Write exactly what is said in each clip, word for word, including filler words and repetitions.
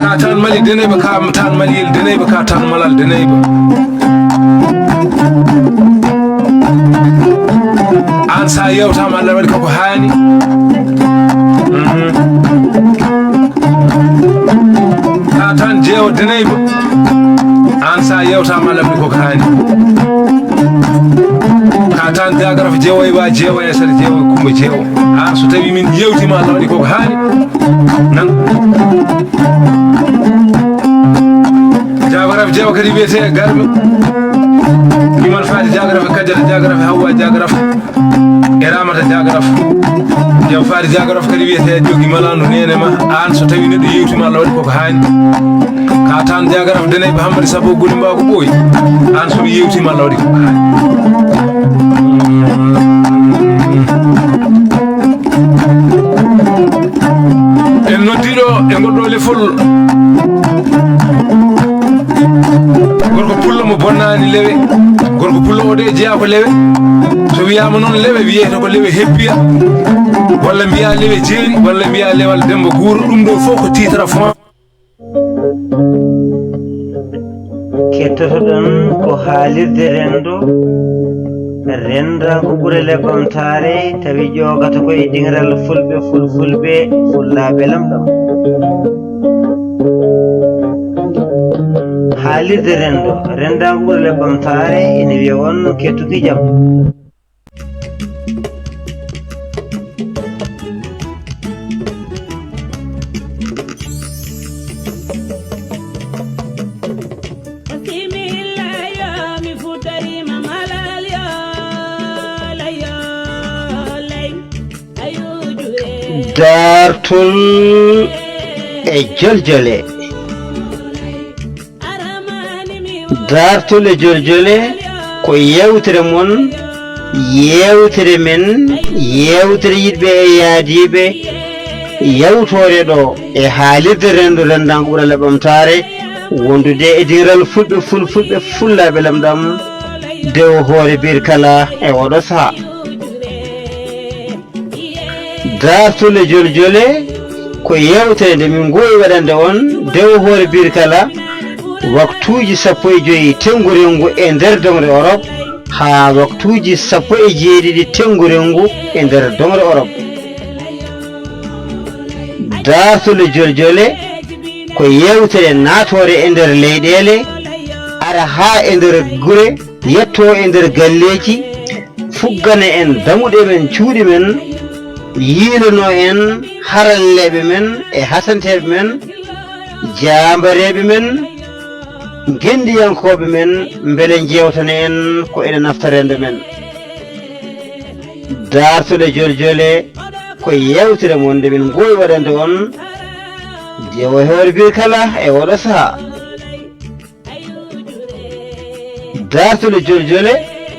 Ka tan mali deneyba, ka tan maliyel deneyba, ka tan malal deneyba. An sa yewtama Allah waɗi koko hani. Mhm. Ka tan jeewo deneyba. An sa yewtama Allah waɗi koko hani. Ka tan jagaraf jeewo e wa jeewo e sar jeewo e kumba jeewo. An so tawi min yewtima Allah waɗi koko hani. Nan. Jagaraf jeewo kadi wiyete Garba. Iman Fati jagaraf, Kajata jagaraf, Hawwa jagaraf. E Ramata jagaraf. Jeewo Fati jagaraf kadi wiyete jogi malandu nene ma. An so tawi neɗɗo yewtima Allah waɗi koko hani. Ka tan jagaraf deneyba Hammadi Sabo Guli Mbago ɓooyi. An so mi yewtima Allah waɗi koko hani. En noddiɗo e ngoɗɗo lefol. Gorko pullo mo bonnani lewe. Gorko pullo o de jeeya ko lewe. So wiyama noon lewe, wiyete ko lewe heppiya. Walla mbiya lewe jeeri, walla mbiya lewal Demba Guuro. Ɗum ɗo fof ko titre fond. Kettotoɗon ko haalirde renndo, renndaangu ɓurale ɓamtaare, tawi ƴoogata ko e diŋral fulɓe, fulfulɓe, fullaaɓe lamɗam. Haalirde renndo, renndaangu ɓurale ɓamtaare, ina wiya on kettuki jam. Daartol e joljole. Daartol e joljole ko yeewtere mon, yeewtere men, yeewtere yiɗɓe e yaadiiɓe, yawtoore ɗo e haalirde renndo renndaangu ɓurale ɓamtaare, wondude e diŋral fulɓe, fulfulɓe, fullaaɓe lamɗam, dewo hoore biir kala e oɗo saha. Daartol e joljole ko yeewtere nde min ngoowi waɗande on dewo hoore biir kala waktuuji sappo e joyi tenngurengu e nder doŋre Orop haa waktuuji sappo e jeeɗiɗi tenngurengu e nder doŋre Orop. Daartol e joljole ko yeewtere naatoore e nder leyɗeele, ara haa e nder gure, yetto e nder galleeji, fuggana en damuɗe men, cuuɗi men, yiilano en haralleeɓe men e hasanteeɓe men, jaambareeɓe men, ngenndiyankooɓe men, mbele njeewtana en ko ene nafta renndo men. Daartol e joljole ko yeewtere mon nde min ngoowi waɗande on, dewo hoore biir kala e oɗo saha. Daartol e joljole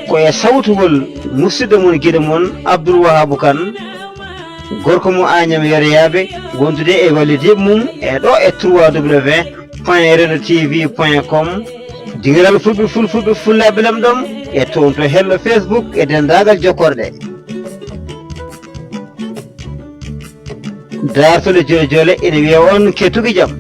ko e sawtugol musidɗo mon, giɗo mon, Abdoul Wahabou Kane, gorko mo Agnam Yoroyaabe, wondude e wallidiiɓe mum e ɗo e trois W point rendo T V point com, diŋiral fulɓe, fulfulɓe, fullaaɓe lamɗam, e toon to hello Facebook e denndaagal jokkorɗe. Daartol e joljole ina wiya on kettuki jam.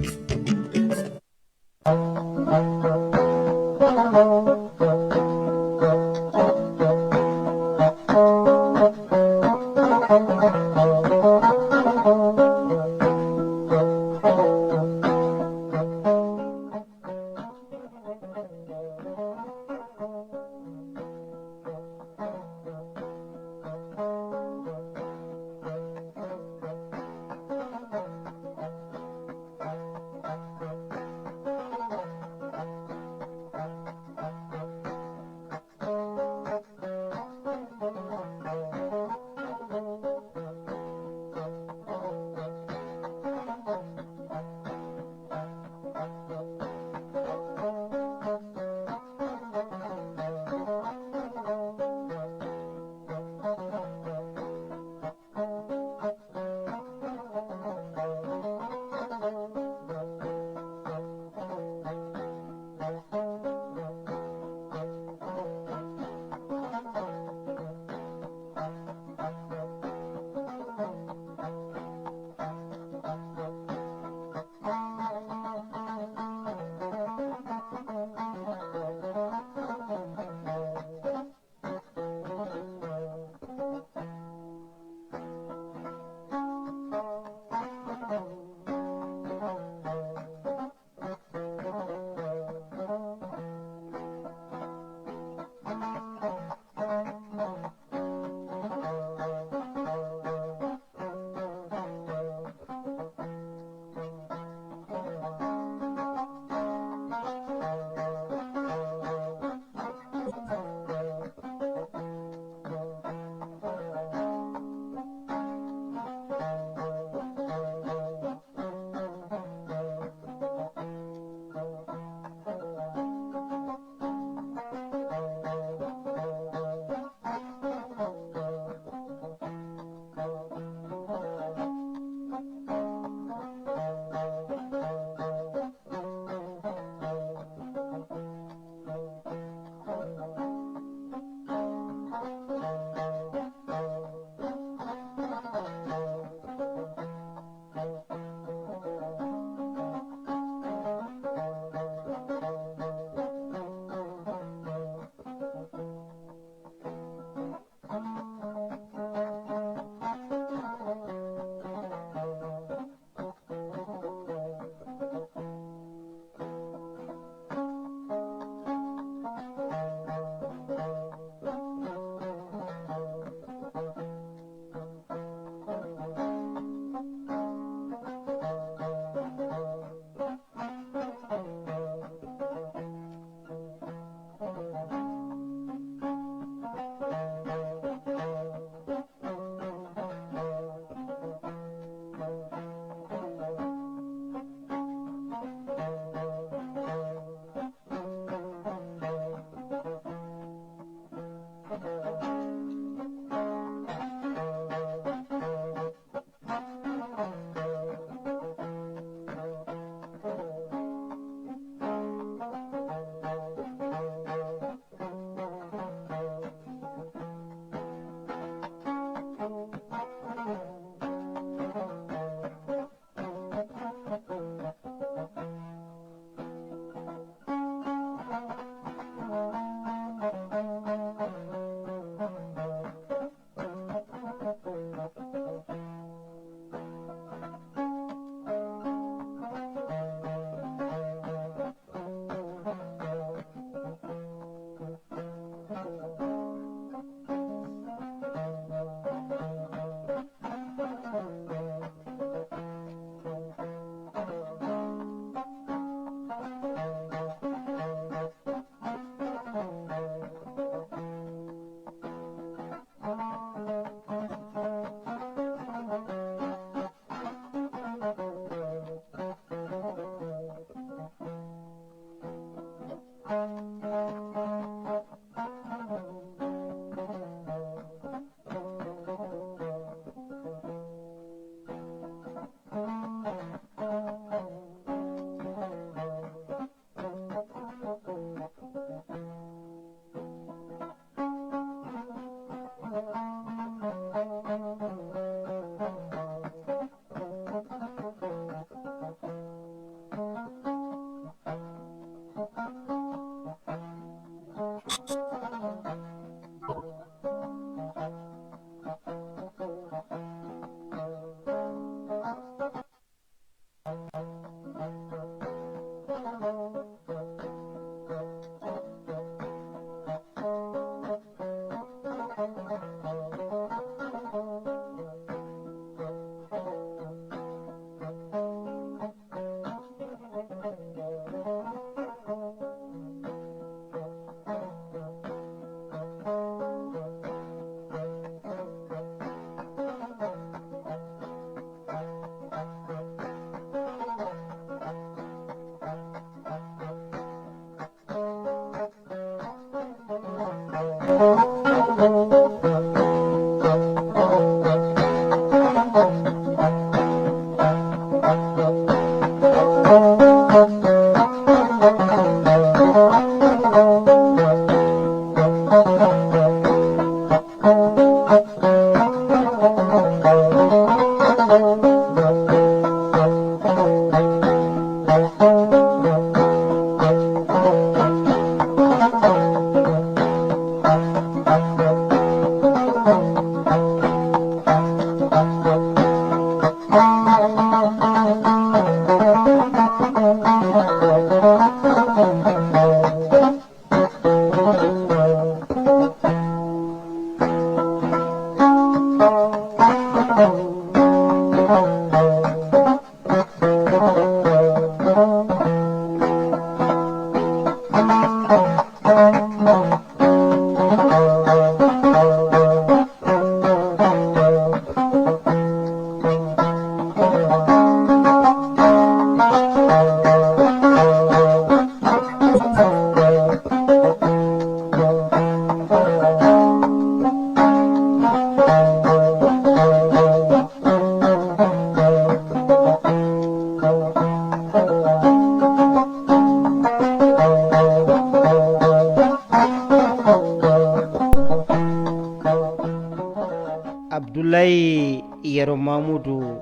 Abdullahi Yero Mamudu,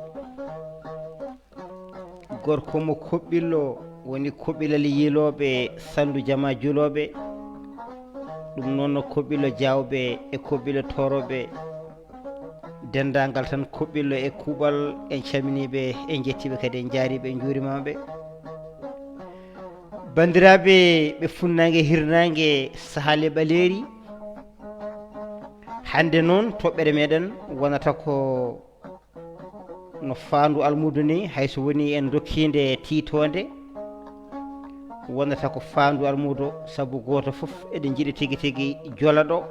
gorko mo Koɓɓillo, woni Koɓɓilal Yilooɓe, Sallu Jama Julooɓe, ɗum noon no Koɓɓillo Jaawɓe e Koɓɓillo Tooroɓe, denndaangal tan Koɓɓillo e Kuuɓal, en calminii ɓe, en njettii ɓe kadi, en njaariiɓe, en njuurimaama ɓe. Banndiraaɓe ɓe Funnaange Hirnaange, Sahaali Ɓaleeri, hannde noon toɓɓere meɗen wonata ko no faandu almuudo ni, hay so woni en ndokkiinde tiitoonde, wonata ko faandu almuudo, sabu gooto fof eɗen njiɗi tigi tigi jola ɗo,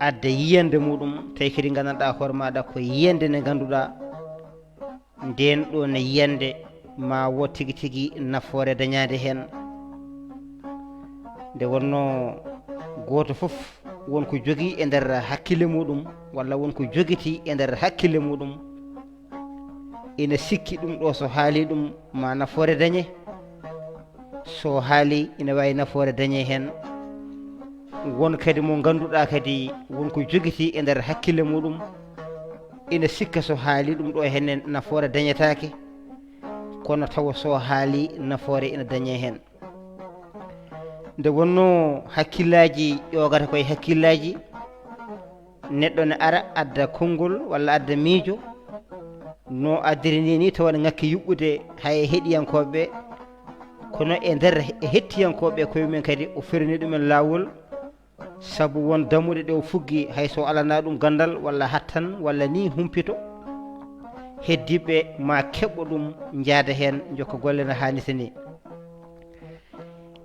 adda yiyannde muɗum, tawi kadi nganndanɗaa hoore maaɗa ko yiyannde nde ngannduɗaa ndeen ɗo ne yiyannde ma wo tigi tigi nafoore dañaande heen. Nde wonnoo gooto fof won ko jogii e nder hakkille muɗum, walla won ko jogitii e nder hakkille muɗum, ina sikki ɗum ɗo so haali ɗum ma nafoore dañe. So haali ina waawi nafoore dañe heen. Won kadi mo ngannduɗaa kadi won ko jogitii e nder hakkille muɗum, ina sikka so haali ɗum ɗo heen nafoore dañetaake, kono tawa so haali nafoore ina dañe heen. Nde wonnoo hakkillaaji ƴoogata koye hakkillaaji, neɗɗo ne ara adda konngol walla adda miijo, no addiri ni, ni tawa ne ŋakki yuɓɓude hay e heɗiyankooɓe, kono e nder e hettiyankooɓe koye mumen kadi o ferani ɗumen laawol, sabu won dammuɗe ɗe o fuggi hay so alana ɗum ganndal walla hattan walla ni humpito, heddiɓe ma keɓɓo ɗum njaada heen, njokka golle no haanirta ni.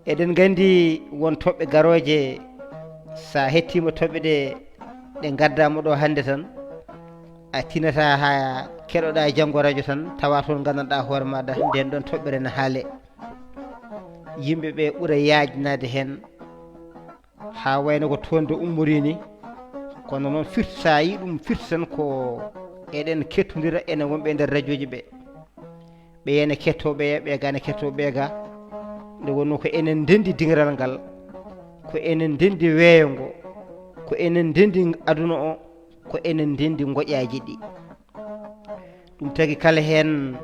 Eɗen nganndi won toɓɓe garooje, so a hettiima toɓɓe ɗe, ɗe ngaddaama ɗo hannde tan, a tinataa haa keɗoɗaa janngo rajo tan, tawa toon nganndanɗaa hoore maaɗa ndeen ɗoon toɓɓere ne haale. Yimɓe ɓe ɓura yaajnaade heen, haa wayno ko toon de ummorii ni, kono noon firti, so a yii ɗum firti tan ko eɗen kettondira enen wonɓe e nder rajooji ɓe. Ɓeya ne kettoo ɓeya, ɓeya ga ne kettoo ɓeya ga. Nde wonnoo ko enen ndenndi diŋral ngal, ko enen ndenndi weeyo ngo, ko enen ndenndi aduna o, ko enen ndenndi ngoƴaaji ɗi. Ɗum tagi kala heen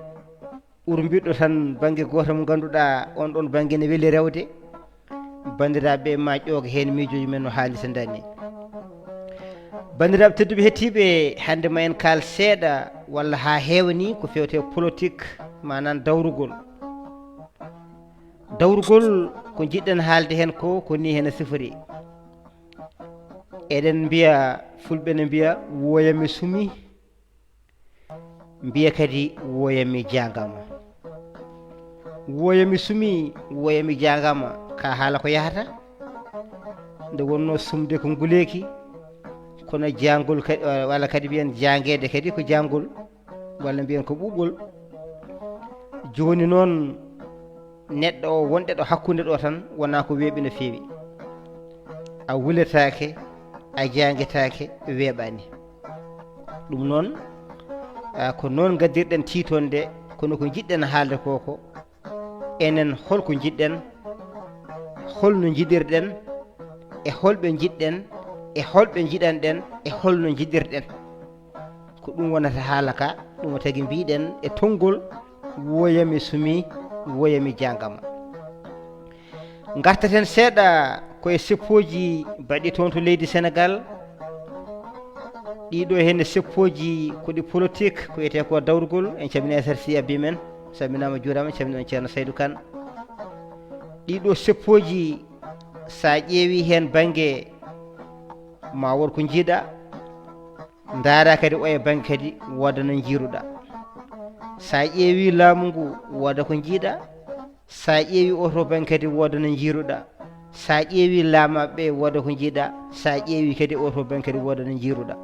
urmbiɗɗo tan bannge gooto mo ngannduɗaa on ɗon bannge ne weli rewde, banndiraaɓe ma ƴooga heen miijooji men no haali so ndaani. Banndiraaɓe tedduɓe hettiiɓe, hannde ma en kaal seeɗa walla haa heewa ni ko feewte politik, maanaam dawrugol. Dawrugol ko njiɗɗen haalde heen ko, ko ni heen sifori. Eɗen mbiya, fulɓe ne mbiya, "Wooya mi sumi." Mbiya kadi, "Wooya mi jaangama." Wooya mi sumi, wooya mi jaangama, ka haala ko yahata. Nde wonnoo sumde ko nguleeki, kono jaangol ka-, walla kadi mbiyen jaangeede kadi ko jaangol, walla mbiyen ko ɓuuɓol. Jooni noon, neɗɗo o wonɗo ɗo hakkunde ɗo tan, wonaa ko weeɓi no feewi. a wuletaake, a jaangetaake, weeɓaani. Ɗum noon, ah, ko noon ngaddirɗen tiitonde, kono ko njiɗɗen haalde ko ko enen, holko njiɗɗen, holno njiɗirɗen, e holɓe njiɗɗen, e holɓe njiɗanɗen, e holno njiɗirɗen. Ko ɗum wonata haala ka, ɗum tagi mbiɗen e tonngol, woyami sumi, woyami jangama. Ngartaten seeɗa ko e seppooji baɗɗi toon to leydi Senegal. Ɗiɗo heen e seppooji ko ɗi politique, ko wiyetee ko dawrugol. En calminii S R C Abbi men, salminaama, juuraama, calminii on Ceerno Saydu Kan. Ɗiɗo seppooji, so a ƴeewi heen bannge, ma won ko njiiɗa, ndaara kadi oya bannge kadi wooda no njiiruɗa. So a ƴeewi laamu ngu, wooda ko njiiɗa. So a ƴeewi oo to bannge kadi, wooda no njiiruɗa. So a ƴeewi laamaaɓe ɓe, wooda ko njiiɗa. So a ƴeewi kadi oo to bannge kadi, wooda no njiiruɗa.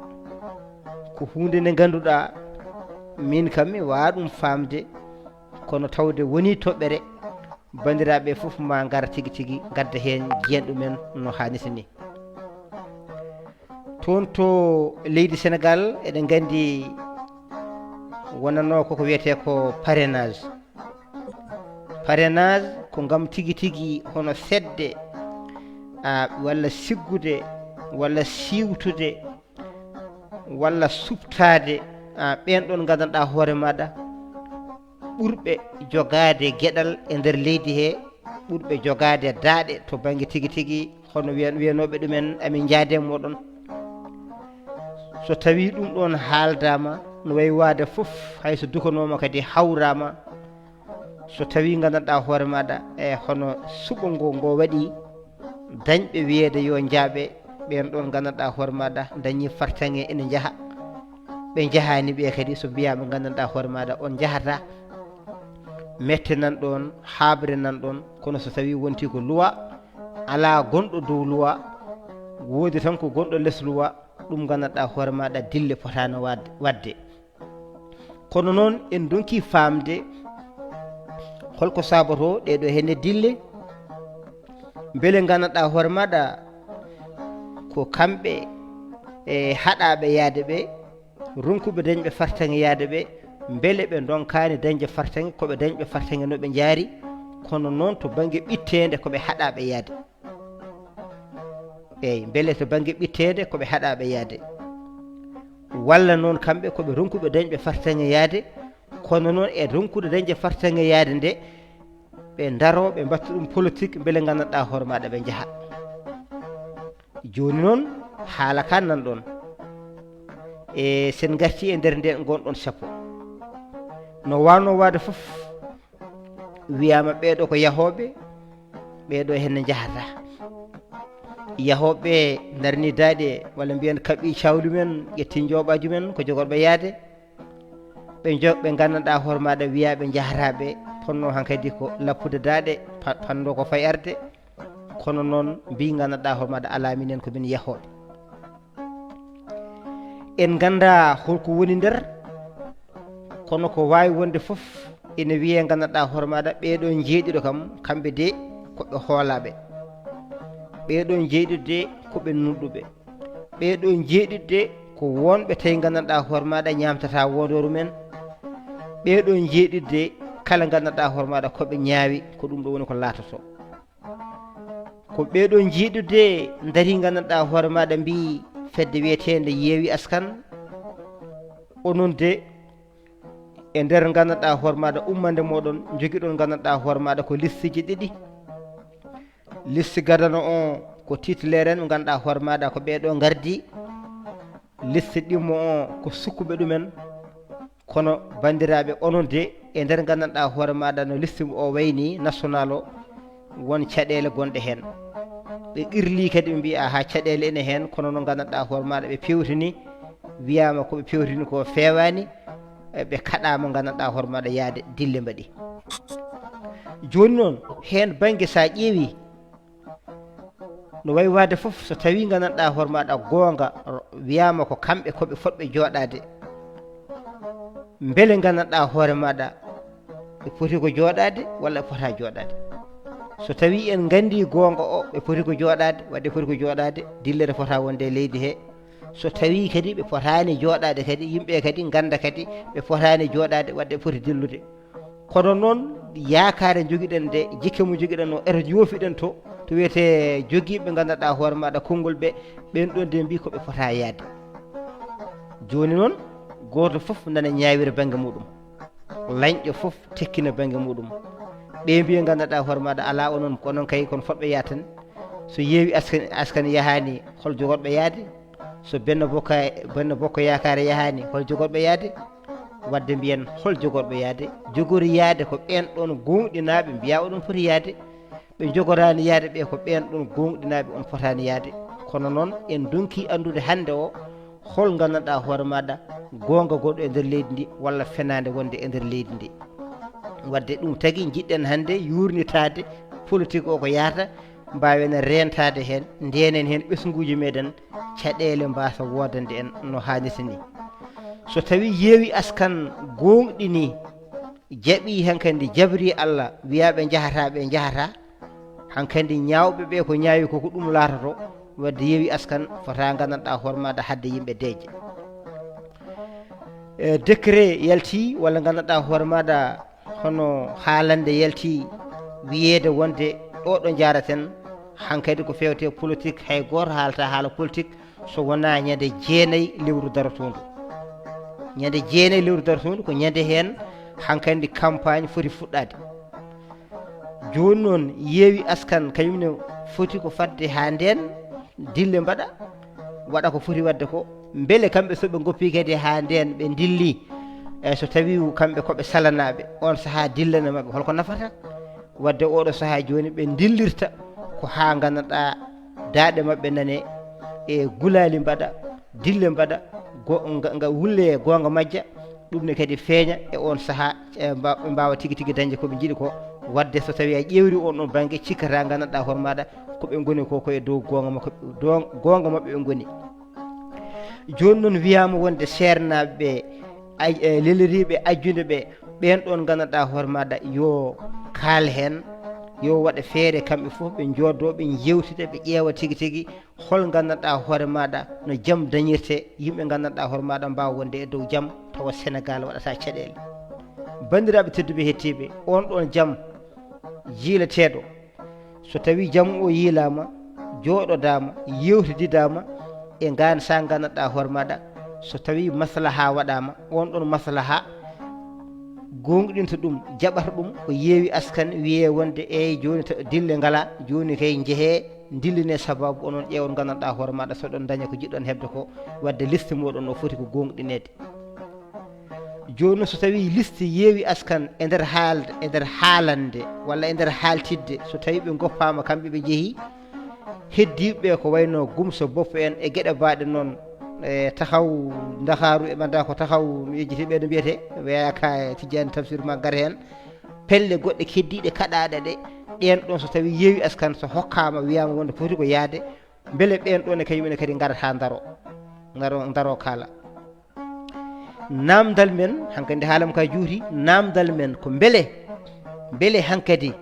Ko huunde nde ngannduɗaa, min kam mi waawaa ɗum faamde, kono tawde wonii toɓɓere, banndiraaɓe fof ma ngar tigi tigi, ngadda heen, njiyen ɗumen no haanirta ni. Toon to leydi Senegal, eɗen nganndi wonanoo koko wiyetee ko parrainage. Parrainage ko ngam tigi tigi hono fedde, a, walla siggude, walla siwtude, walla suɓtaade, a, ɓeen ɗoon nganndanɗaa hoore maaɗa ɓurɓe jogaade geɗal e nder leydi he, ɓurɓe jogaade daaɗe to bannge tigi tigi, hono wiyan-, wiyanooɓe ɗumen, "Amin njaade e mooɗon." So tawii ɗum ɗoon haaldaama, no wayi waade fof, hay so dukanooma kadi hawraama, so tawii nganndanɗaa hoore maaɗa, e hono suɓo ngo, ngo waɗi, dañɓe wiyeede yo njaaɓe, ɓeen ɗoon nganndanɗaa hoore maaɗa dañii fartaŋŋe ene njaha, ɓe njahaani ɓe kadi, so mbiyaama nganndanɗaa hoore maaɗa on njahataa, mette nan ɗoon, haaɓre nan ɗoon, kono so tawii wontii ko luwa, alaa gonɗo dow luwa, woodi tan ko gonɗo les luwa, ɗum nganndanɗaa hoore maaɗa dille potaano waad-, waɗde. Kono noon, en ndonki faamde holko saabotoo ɗee ɗoo henne dille, mbele nganndanɗaa hoore maaɗa ko kamɓe e haɗaaɓe yaade ɓe, ronkuɓe dañɓe fartaŋŋe yaade ɓe, mbele ɓe ndonkaani dañde fartaŋŋe, ko ɓe dañɓe fartaŋŋe no ɓe njaari, kono noon to bannge ɓitteende ko ɓe haɗaaɓe yaade. Eey, mbele to bannge ɓitteende ko ɓe haɗaaɓe yaade. Walla noon kamɓe ko ɓe ronkuɓe dañɓe fartaŋŋe yaade, kono noon e ronkude dañde fartaŋŋe yaade nde, ɓe ndaroo, ɓe mbatta ɗum politique, mbele nganndanɗaa hoore maaɗa ɓe njaha. Jooni noon, haala ka nan ɗoon. E sen ngartii e nder ndeen ngonɗon sappo. No waawno waade fof, wiyaama ɓee ɗoo ko yahooɓe, ɓee ɗoo henne njahataa. Yahooɓe ɓe ndarnii daaɗe, walla mbiyen kaɓɓii cawlu men, ƴettii njooɓaaju men, ko jogorɓe yaade. Ɓe njo-, ɓe nganndanɗaa hoore maaɗa wiyaa ɓe njahataa ɓe, potnoo hankadi ko lappude daaɗe, pa-, panndoo ko fay arde. Kono noon mbii nganndanɗaa hoore maaɗa alaa minen ko min yahooɓe. En nganndaa holko woni nder, kono ko waawi wonde fof ene wiyee nganndanɗaa hoore maaɗa ɓee ɗoo njeeɗiɗo kam, kamɓe de ko ɓe hoolaaɓe. Ɓee ɗoo njeeɗiɗo de ko ɓe nunɗuɓe. Ɓee ɗoo njeeɗiɗo de ko wonɓe tawi nganndanɗaa hoore maaɗa ñaamtataa wondooru men. Ɓee ɗoo njeeɗiɗo de kala nganndanɗaa hoore maaɗa ko ɓe ñaawi, ko ɗum ɗo woni ko laatotoo. Ko ɓee ɗoo njeeɗiɗo de ndarii nganndanɗaa hoore maaɗa mbii fedde wiyeteende Yeewi Askan. Onon de e nder nganndanɗaa hoore maaɗa ummande mooɗon njogiɗon nganndanɗaa hoore maaɗa ko listeji ɗiɗi. Liste gadano o ko titulaire en ɓe nganndanɗaa hoore maaɗa ko ɓee ɗoo ngardi. Liste ɗimmo o ko sukkuɓe ɗumen. Kono banndiraaɓe, onon de e nder nganndanɗaa hoore maaɗa no liste o wayni national o, won caɗeele gonɗe heen. Ɓe qirlii kadi ɓe mbii, "Aha, caɗeele ene heen," kono no nganndanɗaa hoore maaɗa ɓe pewtini, wiyaama ko ɓe pewtini ko feewaani, e ɓe kaɗaama nganndanɗaa hoore maaɗa yaade dille mbaɗi. Jooni noon, heen bannge so a ƴeewi, no wayi waade fof, so tawii nganndanɗaa hoore maaɗa goonga, ro-, wiyaama ko kamɓe ko ɓe fotɓe jooɗaade, mbele nganndanɗaa hoore maaɗa ɓe poti ko jooɗaade walla ɓe potaa jooɗaade? So tawii en nganndii goonga o, ɓe poti ko jooɗaade, waɗde poti ko jooɗaade, dillere fota wonde e leydi he. So tawii kadi ɓe potaani jooɗaade kadi, yimɓe kadi ngannda kadi ɓe potaani jooɗaade, waɗde poti dillude. Kono noon, yaakaare njogiɗen nde, jikke mo njogiɗen o, eto njoofiɗen to, to wiyetee jogiiɓe nganndanɗaa hoore maaɗa konngol ɓe, ɓeen ɗoon de mbii ko ɓe potaa yahde. Jooni noon, gooto fof nana ñaawira bannge muɗum. Lañɗo fof tekkina bannge muɗum. Ɓe mbiya nganndanɗaa hoore maaɗa alaa onon, ko onon kay kono fotɓe yaha tan. So yeewi askan, askan yahaani, hol jogorɓe yahde? So Benno Bokka, Benno Bokka Yaakaare yahaani, hol jogorɓe yahde? Waɗde mbiyen hol jogorɓe yahde? Jogori yahde ko ɓeen ɗoon gooŋɗinaaɓe mbiya oɗon poti yahde. Ɓe njogoraani yahde ɓe ko ɓeen ɗoon gooŋɗinaaɓe on potaani yahde. Kono noon en ndonki anndude hannde o hol nganndanɗaa hoore maaɗa goonga gonɗo e nder leydi ndi walla fenaande wonde e nder leydi ndi. Waɗde ɗum tagi njiɗɗen hannde yuurnitaade politique o ko yahata, mbaawen reentaade heen, ndeenen heen ɓesnguuji meeɗen, caɗeele mbaasa woodande en no haanirta ni. So tawii yeewi askan gooŋɗini, jaɓii hankadi, jabrii Allah, wiyaa ɓe njahataa, ɓe njahataa, hankadi ñaawɓe ɓe ko ñaawi ko, ko ɗum laatoto, waɗde yeewi askan fota nganndanɗaa hoore maaɗa haɗde yimɓe deeƴe. E, décret yalti walla nganndanɗaa hoore maaɗa hono haalande yalti wiyeede wonde ɗo ɗo njaaraten hankadi ko feewte politique, hay gooto haalata haala politique so wonaa ñande jeenayi lewru darotoondu. Ñande jeenayi lewru darotoondu ko ñande heen hankadi campagne foti fuɗɗaade. Jooni noon yeewi askan kañum ne foti ko fadde haa ndeen dille mbaɗa, waɗa ko foti waɗde ko, mbele kamɓe so ɓe ngoppii kadi haa ndeen ɓe ndilli, e so tawii kamɓe ko ɓe salanaaɓe, oon sahaa dillana maɓɓe holko nafata? Waɗde oɗo sahaa jooni ɓe ndillirta ko haa nganndanɗaa daaɗe maɓɓe nane e gulaali mbaɗa, dille mbaɗa, go-, nga, nga wulle goonga majja, ɗum ne kadi feeña e oon sahaa, e mba-, ɓe mbaawa tigi tigi dañde ko ɓe njiɗi ko. Waɗde so tawii a ƴeewri oon ɗoon bannge, cikkataa nganndanɗaa hoore maaɗa ko ɓe ngoni ko, ko e dow goonga makko, dow goonga maɓɓe ɓe ngoni. Jooni noon wiyaama wonde seernaaɓe ɓe, ay-, e leliriiɓe ajjude ɓe, ɓeen ɗoon nganndanɗaa hoore maaɗa yo kaal heen, yo waɗe feere kamɓe fof ɓe njooddoo, ɓe njeewtida, ɓe ƴeewa tigi tigi hol nganndanɗaa hoore maaɗa no jam dañirtee, yimɓe nganndanɗaa hoore maaɗa mbaawa wonde e dow jam, tawa Senegaal waɗataa caɗeele. Banndiraaɓe tedduɓe hettiiɓe, oon ɗoon jam jiilateeɗo, so tawii jam o yiilaama, jooɗodaama, yeewtididaama e ngaan sahaa nganndanɗaa hoore maaɗa, so tawii maslaha waɗaama, oon ɗoon maslaha gooŋɗinta ɗum, jaɓata ɗum, ko yeewi askan wiyee wonde eey jooni to-, dille ngalaa, jooni kay njehee, ndillinee sabaabu onon ƴeewon nganndanɗaa hoore maaɗa so ɗon ndaña ko jiɗɗon heɓde ko, waɗde liste mooɗon o foti ko gooŋɗineede. Jooni noon so tawii liste yeewi askan e nder haalde, e nder haalande walla e nder haaltidde, so tawii ɓe ngoppaama kamɓe ɓe njehii, heddiiɓe ɓe ko wayno Gumsa Boppo en e geɗe baaɗe noon, e taxaw Ndakaaru e ɓannda ko taxaw no yejjiti ɓe no mbiyetee, weeyaa ka e Tijjaani Tafsir ma gar heen, pelle goɗɗe keddiiɗe kaɗaaɗe ɗe, ɗeen ɗoon so tawii yeewi askan so hokkaama wiyaama wonde foti ko yahde, mbele ɓeen ɗoon e kañum en kadi ngarata haa ndaro, ngaro, ndaro kaala. Naamndal men, hankadi haala am ka juuti, naamndal men ko mbele, mbele hankadi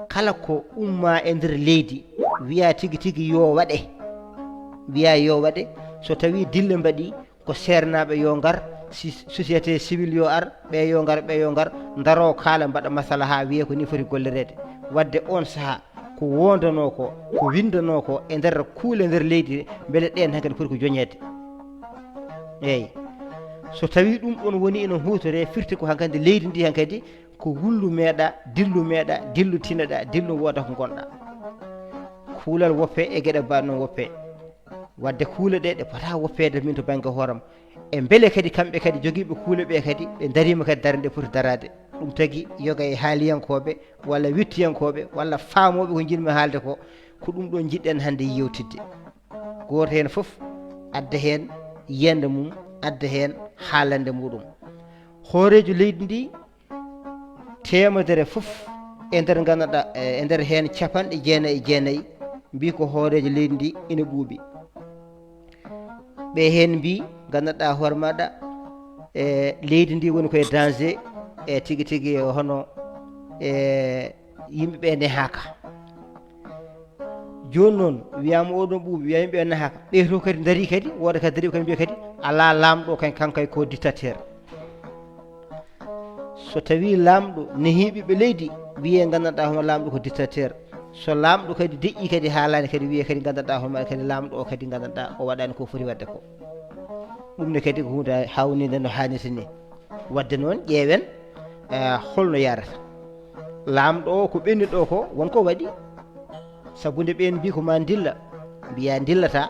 kala ko umma e nder leydi wiya tigi tigi yo waɗe, wiya yo waɗe, so tawii dille mbaɗi ko seernaaɓe yo ngar, si-, société civile yo ar, ɓe yo ngar, ɓe yo ngar, ndaro kaala mbaɗa masalaha wiye ko ni foti gollireede. Waɗde oon sahaa ko wondanoo ko, ko winndanoo ko e nder kuule nder leydi, mbele ɗeen hankadi poti ko joñeede. Eey. So tawii ɗum ɗoon woni ene huutoree, firti ko hankadi leydi ndi hankadi ko wullu meeɗa, dillu meeɗa, dillu tinaɗa, dillu wooda ko ngonɗa. Kuulal woppee e geɗe mbaɗ noon woppee. Waɗde kuule ɗe, ɗe pota woppeede min to bannge hooram. E mbele kadi kamɓe kadi jogiiɓe kuule ɓe kadi, ɓe ndariima kadi darnde poti daraade. Ɗum tagi yoga e haaliyankooɓe, walla wittiyankooɓe, walla faamooɓe ko njiɗmi haalde ko, ko ɗum ɗoon njiɗɗen hannde yeewtidde. Gooto heen fof adda heen yiyannde mum, adda heen haalande muɗum. Hooreejo leydi ndi, teemedere fof e nder nganndanɗaa, e nder heen capanɗe jeenayi e jeenayi mbii ko hooreejo leydi ndi ina ɓuuɓi. Ɓe heen mbii, nganndanɗaa hoore maaɗa, e leydi ndi woni koye danger, e tigi tigi hono, e yimɓe ɓe nehaaka. Jooni noon, wiyaama oɗon ɓuuɓi, wiyaa yimɓe ɓe nehaaka. Ɓee to kadi ndarii kadi, wooda kadi dariiɓe kadi mbiya kadi, alaa laamɗo kan, kankay ko dictateur. So tawii laamɗo nehii ɓiɓɓe leydi, wiyee nganndanɗaa homo laamɗo ko dictateur. So laamɗo kadi deƴƴii kadi haalaani kadi, wiyee kadi nganndanɗaa homo kadi laamɗo o kadi nganndanɗaa o waɗaani ko foti waɗde ko. Ɗum ne kadi ko huunde haawniinde no haanirta ni. Waɗde noon ƴeewen, eh, holno yaarata. Laamɗo o ko ɓenni ɗo ko won ko waɗi. Sabu nde ɓeen mbii ko ma ndilla, mbiyaa ndillataa.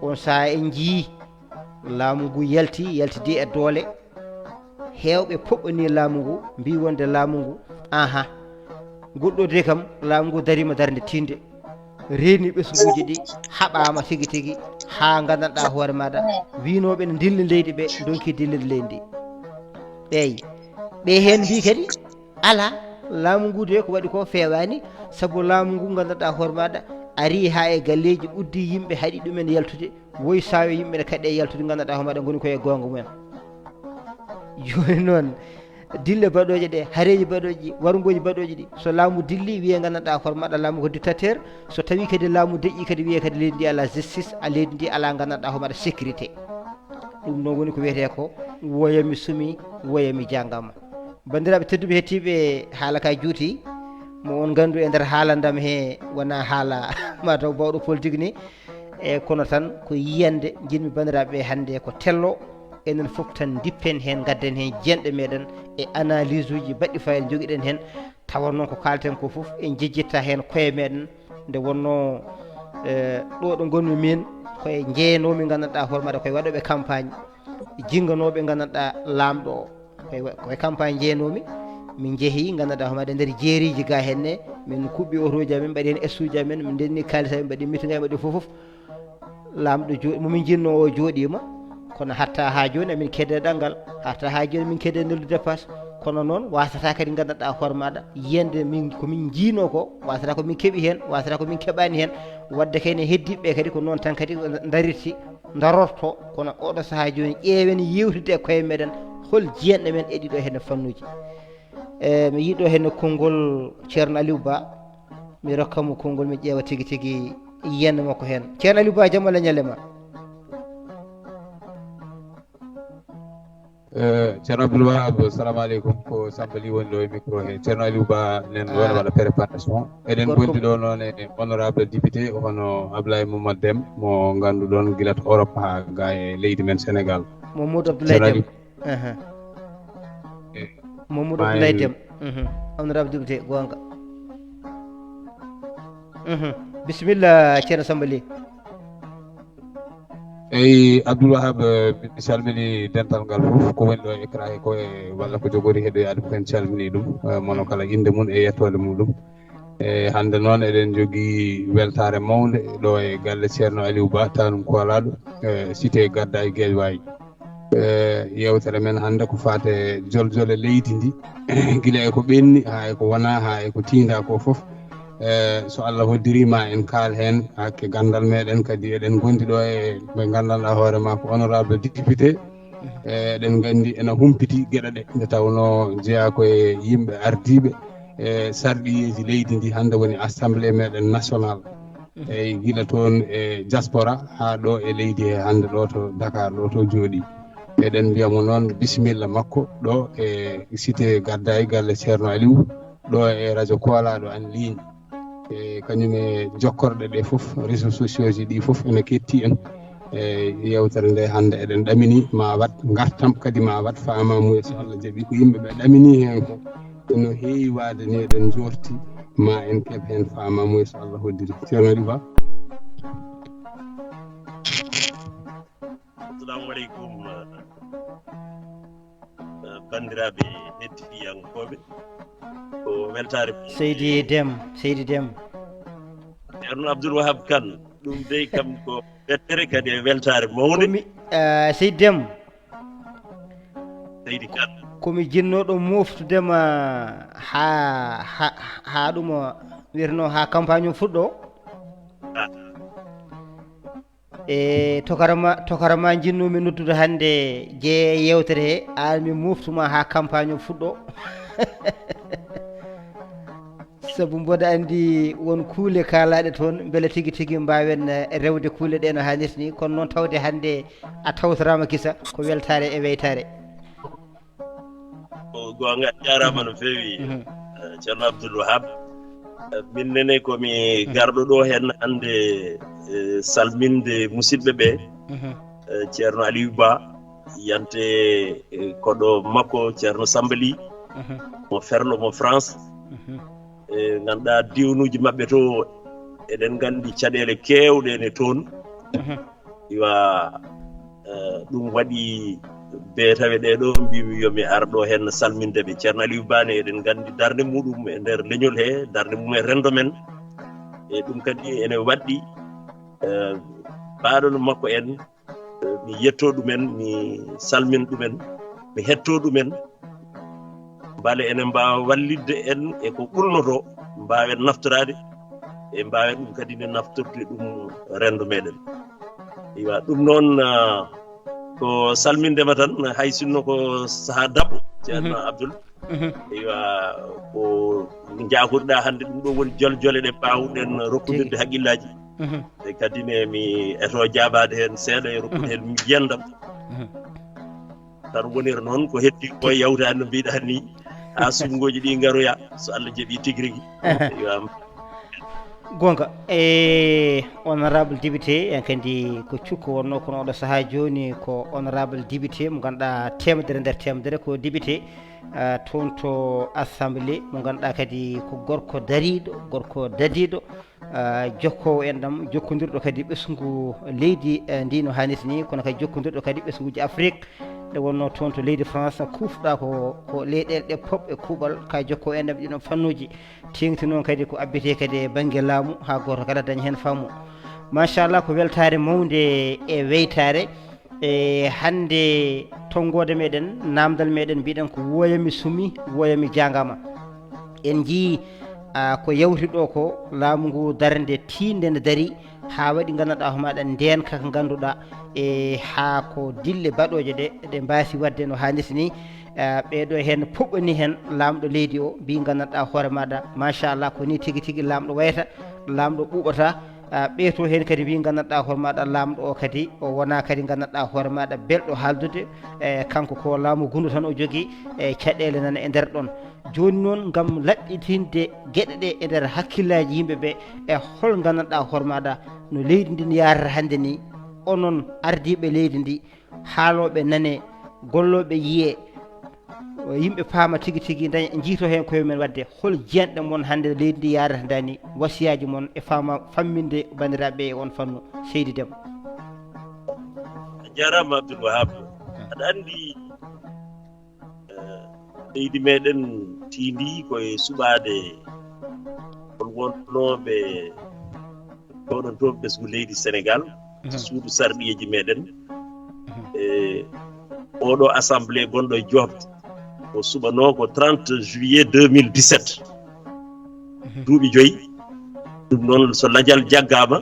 On sahaa en njiyii laamu ngu yalti, yaltidi e doole. Heewɓe poɓɓanii laamu ngu, mbii wonde laamu ngu, aha, ngol ɗo de kam, laamu ngu dariima darnde tiinde. Reeni ɓesnguuji ɗi, haɓaama tigi tigi, haa nganndanɗaa hoore maaɗa, wiynooɓe ne ndilli leydi ɓe, ndonki dillinde leydi ndi. Ɓeey, ɓe heen mbii kadi, alaa, laamu ngu de ko waɗi ko feewaani, sabu laamu ngu nganndanɗaa hoore maaɗa, arii haa e galleeji, uddi yimɓe, haɗi ɗumen yaltude, woy saayo yimɓe ne kaɗee yaltude, nganndanɗaa hoore maaɗa ngoni ko e goonga mumen. Jooni noon, dille baɗooje ɗe, hareeji baɗooji ɗi, warngooji baɗooji ɗi, so laamu dilli, wiyee nganndanɗaa hoore maaɗa laamu ko dictateur, so tawii kadi laamu deƴƴii kadi, wiyee kadi leydi ndi alaa justice, a leydi ndi alaa nganndanɗaa hoore maaɗa sécurité. Ɗum noon woni ko wiyetee ko, woya mi sumi, woya mi janngaama. Banndiraaɓe tedduɓe hettiiɓe, haala ka juuti, mo on nganndu e nder haalandam he, wonaa haala mataw baawɗo politique ni, e kono tan ko yiyande njiɗmi banndiraaɓe ɓe hannde ko tello, enen fof tan ndippen heen, ngadden heen jeenɗe meɗen e analyse uji baɗɗi fayida njogiɗen heen, tawa noon ko kaalten ko fof en jejjitta heen koye meɗen, nde wonnoo, e, ɗo ɗo ngonmi min, koye jeenoomi nganndanɗaa hoore maɗa koye waɗooɓe campagne, jinnganooɓe nganndanɗaa laamɗo o. Koye wa-, koye campagne njeenomi, min njehi, nganndanɗaa hoore maɗa nder jeeriiji ga henne, min kuɓɓi otooji amen, mbaɗi heen essuuji amen, min ndenni kaalis amen, mbaɗi mitinga, mbaɗi fof fof. Laamɗo jo-, mo min jinnoo o jooɗiima, kono hatta haa jooni amin keddee ɗanngal, hatta haa jooni min keddee neldu dépasse. Kono noon, waasata kadi nganndanɗaa hoore maɗa, yiyande min, ko min njiinoo ko, waasata ko min keɓi heen, waasata ko min keɓaani heen. Waɗde kay ne heddiiɓe kadi ko noon tan kadi ndarirti. Darorto, kono oɗo sahaa jooni, ƴeewen yewtidde e koye meɗen, hol jiyanɗe men e ɗiɗo henne fannuuji. E, mi yiɗo henne konngol Ceerno Aliou Ba, mi rokka mo konngol, mi ƴeewa tigi tigi yiyannde makko heen. Ceerno Aliou Ba, jam Allah ñalle ma. Eh, Ceerno Abdoul Wahab, salamu aleykum. Ko Samba Ly woni ɗo e micro he. Ceerno Aliou Ba nen ɗo ne waɗa préparation. Eɗen gondi ɗo noon e honorable député, hono Ablaye Momad Dem, mo ngannduɗon gila to Europe haa ga e leydi men Sénégal. Mamadou Abdoulaye Dem. Aha. Eh, Mamadou Abdoulaye Dem. Mhm. Honorable député, goonga. Mhm. Bisimilla, Ceerno Samba Ly. Eyi, Abdoul Wahab, eh, mi salmini dental ngal fof, ko woni ɗo e écran he ko e, walla ko jogori heɗoyaade fof, en calmini ɗum, eh, mono kala innde mum e yettoode muɗum. E hannde noon eɗen njogii weltaare mawnde ɗo e galle Ceerno Aliou Ba, Tanum Koolaaɗo, eh, cité Gadda e Guédiawaye. Eh, yewtere men hannde ko faati e joljole leydi ndi, gila e ko ɓenni, haa e ko wonaa, haa e ko tiindaa ko fof. Eh, so Allah hoddiri ma en kaal heen, hakke ganndal meɗen kadi eɗen ngondi ɗo e ɓe nganndanɗaa hoore ma ko honorable député. Eh, eɗen nganndi ena humpiti geɗe ɗe, nde tawnoo jeyaa ko e yimɓe ardiiɓe e sarɗiyeeji leydi ndi, hannde woni assemblée meɗen national. Eyi, gila toon e diaspora haa ɗo e leydi he hannde ɗo to Dakar ɗo to jooɗii. Eɗen mbiya mo noon bisimilla makko ɗo e cité Gadda e galle Ceerno Aliou, ɗo e radio Koolaaɗo en ligne. E kañum e jokkorɗe ɗe fof, réseaux sociaux ji ɗi fof ene ketti en. E yewtere nde hannde eɗen ɗamini ma waɗ ngartam, kadi ma waɗ faamamuya, so Allah jaɓi. Ko yimɓe ɓe ɗamini heen ko, no heewi waade ni eɗen njoorti ma en keɓ heen faamamuya, so Allah hoddiri. Ceerno Aliou Ba. Assalamu aleykum, eh, banndiraaɓe hettiyankooɓe. Ko weltaare. Seydi Dem, Seydi Dem. Ceerno Abdoul Wahab Kane, ɗum dey kam ko ɓettere kadi e weltaare mawnde. Ko mi, eh, Seydi Dem. Seydi Kane. Ko mi jinnooɗo moftude ma haa, haa, haa ɗum o wiyeteno haa campagne o fuɗɗo. Ah. E tokara ma, tokara ma jinnoomi noddude hannde, jeye yewtere he, aan mi moftuma haa campagne o fuɗɗo. Sabu mboɗo anndi won kuule kaalaaɗe toon, mbele tigi tigi mbaawen, eh, rewde kuule ɗee no haanirta ni, kono noon tawde hannde a tawtoraama kisa, ko weltaare e weytaare. Ko goonga, a jaaraama no feewi, Mhm. eh, Ceerno Abdoul Wahab. Eh, min nene ko mi Mhm. garɗo ɗo heen hannde, eh, salminde musidɓe ɓe, Mhm. eh, Ceerno Aliou Ba, yante, eh, koɗo makko Ceerno Samba Ly, Mhm. mo Ferlo, mo France. Mhm. E ngannduɗaa diwnuuji maɓɓe to, eɗen nganndi caɗeele keewɗe ne toon. Mhm. Iwa, eh, ɗum waɗi beetawe ɗee ɗo, mbimi yo mi ar ɗo heen salminde ɓe. Ceerno Aliou Ba ne, eɗen nganndi darnde muɗum e nder leñol he, darnde mum e renndo men. E ɗum kadi ene waɗɗi, eh, baaɗo no makko en, eh, mi yetto ɗumen, mi salmin ɗumen, mi hetto ɗumen. Mbale ene mbaawa wallitde en e ko ɓurnoto, mbaawen naftoraade, e mbaawen ɗum kadi ne naftorde ɗum renndo meɗen. Iwa, ɗum noon, ah, ko salmindema tan, hay sinno ko sahaa daɓɓo, Ceerno Mhm. Abdoul. Mhm. Iwa, ko njaaforiɗaa hannde, ɗum ɗo woni jol jole ɗe mbaawɗen rokkondirde Tigi. haqqillaaji. Mhm. E kadi ne mi eto jaabaade heen seeɗa e rokkude Mhm. heen yiyannde am. Mhm. Tan wonira noon ko heddi ko e yawtaade no mbiɗa ni, haa suɓngooji ɗi ngaroya, so Allah jaɓi tigi rigi. Aha. Yo am. Goonga. E honorable député, en kandi ko cukko wonno, kono oɗo sahaa jooni ko honorable député mo ngannduɗaa teemedere nder teemedere ko député, ah, toon to assemblée, mo ngannduɗaa kadi ko gorko dariiɗo, gorko dadiiɗo, ah, jokkoowo enɗam, jokkondirɗo kadi ɓesngu leydi, eh, ndi no haanirta ni, kono kadi jokkondirɗo kadi ɓesnguuji Afrik, nde wonno toon to leydi France, kuufɗaa ko, ko leyɗeele ɗe pop e kuuɓal, ka jokkoowo enɗam ɗiɗon fannuuji, teeŋti noon kadi ko abbetee kadi e bannge laamu, haa gooto kala daña heen faamu. Machallah, ko weltaare mawnde e weytaare. E hannde tonngoode meɗen, naamndal meɗen, mbiɗen ko wooya mi sumi, wooya mi jaangaama. En njii, ah, ko yawti ɗo ko laamu ngu darnde tiinde nde darii, haa waɗi nganndanɗaa hoore maaɗa ndeenka ko ngannduɗaa, e haa ko dille baɗooje ɗe, ɗe mbaasi waɗde no haanirta ni. Ah, ɓeeɗo heen puɓɓani heen laamɗo leydi o, mbi nganndanɗaa hoore maaɗa, machallah, ko ni tigi tigi laamɗo wayata, laamɗo ɓuuɓata. Ah, ɓeeto heen kadi mbi nganndanɗaa hoore maaɗa laamɗo o kadi, o wonaa kadi nganndanɗaa hoore maaɗa belɗo haaldude, e kanko ko laamu gundu tan o jogii, e caɗeele nana e nder ɗon. Jooni noon, ngam laɓɓitinde geɗe ɗe e nder hakkillaaji yimɓe ɓe, e hol nganndanɗaa hoore maaɗa no leydi ndin yaarata hannde ni, onon ardiiɓe leydi ndi, haalooɓe nane, gollooɓe yiye, yimɓe paama tigi tigi, daña, njiito heen koye men waɗde, hol jiyanɗe mon hannde leydi ndi yaarata ndaa ni, wasiyaaji mon e faama famminde banndiraaɓe e on fannu, seydi Dem. A jaaraama Abdoul Wahab. Aɗa anndi, eh, leydi meɗen tiindi ko e suɓaade kon wonnooɓe jooɗontooɓe ɓesngu leydi Sénégal, Mhm. suudu sarɗiyeeji meɗen. Mhm. E oɗo assemblée gonɗo e joofde, o suɓanoo ko trente juillet deux mille dix-sept. Mhm. Duuɓi joyi. Ɗum noon, so lajal jaggaama,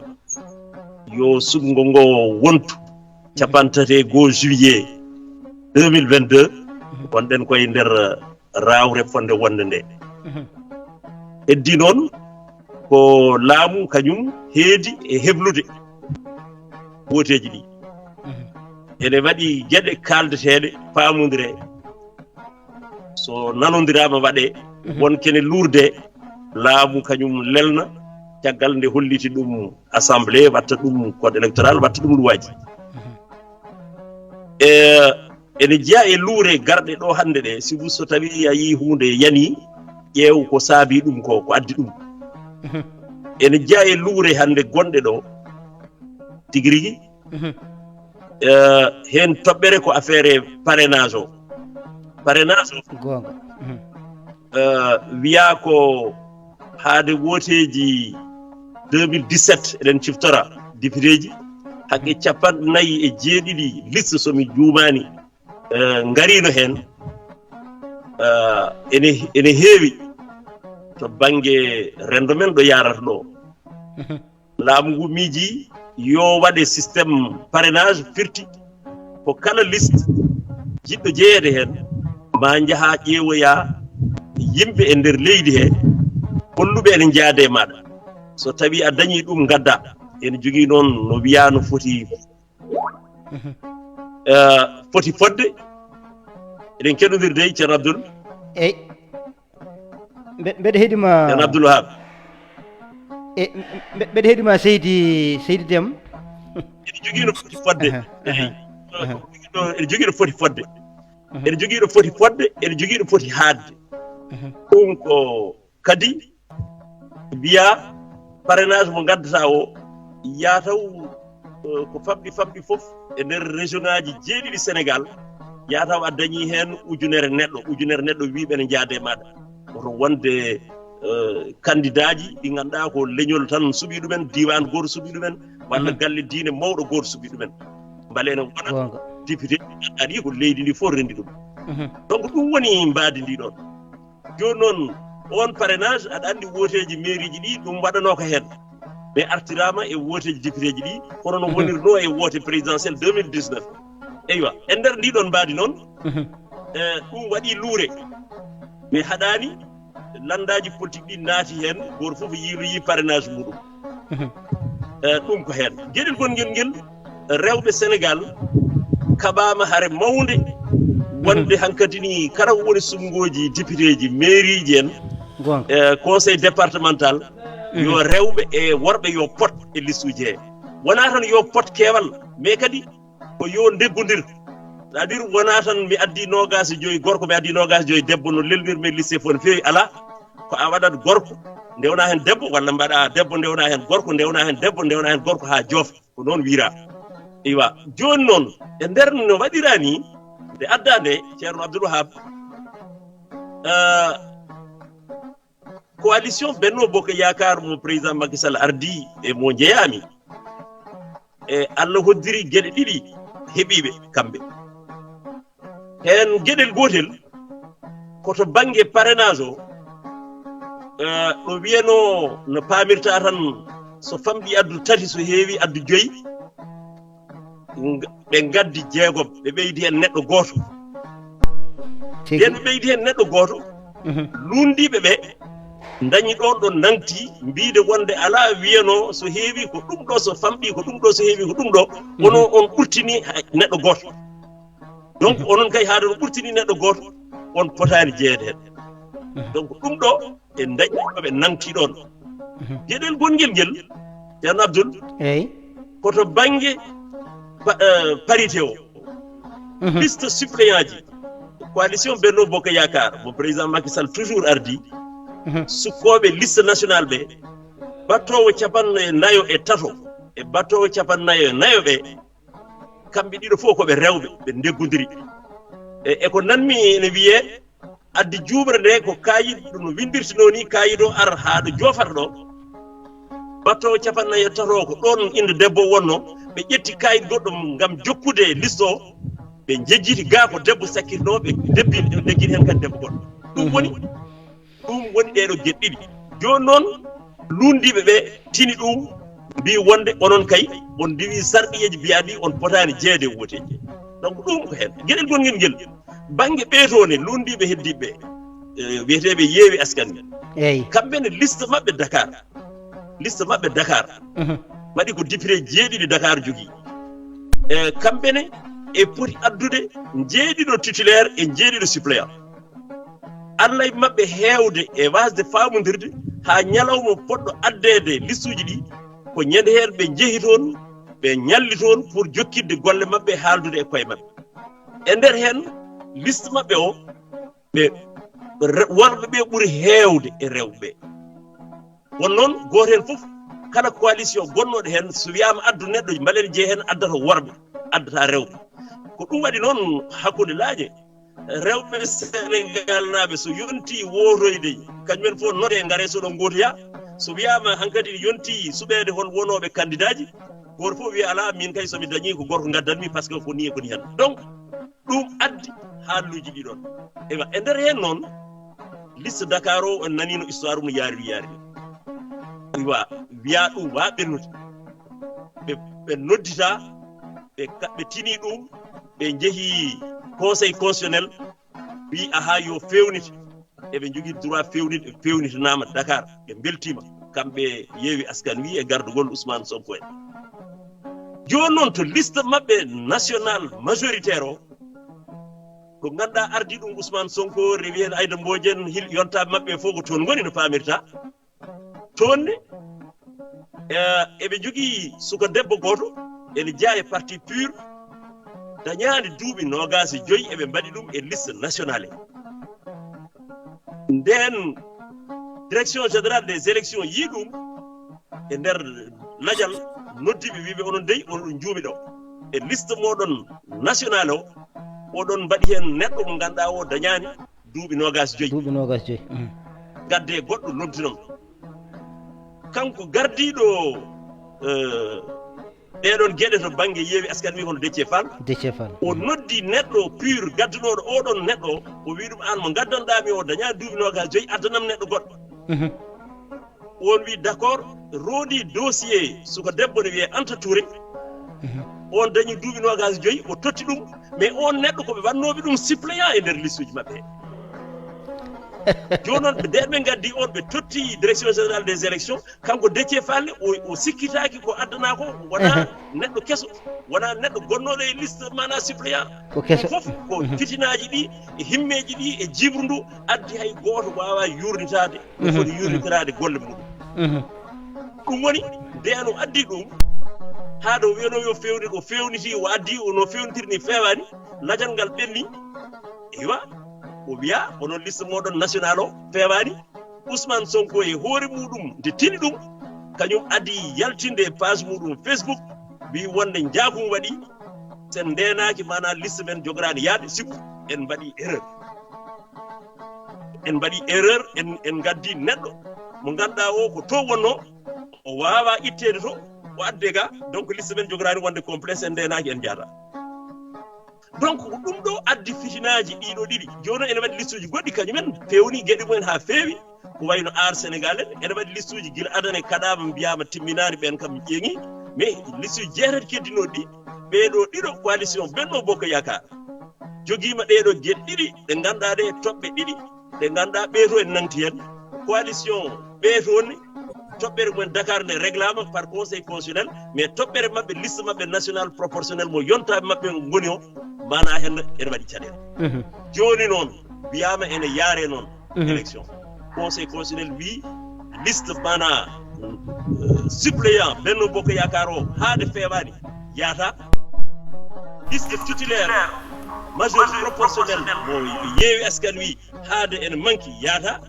yo suɓngo ngo wontu cappanɗe tati e goo juillet deux mille vingt-deux. Mhm. Wonɗen koye nder raawre fotnde wonde nde. Mhm. Heddi noon ko laamu kañum heedi e heblude wooteeji ɗi. Mhm. Ene waɗi geɗe kaaldeteeɗe, faamondire. So nanondiraama waɗe, Mhm. won kene luurde, laamu kañum lelna, caggal nde holliti ɗum assemblée, watta ɗum code électoral, watta ɗum luwaaji. Mhm. E, ene jeyaa e luure garɗe ɗo hannde ɗe, sibu so tawi a yii huunde yani, ƴeew ko saabi ɗum ko, ko addi ɗum. Mhm. Ene jeyaa e luure hannde gonɗe ɗo, tigi rigi. Mhm. Eh, heen toɓɓere ko affaire parrainage o. Parrainage o, Goonga. Mhm. Eh, wiyaa ko haade wooteeji deux mille dix-sept, eɗen ciftora, députéji hakke cappanɗe nayi e jeeɗiɗi liste, so mi juumaani, eh, ngariino heen. Eh, ene, ene heewi to bannge renndo men ɗo yaarata ɗo. Mhm. Laamu ngu miiji yo waɗe système parrainage, firti ko kala liste jiɗɗo jeyeede heen, ma njaha ƴeewoya yimɓe e nder leydi he, holluɓe ene njaade e maaɗa. So tawi a dañi ɗum, ngadda. Ene jogii noon no wiyaa no foti, eh, foti fodde. Eɗen keɗodir dey, Ceerno Abdoul. Eyi. Mbe- mbeɗa heɗima. Ceerno Abdoul Wahab. E, mbe- mbeɗa heɗima seydi, seydi Dem. Ene jogii no foti fodde. Aha, aha, aha. Ene jogii no foti fodde. Ene jogii no foti fodde, ene jogii no foti haadde. Ɗum ko kadi mbiya parrainage mo ngaddataa o, yaa taw, eh, ko famɗi famɗi fof e nder région ngaji jeeɗiɗi Sénégal, yaa taw a dañi heen ujunere neɗɗo, ujunere neɗɗo wiiɓe ne njaade e maaɗa. Woto wonde, eh, kandidaaji ɗi ngannduɗaa ko leñol tan suɓi ɗumen, diiwaan gooto suɓi ɗumen, walla galle diine mawɗo gooto suɓi ɗumen. Mbele ene wona Goonga. Député aɗa ko leydi ndi fof renndi ɗum. Donc ɗum woni mbaadi ndi ɗon. Jooni noon, on parrainage, aɗa anndi wooteeji mairie ji ɗi ɗum waɗanoo ko heen. Mais artiraama e wooteeji député ji ɗi, kono no wonirnoo e woote présidentielle deux mille dix-neuf. Eywa, e nder ndi ɗon mbaadi noon, eh, ɗum waɗi luure. Mais haɗaani, lanndaaji politique ɗi naati heen, gooto fof yiiloyi parrainage muɗum. Eh, ɗum ko heen. Geɗel gongel ngel, rewɓe Sénégal kaɓaama hare mawnde, wonde hankadi ni kala ko woni suɓngooji député ji, mairie ji en, Goonga. eh, conseil départemental, yo rewɓe e worɓe yo pot e listuuji he. Wonaa tan yo pot keewal, mais kadi ko yo ndeggondir. C'est-à-dire wonaa tan mi addi noogaas e joyi gorko, mi addi noogaas e joyi debbo, no lelnirmi liste fof no feewi, alaa. Ko a waɗat gorko, ndewna heen debbo, walla mbaɗa debbo, ndewna heen gorko, ndewna heen debbo, ndewna heen gorko haa joofa. Ko noon wiyraa. Eywa, jooni noon, e nder no waɗiraa ni, nde addaa nde, Ceerno Abdoul Wahab, eh, coalition Benno Bokk Yaakaar mo président Macky Sall ardii e mo njeyaami, e Allah hoddiri geɗe ɗiɗi heɓiiɓe kamɓe. Heen geɗel gootel ko to bannge parrainage o, eh, ɗo wiyanoo no paamirtaa tan so famɗi addu tati, so heewi addu joyi, nga- ɓe ngaddi jeegom, ɓe ɓeydi heen neɗɗo gooto. Tigi. Nden ɓe ɓeydi heen neɗɗo gooto, lunndiiɓe ɓe ndañi ɗoon ɗo nangti, mbiide wonde alaa wiyanoo so heewi ko ɗum ɗo, so famɗi ko ɗum ɗo, so heewi ko ɗum ɗo, kono on ɓurtini hay neɗɗo gooto. Donc onon kay haade on ɓurtini neɗɗo gooto, on potaani jeyeede heen. Donc ɗum ɗo e ndañi ɗo ɓe nangti ɗoon. Geɗel gongel ngel, Ceerno Abdoul, Eyi. Ko to bannge pa- eh, parité o. Liste suppléant ji, coalition Benno Bokk Yaakaar mo président Macky Sall toujours ardii, sukkooɓe liste nationale ɓe, battoowo capanɗe nayo e tato e battoowo capanɗe nayo e nayo ɓe, kamɓe ɗiɗo fof ko ɓe rewɓe, ɓe ndeggondiri. E, e ko nanmi ene wiyee, addi juuɓre nde ko kayit ɗum no windirtinoo ni, kayit o ar haa ɗo joofata ɗo. Battoowo capanɗe nayi e tato ko ɗoon innde debbo wonnoo, ɓe ƴetti kayit goɗɗo ngam jokkude e liste o, ɓe njejjiti gaa ko debbo sakkitnoo, ɓe debbi, ɓe ndeggiri heen kadi debbo goɗɗo. Ɗum woni, ɗum woni ɗee ɗo geɗe ɗiɗi. Jooni noon, lunndiiɓe ɓe tini ɗum, mbii wonde onon kay, on ndiwii sarɗiyeeji mbiyaaɗi on potaani jeyeede e wooteeji. Donc ɗum ko heen. Geɗel gongel ngel, bannge ɓeetoone, lunndiiɓe heddiiɓe ɓe, eh, wiyeteeɓe Yeewi Askan Wi. Eyi. Kamɓe ne liste maɓɓe Dakar. Liste maɓɓe Dakar. Waɗi ko député jeeɗiɗi Dakar jogii. E kamɓe ne e poti addude njeeɗiɗo titulaire e njeeɗiɗo suppléant. Allah e maɓɓe heewde e waasde faamondirde haa ñalawma poɗɗo addeede listuuji ɗi, ko ñande heen ɓe njehi toon, ɓe ñalli toon pour jokkitde golle maɓɓe, haaldude e koye maɓɓe. E nder heen, liste maɓɓe o, ɓe re- worɓe ɓe ɓuri heewde e rewɓe ɓe. Won noon, gooto heen fof, kala coalition gonnooɗo heen, so wiyaama addu neɗɗo, mbaɗen jeye heen, addata worɓe, addata rewɓe. Ko ɗum waɗi noon, hakkunde laaƴe, rewɓe Senegal naaɓe so yontii wootoyde, kañumen fof nodee, ngaree so ɗo ngootoya. So wiyaama hankadi yontii suɓeede hol wonooɓe kandidaaji, gooto fof wiya alaa, min kay so mi dañii ko gorko ngaddanmi, par ce que ko nii e ko nii heen. Donc ɗum addi haalluuji ɗi ɗoon. Eywa, e nder heen noon, liste Dakar o, on nanii no histoire mum yaari, yaari. Eywa, wiyaa ɗum waa ɓennude. Ɓe, ɓe nodditaa, ɓe ka- ɓe tinii ɗum, ɓe njehi Conseil constitutionnel, wii ahaa yo feewnite. Eɓe njogii droit fewnit, fewnitanaama Dakar. Ɓe mbeltiima, kamɓe Yewwi Askan Wi e gardugol Ousmane Sonko en. Jooni noon, to liste maɓɓe national majoritaire o, ko ngannduɗaa ardii ɗum Ousmane Sonko, rewi heen Aïda Mbodj en, hil-, yontaaɓe maɓɓe fof ko toon ngoni no paamirta. Toon ne, eh, eɓe njogii suka debbo gooto, ene jeyaa e parti PUR, dañaani duuɓi noogaas e joy, eɓe mbaɗi ɗum e liste nationale. Ndeen, direction générale des élections yii ɗum e nder lajal, noddi ɓe, wii ɓe, "Onon dey, oɗon njuumi ɗo. E liste mooɗon national o, oɗon mbaɗi heen neɗɗo mo ngannduɗaa o dañaani duuɓi noogaas e joy. Duuɓi noogaas e joy. Mhm. Ngadde goɗɗo lomtinon." Kanko gardiiɗo, eh, ɗeɗon geɗe to bannge Yewwi Askan Wi, hono Déthié Fall. Déthié Fall. O noddi neɗɗo PUR gadduɗo oɗon neɗɗo, o wi ɗum, "Aan mo ngaddanɗaa mi o dañaa duuɓi noogaas joy, addanam neɗɗo goɗɗo." Mhm. On wi, "D'accord." Roondi dossier suka debbo ne wiyee Anta Touré. Mhm. On dañi duuɓi noogaas joy, o totti ɗum. Mais on neɗɗo ko ɓe wannooɓe ɗum suppléant e nder listuuji maɓɓe. Jooni noon, ɓe, nden ɓe ngaddi on, ɓe totti direction générale des élections. Kanko Déthié Fall, o, o sikkitaaki ko addanaa ko, wonaa neɗɗo keso, wonaa neɗɗo gonnooɗo e liste, maanaa suppléant. Ko keso. Ɗum fof ko fitinaaji ɗi, e himmeeji ɗi, e jiiɓru ndu addi hay gooto waawaa yuurnitaade no foti yuurnitiraade golle muɗum. Mhm. Ɗum woni, ndeen o addi ɗum, haa ɗo wiyanoo yo fewni, o fewniti, o addi, o no fewnitiri ni feewaani, lajal ngal ɓenni. Eywa, o wiya, "Onon liste mooɗon national o feewaani." Ousmane Sonko e hoore muɗum, nde tini ɗum, kañum adi yaltinde e page muɗum Facebook, wi wonde njaakum waɗi, sen ndeenaaki, maanaa liste men jogoraani yaade, sibu en mbaɗi erreur. En mbaɗi erreur, en, en ngaddi neɗɗo mo ngannduɗaa o ko to wonnoo, o waawaa itteede to, o adde ga, donc liste men jogoraani wonde complet, sen ndeenaaki en njaata. Donc, ko ɗum ɗo addi fitinaaji ɗiɗo ɗiɗi. Jooni ene waɗi listuuji goɗɗi, kañum en pewni geɗe mumen haa feewi, ko wayno Aar Senegaal en, ene waɗi listuuji gila adana kaɗaama, mbiyaama timminaani, ɓeen kam mi ƴeeŋi, mais listuuji jeetati keddinooɗi ɗi, ɓee ɗo ɗiɗo, coalition Benno Bokk Yaakaar jogiima ɗee ɗo geɗe ɗiɗi ɗe ngannduɗaa ɗe toɓɓe ɗiɗi, ɗe ngannduɗaa ɓee to en nangti heen, coalition ɓee toon, toɓɓere mumen Dakar nde réglaama par conseil constitutionnel, mais toɓɓere maɓɓe, liste maɓɓe national proportionnel mo yontaaɓe maɓɓe ngoni o, maanaa heen ene waɗi caɗeele. Mhm. Jooni noon, wiyaama ene yaare noon, mhm, élection. Conseil constitutionnel wii liste, maanaa, euh, suppléant Benno Bokk Yaakaar o, haa nde feewaani, yaata. Liste titulaire, majorité proportionnelle mo Yewwi Askan Wi, haa nde ene manki, yaata.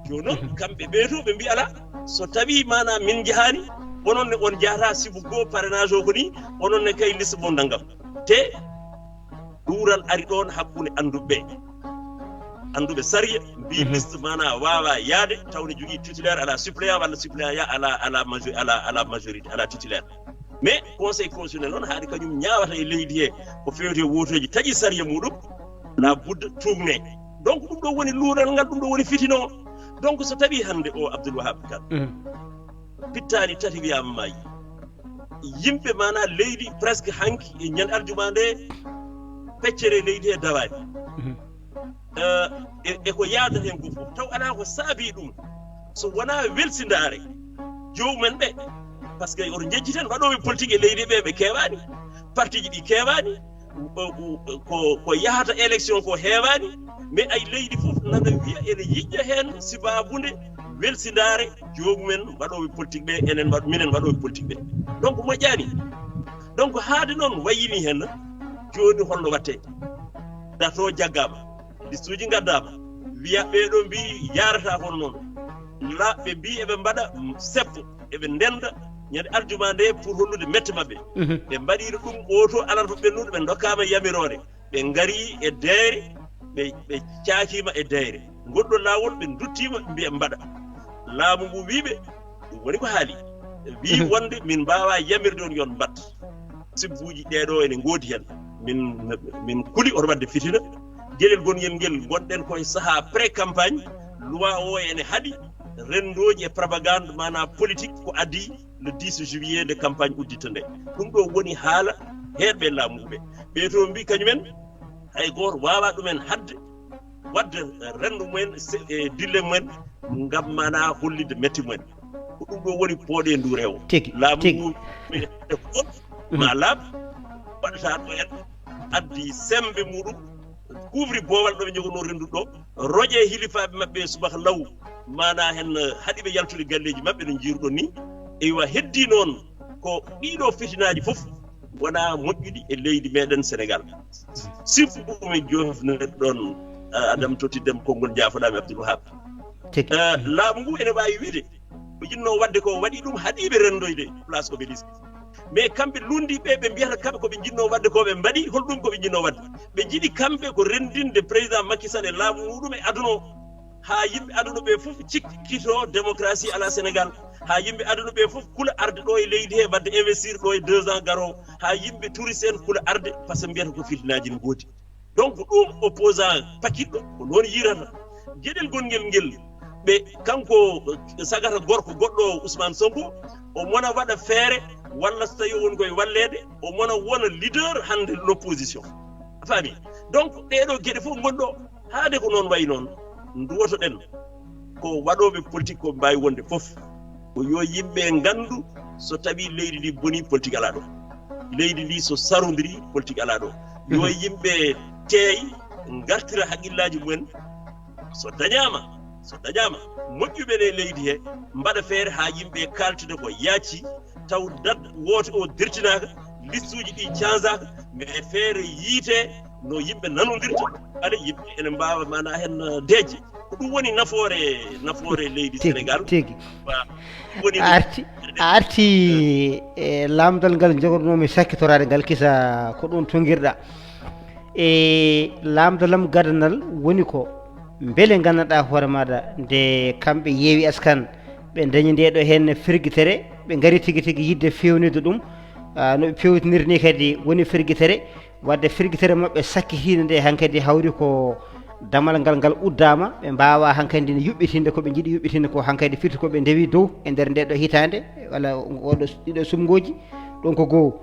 Jooni noon, mhm, kamɓe ɓee to ɓe mbii alaa, so tawii maanaa min njahaani, onon ne on njahataa, sibu goo parrainage o ko nii, onon ne kay liste mon nanngam. Te ɗuural ari ɗoon hakkunde annduɓe ɓee. Annduɓe sariya mbii, mhm, liste maanaa waawaa yahde taw ne jogii titulaire alaa suppléant, walla suppléant ya alaa, alaa majo-, alaa, alaa majorité, alaa titulaire. Mais conseil constitutionnel noon, haade kañum ñaawata e leydi he ko feewti e wotooji, taƴi sariya muɗum, la budda tuugne. Donc ɗum ɗo woni luural ngal, ɗum ɗo woni fitina o. Donc so tawii hannde o Abdoul Wahab Kane, mhm, pittaali tati wiyaama maayi, yimɓe maanaa leydi presque hanki e ñande aljuma nde, peccere leydi he dawaani. Mhm. Eh, e, e ko yaadata heen ko fof, taw alaa ko saabii ɗum, so wonaa welsindaare joomum en ɓe. Par ce que oto njejjiten, waɗooɓe politique e leydi ɓe, ɓe keewaani, partiiji ɗi keewaani, ko, ko, ko yahata élection ko heewaani, mais ay leydi fof nana wiya ene yiɗa heen sibaabude welsindaare joomum en waɗooɓe politique ɓe, enen waɗ-, minen waɗooɓe politique ɓe. Donc moƴƴaani. Donc haade noon wayini heen, jooni holno waɗtee? Dato jaggaama, listuuji ngaddaama, wiya ɓee ɗo mbii yaarata kono noon. La ɓe mbii eɓe mbaɗa seppo, eɓe ndennda ñande aljuma nde pour hollude mette maɓɓe. Mhm. Ɓe mbaɗiino ɗum, oto alarba ɓennuɗo, ɓe ndokkaama yamiroore. Ɓe ngari e deere, ɓe, ɓe caakiima e deere. Ngol ɗo laawol, ɓe nduttiima, mbiya mbaɗa. Laamu ngu wii ɓe, ɗum woni ko haali. Wii, mhm, wonde min mbaawaa yamirde on yon mbaɗ. Sibbuuji ɗee ɗo ene ngoodi heen. Min, min kuli oto waɗde fitina. Geɗel gongel ngel, ngonɗen koye sahaa pré-campagne. Loi o ene haɗi renndooji e propagande, maanaa politique, ko adii le dix juillet nde campagne udditta nde. Ɗum ɗo woni haala heerɓe laamu ɓe. Ɓee to mbii kañumen, hay gooto waawaa ɗumen haɗde wadde renndo mumen e dille mumen, ngam mana hollitde metti mumen. Ko ɗum ɗo woni pooɗe ndu rewo. Tigi, laamu tigi. Ngu ma laaɓ, waɗata ɗo en addi sembe muɗum, couvre boowal ɗo ɓe jogonoo renndude ɗo, roƴe hilifaaɓe maɓɓe subaka law, mana hen haɗiɓe yaltude galleeji maɓɓe no jiiruɗon ni. Eywa, heddi noon ko ɗiɗo fitinaaji fof wona moƴƴuɗi e leydi meɗen Sénégal. Surtout ko min jofnir ɗon, ah, Adam totti dem konngol, jaafoɗaami Abdoul Wahab. Tigi. Ah, laamu ngu ene waawi wiide ko jinnoo waɗde ko waɗi ɗum, haɗiiɓe renndoyde place Obélisque. Mais kamɓe lundi ɓe, ɓe mbiyata kamɓe ko ɓe jinnoo waɗde ko ɓe mbaɗi, holɗum ko ɓe jinnoo waɗde? Ɓe jiɗi kamɓe ko renndinde président Macky Sall e laamu muɗum e aduna o. Haa yimɓe aduna ɓe fof cikkito démocratie ala Sénégal. Haa yimɓe aduna ɓe fof kula arde ɗo e leydi he, wadde investir ɗo e deux ans garo. Haa yimɓe touriste en kula arde, par ce que mbiyata ko fitinaaji no ngoodi. Donc ɗum opposant pakiɗɗo ko noon yirata. Geɗel gonngel ngel, ɓe, kanko, eh, sagata gorko goɗɗo Ousmane Sonko, o mona waɗa feere, walla so tawi o woni koye walleede, o mona wona leader hannde l'opposition. A faami? Donc ɗeɗo geɗe fof ngonɗo, haade ko noon wayi noon, nduwotoɗen ko waɗooɓe politique ko mbaawi wonde fof, ko yo yimɓe nganndu so tawi leydi ndi boni, politique alaa ɗo. Leydi ndi so sarondiri, politique alaa ɗo. Yo yimɓe teey, ngartira haqqillaaji mumen. So dañaama, so dañaama, moƴƴuɓe ne leydi he mbaɗa feere haa yimɓe kaaltida ko yaaci, taw dat woote o dirtinaaka, listuuji ɗi canzaaka, mais feere yiite no yimɓe nanondirta, aɗa yimɓe ene mbaawa mana hen, uh, deeƴde. Ko ɗum woni nafoore, nafoore leydi Tigi, Sénégal. Tigi. Wa-, ɗum woni A arti, a arti e laamdal ngal jogornoomi sakkitoraade ngal, kisa ko ɗum tongirɗa. E laamdal am gadanal woni ko mbele nganndanɗaa hoore maaɗa nde kamɓe Yewwi Askan ɓe ndañi nde ɗo heen firgitere, ɓe ngari tigi tigi yiɗde feewnitde ɗum, ah, no ɓe feewtiniri ni kadi woni firgitere, wadde firgitere maɓɓe sakkitiinde nde hankadi hawri ko damal ngal ngal uddaama, ɓe mbaawaa hankadi ne yuɓɓitinde ko ɓe njiɗi yuɓɓitinde ko, hankadi firti ko ɓe ndewi dow e nder nde ɗo hitaande, walla oɗo, ɗiɗo sumngooji, ɗum ko goo.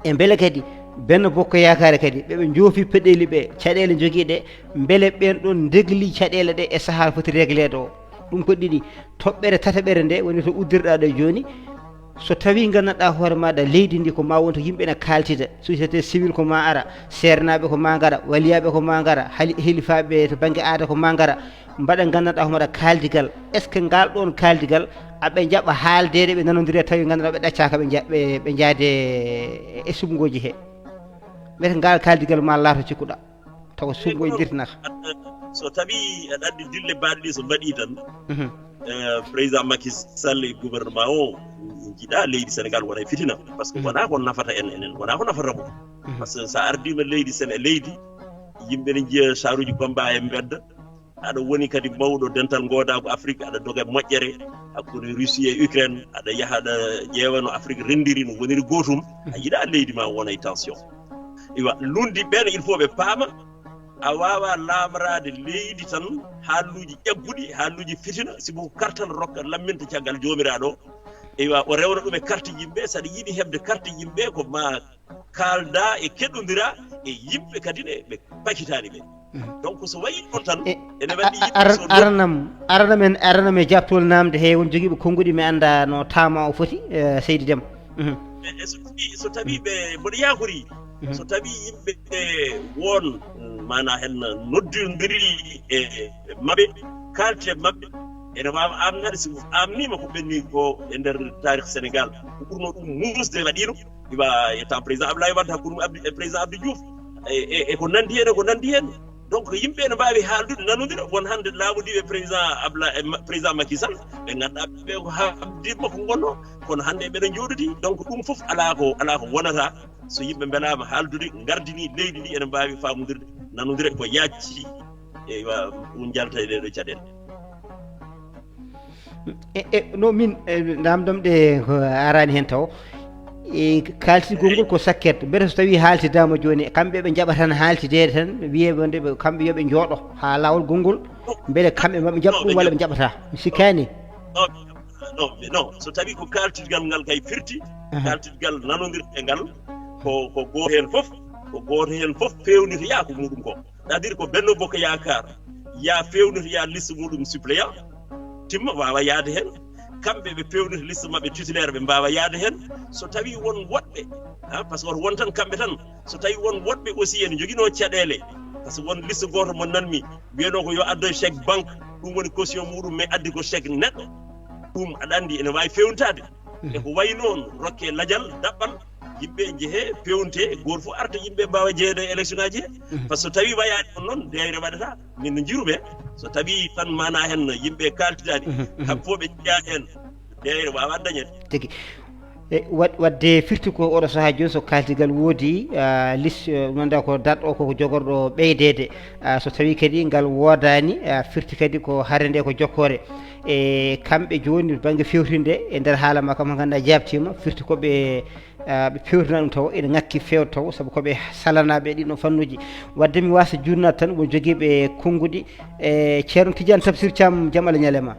E mbele kadi Benno Bokk Yaakaar kadi ɓe, ɓe njoofi peɗeeli ɓe, caɗeele jogiiɗe, mbele ɓeen ɗoon ndegli caɗeele ɗe e sahaa foti régleede o. Ɗum ko ɗiɗi. Toɓɓere tataɓere nde woni to uddirɗaa ɗo jooni, so tawii nganndanɗaa hoore maaɗa leydi ndi ko ma won to yimɓe ene kaaltida, société civile ko ma ara, seernaaɓe ko ma ngara, waliyaaɓe ko ma ngara, hali-, hilifaaɓe to bannge aada ko ma ngara, mbaɗa nganndanɗaa hoore maaɗa kaaldigal. Est-ce que ngal ɗoon kaaldigal aɓe njaɓa haaldeede, ɓe nanondira tawi nganndanɗaa ɓe ɗaccaaka ɓe nja-, ɓe, ɓe njaade e sumngooji he? Mbiyete ngal kaaldigal ma laato cikkuɗaa. Tawa suɓngo e dirtinata. So tawi aɗa anndi dille baɗɗe ɗi so mbaɗi tan, eh, président Macky Sall e gouvernement o njiɗa leydi Sénégal wona e fitina, parce que wona ko nafata en, enen wona ko nafata mo. Parce que sa ardima leydi Séné-, leydi, yimɓe ne njiya saruji combat e mbedda, aɗa woni kadi mawɗo dental ngoodaagu Afrique, aɗa doga moƴƴere hakkunde Russie e Ukraine, aɗa yaha aɗa ƴeewa no Afrique renndiri, no woniri gootum, a yiɗa leydi ma wona e tension. Iwa, lundi ɓen, il faut ɓe paama, a waawa laamraade leydi tan haaluuji ƴagguɗi, haaluuji fitina, sibu ko kartal rokka lamminta caggal joomiraaɗo. Iwa, o rewna ɗum e carte yimɓe, saɗa yiɗi heɓde carte yimɓe ko ma kaalda e keɗodira e yimɓe kadi ne ɓe pakitaani ɓe. Donc so wayi ɗon tan, ene waɗi yimɓe aranam, aranam en, aranam e jaabtol namde he won jogiiɓe konnguɗi mi annda no taama o foti, eh, seydi Dem. E, e so tawi, so tawi ɓe mboɗo yakori, so tawi yimɓe ɓe won, mm, mana hen noddidiri e maɓɓe, kaalte maɓɓe, ene waawa amnade, si amnima ko ɓenni ko e nder taarikh Sénégal, ko ɓurno ɗum muusde waɗino, iwa e temps président Abdoulaye Wade, hakkunde mum Abdou, e président Abdou Diouf, e, e, e ko nandi hen, e ko nandi hen. Donc yimɓe ene mbaawi haaldude, nanodira, won hannde laamudiiɓe président Abla-, e ma-, président Macky Sall, ɓe ngannduɗaa ɓe ko ha-, habdiiɓe makko ngonno, kono hannde ɓeɗo njooɗodi. Donc ɗum fof alaa ko, alaa ko wonata. So yimɓe mbelaama haaldude, ngardini leydi ndi, ene mbaawi faamondirde, nanondira ko yaajci e wa-, ɗum jalta e ɗeɗo caɗeele. E, e, no min, e, namdom ɗe ko arani hen taw. E, kaaltigol ngol ko sakket. Mbete so tawi haaltidaama jooni, kamɓe ɓe njaɓa tan haaltideede tan, wiye wonde ɓe, kamɓe yo ɓe njooɗo haa laawol gongol, mbele kamɓe maɓe njaɓa ɗum walla ɓe njaɓata. Mi sikkaani. Non, non, non. So tawi ko kaaltirgal ngal kay firti, kaaltirgal nanondirde ngal, ko, ko gooto heen fof, ko gooto heen fof feewnitoya ko muɗum ko. C'est-à-dire ko Benno Bokk Yaakaar ya fewnitoya liste muɗum suppléant, timma, wawa yaade hen. Kamɓe ɓe pewnita liste maɓɓe titulaire, ɓe mbawa yaade hen. So tawi won woɗɓe, ha, par ce que woto won tan kamɓe tan, so tawi won woɗɓe aussi ene joguino caɗele, par ce que won liste goto mo nanmi wiyano ko yo addoy chèque banque, ɗum woni caution muɗum, mais addi ko chèque neɗɗo. Ɗum aɗa andi ene wawi fewnitade. E ko wayi noon, rokke lajal daɓɓal, yimɓe jeehe, pewnte, goto fof arta, yimɓe mbawa jeeyede e élection ngaji he. Par ce que so tawi wayaani on noon, deeyre waɗata. Min no njiruɓe, so tawi tan mana hen yimɓe kaltidani, happooɓe jeeya hen, deeyre wawa dañede. Tigi. E wad- wadde firti ko oɗo sahaa jooni, so kaldigal woodi, ah, lis- eh, ɗum annda ko daɗɗo o koko jogorɗo ɓeydeede. Ah, so tawi kadi ngal woodani, ah, firti kadi ko hare nde ko jokkore. E kamɓe jooni bangge fewtinde e nder haala ma kam, ngannduɗaa jaabtiima, firti ko ɓe, ah, ɓe pewtina ɗum taw ene ŋakki feewde taw, sabu ko ɓe salanaɓe e ɗiɗo fannuji. Wadde mi wasa jurnat tan won jogiiɓe konnguɗi. E Ceerno Tidiane Tafsir Thiam, jam Allah ñalema.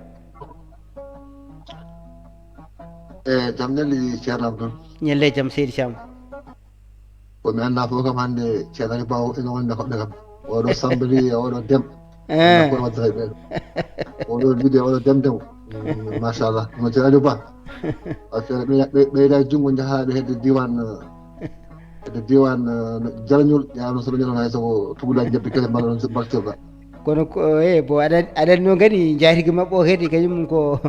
E jam ñalli Ceerno Abdoul. Ñalle jam Seydi Thiam. Ko mi annda fof kam hannde Ceerno Ali Bawo ene wonde hoɓɓe kam. Oɗo Sambali, oɗo Dem. Eh. Ko waddata ɓe. Oɗo Bide, oɗo Dem Dem. Mm, machallah. No Ceerno Ali Ba. Affaire ɓe ɓe ɓeyda junngo jahaɓe hedde diwan, eh, hedde diwan, eh, Jarañol, ƴaawno soɓe ñalon hay sago tugulaji jebde kele mballa noon baktirɗa. Kono ko e bo aɗa aɗa no ngani jaatigi maɓɓe o kadi kañum ko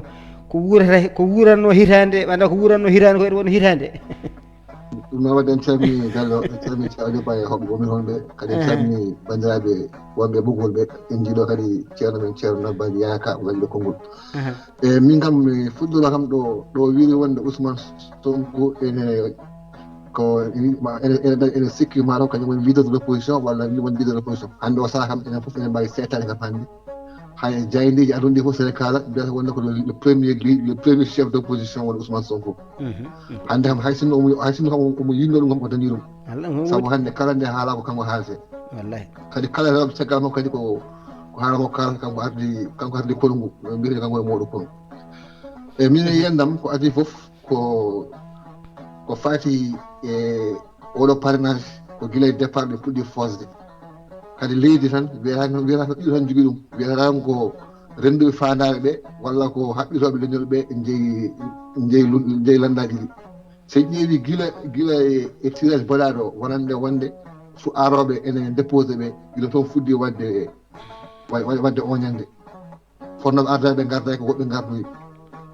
ko wurata ko wuranno hitande, wanda ko wuranno hitande ko wonno hitande. Ɗum noon waɗi en calmini Gallo, en calmini Ceerno Ba e hoɓɓe wonɓe toon ɓe, kadi en calmini banndiraaɓe wonɓe e ɓoggol ɓe, en njiiɗo kadi ceerno men Ceerno Nabbali Yaaka wonɓe konngol. E min kam mi fuɗɗora kam ɗo ɗo wiiri wonde Ousmane Sonko ene ko ene ene ene sikki ma ɗo kañum woni leader de l'opposition walla woni leader de l'opposition. Hannde o saha kam enen fof ene mbawi seettaade kam hannde. Hay jaayndeeji aduna ɗi fof so en kaala mbiyata wonde ko le premier le premier chef d'opposition woni Ousmane Sonko. Hannde kam hay sinno omo hay sinno kam omo yinno ɗum kam o dañi ɗum. Sabu hannde kala nde haala ko kanko haalte. Kadi kala rewɓe caggal makko kadi ko ko haala ko kaalata kanko ardi kanko ardi konu ngu no mbiyete kanko e mawɗo konu. E min e yiyandam ko adii fof ko ko faati e oɗo parrainage ko gila e départ ɓe puɗɗi fosde. Kadi leydi tan wiyata wiyata ko ɗiɗo tan jogui ɗum, wiyata tan ko renduɓe fandare ɓe walla ko haɓɓitoɓe leñol ɓe jeeyi jeeyi jeeyi landaji ɗi. So en ƴeewi gila gila e tirage baɗaɗo wonande wonde fu aroɓe ene dépose ɓe gila toon fuɗɗi wadde wadde oñande. Fonnoɓe ardaɓe ɓe garda ko woɓɓe gardoyi.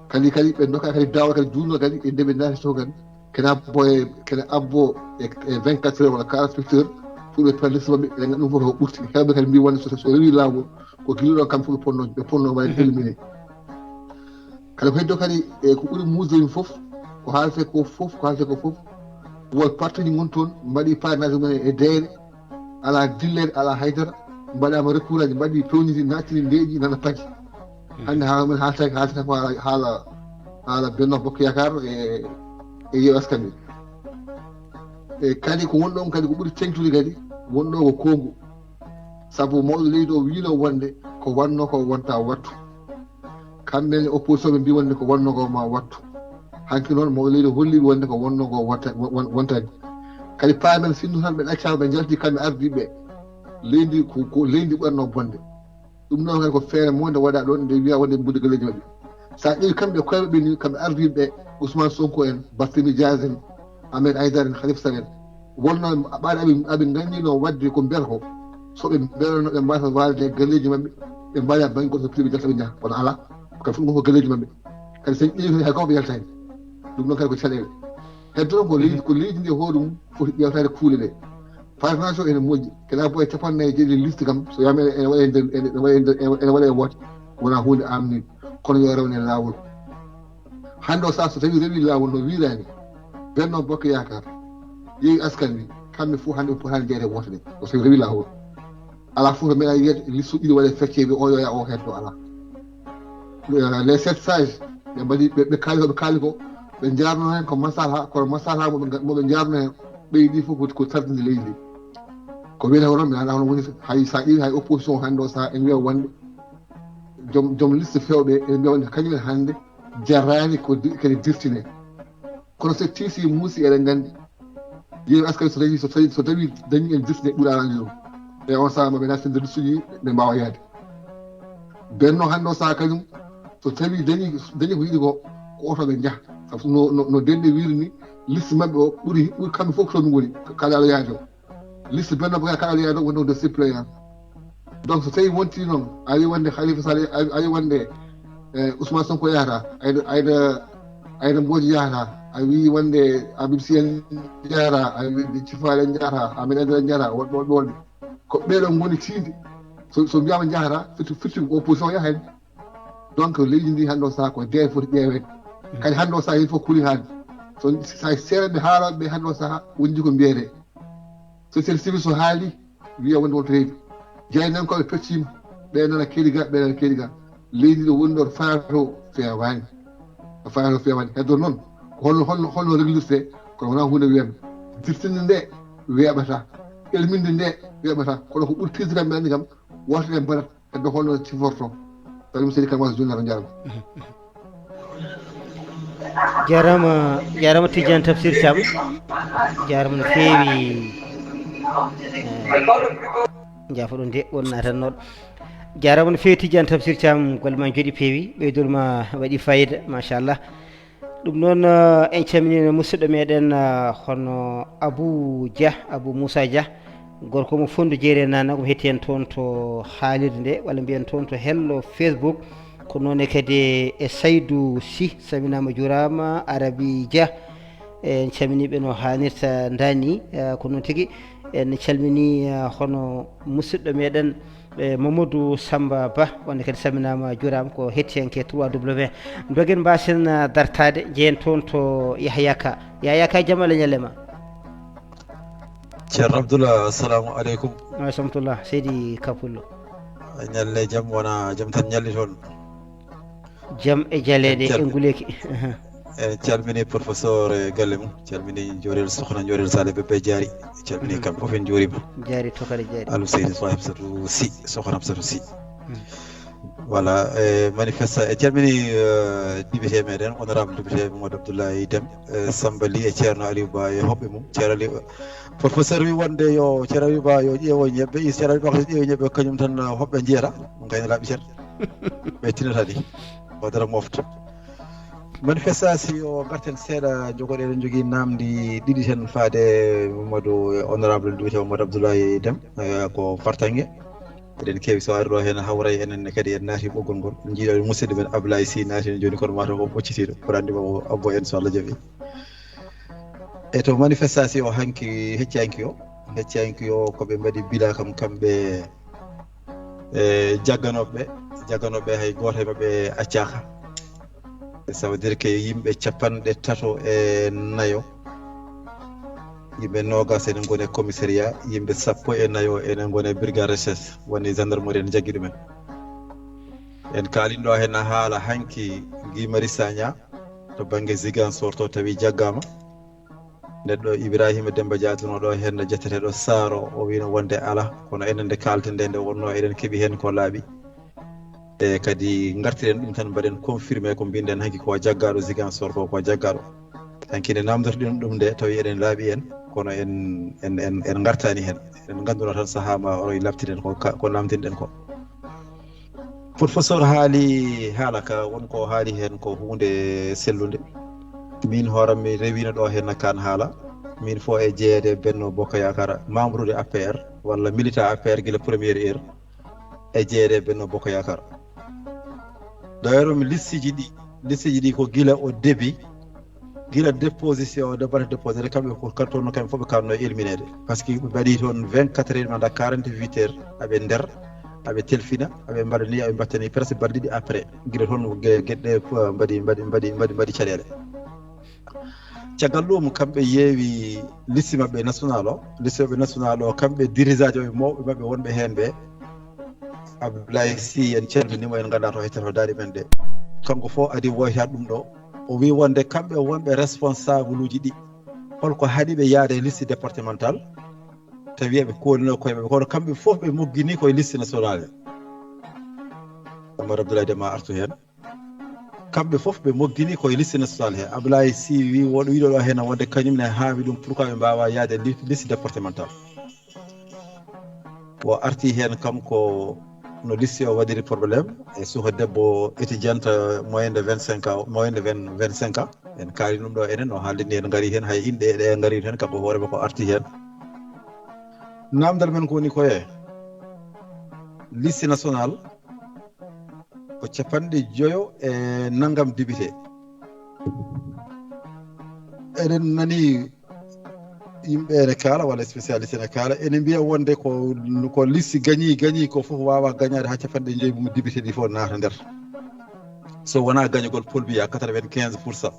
Kadi kadi ɓe dokka kadi dawa kadi juutno kadi e ndeɓe naati to kadi kene abbo e kene abbo e vingt-quatre heures walla quarante-huit heures pour ɓe pelle liste maɓɓe. Eɗen gandi ɗum fof ko ɓurti hewɓe kadi mbi wonde so rewi lawol ko gila ɗon kamɓe fof ɓe ponno ɓe ponno waɗde éliminé. Kadi ko heddo kadi e ko ɓuri musde yimɓe fof ko haalte ko fof ko haalte ko fof won parti ji gon toon mbaɗi parrainage mumen e deere. Ala dillere ala haydara mbaɗama recours aji mbaɗi pewniti nattini ndeeƴi nana padi. Hannde haala men haaltaki haaltata ko haala haala haala Benno Bokk Yaakaar e e yeew askan wi. E kadi ko wonɗon kadi ko ɓuri teŋtude kadi wonɗo ko kongu. Sabu mawɗo leydi o wiino wonde ko wanno ko wonta wattu. Kamɓe ne opposition ɓe mbi wonde ko wonno ko ma wattu. Hanki noon mawɗo leydi holli wonde ko wonno ko wontani. Kadi paamen sinno tan ɓe ɗaccama ɓe jalti kamɓe ardiɓe ɓe. Leydi ko leydi ɓuranno bonde. Ɗum noon kadi ko feere mo nde waɗa ɗon nde wiya wonde mbude galleji maɓɓe. Sa ƴeewi kamɓe koyeɓe ni kamɓe ardiɓe ɓe Ousmane Sonko en, Barthélémy Diaz en, Ahmed Aïdara en, Khalifa Sall en. Wonno ɓaade aɓe aɓe gandino wadde ko mbiyata ko soɓe mbeɗano ɓe mbasa walde e galleji maɓɓe ɓe mbaɗa banggue goto piɗe ɓe jalta ɓe jaaha kono ala. Kadi fof ko galleji maɓɓe. Kadi sen ƴeewi hay goto ɓe yaltani. Ɗum noon kadi ko caɗele. Heddo ko leydi ko leydi ndi hoore mum foti ƴewtade kuule ɗe. Parrainage o ene moƴƴi kala boye capanɗe nayi jeeɗiɗi liste kam so wiyama ene waɗe nder ene waɗe nder ene waɗe e woote wona hunde amni. Kono yo rewne lawol. Hannde o saha so tawi rewi lawol no wirani Benno Bokk Yaakaar yeewi askan wi kamɓe fof hannde ɓe potani jeeyde woote ɗe o tawi rewi lawol. Ala fof to meeɗa yiyede liste ɗiɗi waɗe fecce wi o yoya o heddo ala. Les sept sages ɓe mbaɗi ɓe kaali koɓe kaali ko ɓe jarno hen ko masala kono masala moɓe jarno hen ɓeydi fof ko tardinde leydi ndi. Ko wiyata ko noon mi anda hono woni hay sa ƴeewi hay opposition hannde o saha en wiya wonde joom joom liste fewɓe ene mbiya wonde kañumen hannde jarani ko kadi dirtine. Kono so tiisi muusi eɗen nganndi yeewi askari so tawi so tawi so tawi dañi en dirtine ɓurani ɗum. E on saha maɓe naati nder liste ji, ɓe mbawa yaade. Benno hannde o saha kañum, so tawi dañi, dañi ko yiɗi ko, ko oto ɓe njaha. Sabu no, no, no denɗe wiiri ni, liste maɓɓe o ɓuri, ɓuri kamɓe fof ko toon ngoni, kala ala yaade o. Liste Benno Bokk Yaakaar kala ala yaade o woni de suppléant. Donc so tawi wonti noon, a wi wonde Khalifa Sall, a wi wonde, eh, Ousmane Sonko yahata, Aïda, Aïda, Aïda Mbodj yahata, a wi wonde Habib Sy en yahata, a wi Déthié Fall en yahata, Ahmed Aïdara en yahata, woɗɓe, woɗɓe, woɗɓe. Ko ɓeeɗo ngoni tiiɗde. So, so mbiyama jahata, firti, firti ko opposition yaha hen. Donc leydi ndi hannde o saha ko deer foti ƴeeweede. Kadi hannde o saha hen fof kuli haalde. So, sa seeɗa ɓe haala ɓe hannde o saha wondi ko mbiyete. Société civile so haali, wiya wonde wonto reedu. Jaaynankoɓe peccima, ɓe nana keɗi ga, ɓe nana keɗi ga. Leydi ɗo woni ɗo fato feewani. Fato feewani. Heddo noon, ko holno, holno, holno reglirte, kono wona hunde weeɓde. Dirtinde nde weeɓata. Elminde nde weeɓata. Kono ko ɓuri tiiɗde kam, mi anndi kam, wootere mbaɗat heddo holno ciforto. Salim Seydi Kamara Junior, on jarama. Jarama, jarama Tidiane Tafsir Thiam. Jarama no feewi. Eh, jaafoɗon de, won natannoɗo. Jarama no feewi Tidiane Tafsir Thiam, golle ma jooɗi peewi, ɓeydol ma waɗi fayida, machallah. Ɗum noon, eh, en calminiino musidɗo meɗen, eh, hono Abou Dia, Abou Moussa Dia, gorko mo Fondo Jeere Nana, ko hetti en toon to haalirde nde, walla mbiyen toon to hello Facebook. Ko noon e kadi e Saydou Sy, salminaama, juuraama, Arabi Dia. En calminii ɓe no haanirta ndaa nii, eh, ko noon tigi. En calminii, eh, hono musidɗo meɗen, eh, Mamadou Samba Ba, wonde kadi salminaama, juuraama, ko hettiyanke trois W. Dogen mbaasen, eh, dartaade, njeyen toon to Yahya Ka. Yahya Ka, jam Allah ñalle ma. Ceerno Abdoullah, assalamu aleykum. Wa rahmatullah, Seydi Kapullo. Ñalle jam, wona jam tan ñalli toon. Jam e jaleeɗe e nguleyki. En calmini professeur e galle mum, calmini Joorel, sokhna Joorel Sale, Bébé Diary, calmini kamɓe fof, en njuurima. Diary to kala Diary. Alou Seydi Sow Hamsatou Sy, sokhna Hamsatou Sy. Voilà, e manifesta, e calmini, eh, député meɗen, honorable député Mamadou Abdoulaye Deme, eh, Samba Ly e Ceerno Aliou Ba e hoɓɓe mum. Ceerno Aliou, professeur wi wonde yo Ceerno Aliou Ba yo ƴeewo ñebbe, i Ceerno Aliou Ba ko ƴeewo ñebbe, kañum tan, eh, hoɓɓe jiyata, ɗum kayne laaɓi ceer. Ɓe tinata ni, o dara mofta. Manifestation o, garten seeɗa, jogoɗen, eɗen jogii namdi ɗiɗi tan faade Mamadou, eh, honorable député Mamadou Abdoulaye Deme, eh, ko fartange. Eɗen keewi, so ari ɗo heen hawray enen ne kadi en naati ɓoggol ngol. Jiiɗo e musidɗo men Ablaye Sy naati heen jooni, kono mataw o ɓoccitiiɗo. Mboɗo anndi ma o abbo en so Allah jaɓi. E to manifestation o hanki heccanki o, heccanki o ko ɓe mbaɗi bila kam kamɓe, e jagganooɓe, jagganooɓe hay gooto e maɓɓe accaaka. Ça veut dire que yimɓe capanɗe tato e nayo, yimɓe noogas ene ngoni e commissariat, yimɓe sappo e nayo ene ngoni e brigade recherche, woni gendarmerie ene jaggi ɗumen. En kaalino ɗo heen haala hanki Guy Marius Sagna to bannge Ziguinchor to, tawi jaggaama. Neɗɗo Ibrahima Demba Dia adduno ɗo heen, no jetteteeɗo Saaro, o wiino wonde alaa, kono enen nde kaalten nde, nde wonnoo eɗen keɓi heen ko laaɓi. E kadi ngartiren ɗum tan, mbaɗen confirmé ko mbinɗen hanki ko jaggaaɗo Ziguinchor ko, ko jaggaaɗo. Hanki nde namdorɗen ɗum nde, tawi eɗen laaɓi en, kono en, en, en, en ngartaani heen. Eɗen ngannduno tan sahaa ma oroy labtinen ko ka, ko namdinɗen ko. Professeur haali haala ka, won ko haali heen ko huunde sellunde. Min hooram mi rewino ɗo heen kan haala. Min fo e jeeyede Benno Bokk Yaakaar, membre de A P R walla militant A P R gila première heure. E jeeyede Benno Bokk Yaakaar. D'ailleurs, mi listiji ɗi, listiji ɗi ko gila o début, gila déposition, de bata déposé, kamɓe ko kantoon no kamɓe fof ɓe kanno éliminé de. Parce que ɓe mbaɗi toon vingt-quatre heures, manda quarante-huit heures, aɓe nder, aɓe telfina, aɓe mbaɗa ni, aɓe mbatta ni presque balɗe ɗiɗi après. Gila toon ge-, geɗɗe, eh, mbaɗi, mbaɗi, mbaɗi, mbaɗi, mbaɗi caɗeele. Caggal ɗum, kamɓe yeewi liste maɓɓe national o, liste maɓɓe national o, kamɓe dirigeaji maɓɓe mawɓe maɓɓe wonɓe heen ɓe, Abdoulaye Sy, en calminimo, en nganndaa to hettata daɗi men ɗe. Kanko fof adi woyta ɗum ɗo, o wi wonde kamɓe wonɓe responsable uji ɗi, holko haɗi ɓe yaade e liste départemental, tawi ɓe koolino koye maɓɓe, kono kamɓe fof ɓe moggini koye liste national he. Amadou Abdoulaye Deme ma artu heen. Kamɓe fof ɓe moggini koye liste national he. Abdoulaye Sy wi woɗo wiɗo ɗo heen wonde kañum ne haawi ɗum, pourquoi ɓe mbawa yaade li-, liste départemental. O arti heen kam ko no liste o waɗiri problème e suka debbo étudiante moyenne de vingt cinq ans, moyenne de vingt vingt cinq ans. En kaali ɗum ɗo enen, o haaldini en, ngari heen, hay inɗe ɗe ngari heen, kanko hoore makko arti heen. Namdal men ko woni koye liste national ko capanɗe joyo e nangam député. Eɗen nani yimɓe ene kaala walla spécialiste ene kaala, ene mbiya wonde ko, ko liste gañi gañi ko fof wawa gañade ha capanɗe joyi mum député ɗi fof naata nder. So wona gañogol Paul Biya quatre-vingt-quinze pour cent,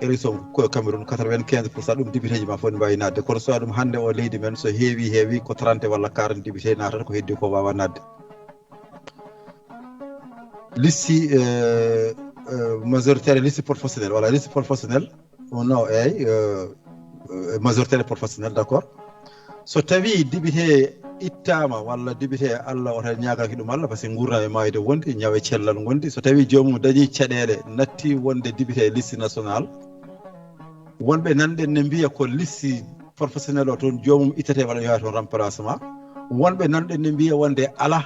élection ko Cameroun quatre-vingt-quinze pour cent ɗum député ji ma fof ne mbawi nadde, kono so ɗum hande o leydi men so heewi heewi ko trente walla quarante député natata, ko heddi ko wawa nadde. Liste euh, euh, majoritaire, liste proportionnelle, voilà, liste proportionnelle, oh non, eyyi euh, euh, majoritaire proportionnelle, d'accord. So tawi député ittama walla député Allah o tan ñaagaki ɗum Allah, parce que gurdam e mayde wondi, ñawe cellal gondi, so tawi joomum dañi caɗele natti wonde député liste nationale, wonɓe nanɗen ne mbiya ko liste proportionnelle o toon joomum ittete walla yoya toon remplacement. Wonɓe nanɗen ne mbiya wonde ala,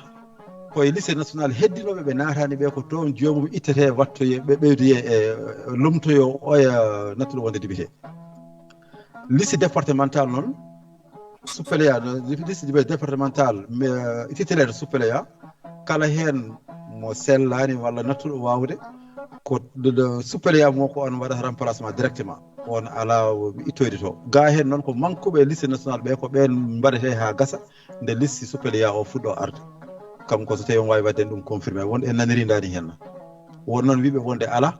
koye liste national heddinoɓe ɓe natani ɓe ko toon joomum ittete wattoye ɓe ɓeydoye e lomtoyo oya nattuɗo wonde député. Liste départemental noon, suppléant, liste départemental, titulaire suppléant, kala heen mo sellani walla nattuɗo wawde ko suppléant mo ko on waɗata remplacement directement, on ala ittoyde to. Ga heen noon ko manqueɓe liste national ɓe, ko ɓen mbaɗete ha gasa nde liste suppléant o fuɗɗo arde. Kanko so tawi on wawi wadde ɗum confirmé, won en naniri dani hen. Won noon wiɓe wonde ala,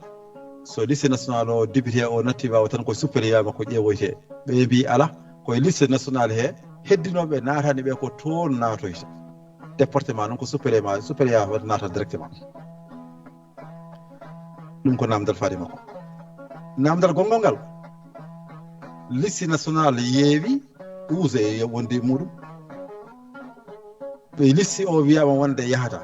so liste national o député o natti wawa tan ko suppléant makko ƴeewoyte. Ɓe mbi ala, koye liste national he heddinoɓe natani ɓe ko toon natoyta. Département noon ko suppléant, suppléant natata directement. Ɗum ko namdal faade makko. Namdal gongal ngal, liste national yeewi use e wonde e muɗum. Ɓe liste o wiyama wonde yahata.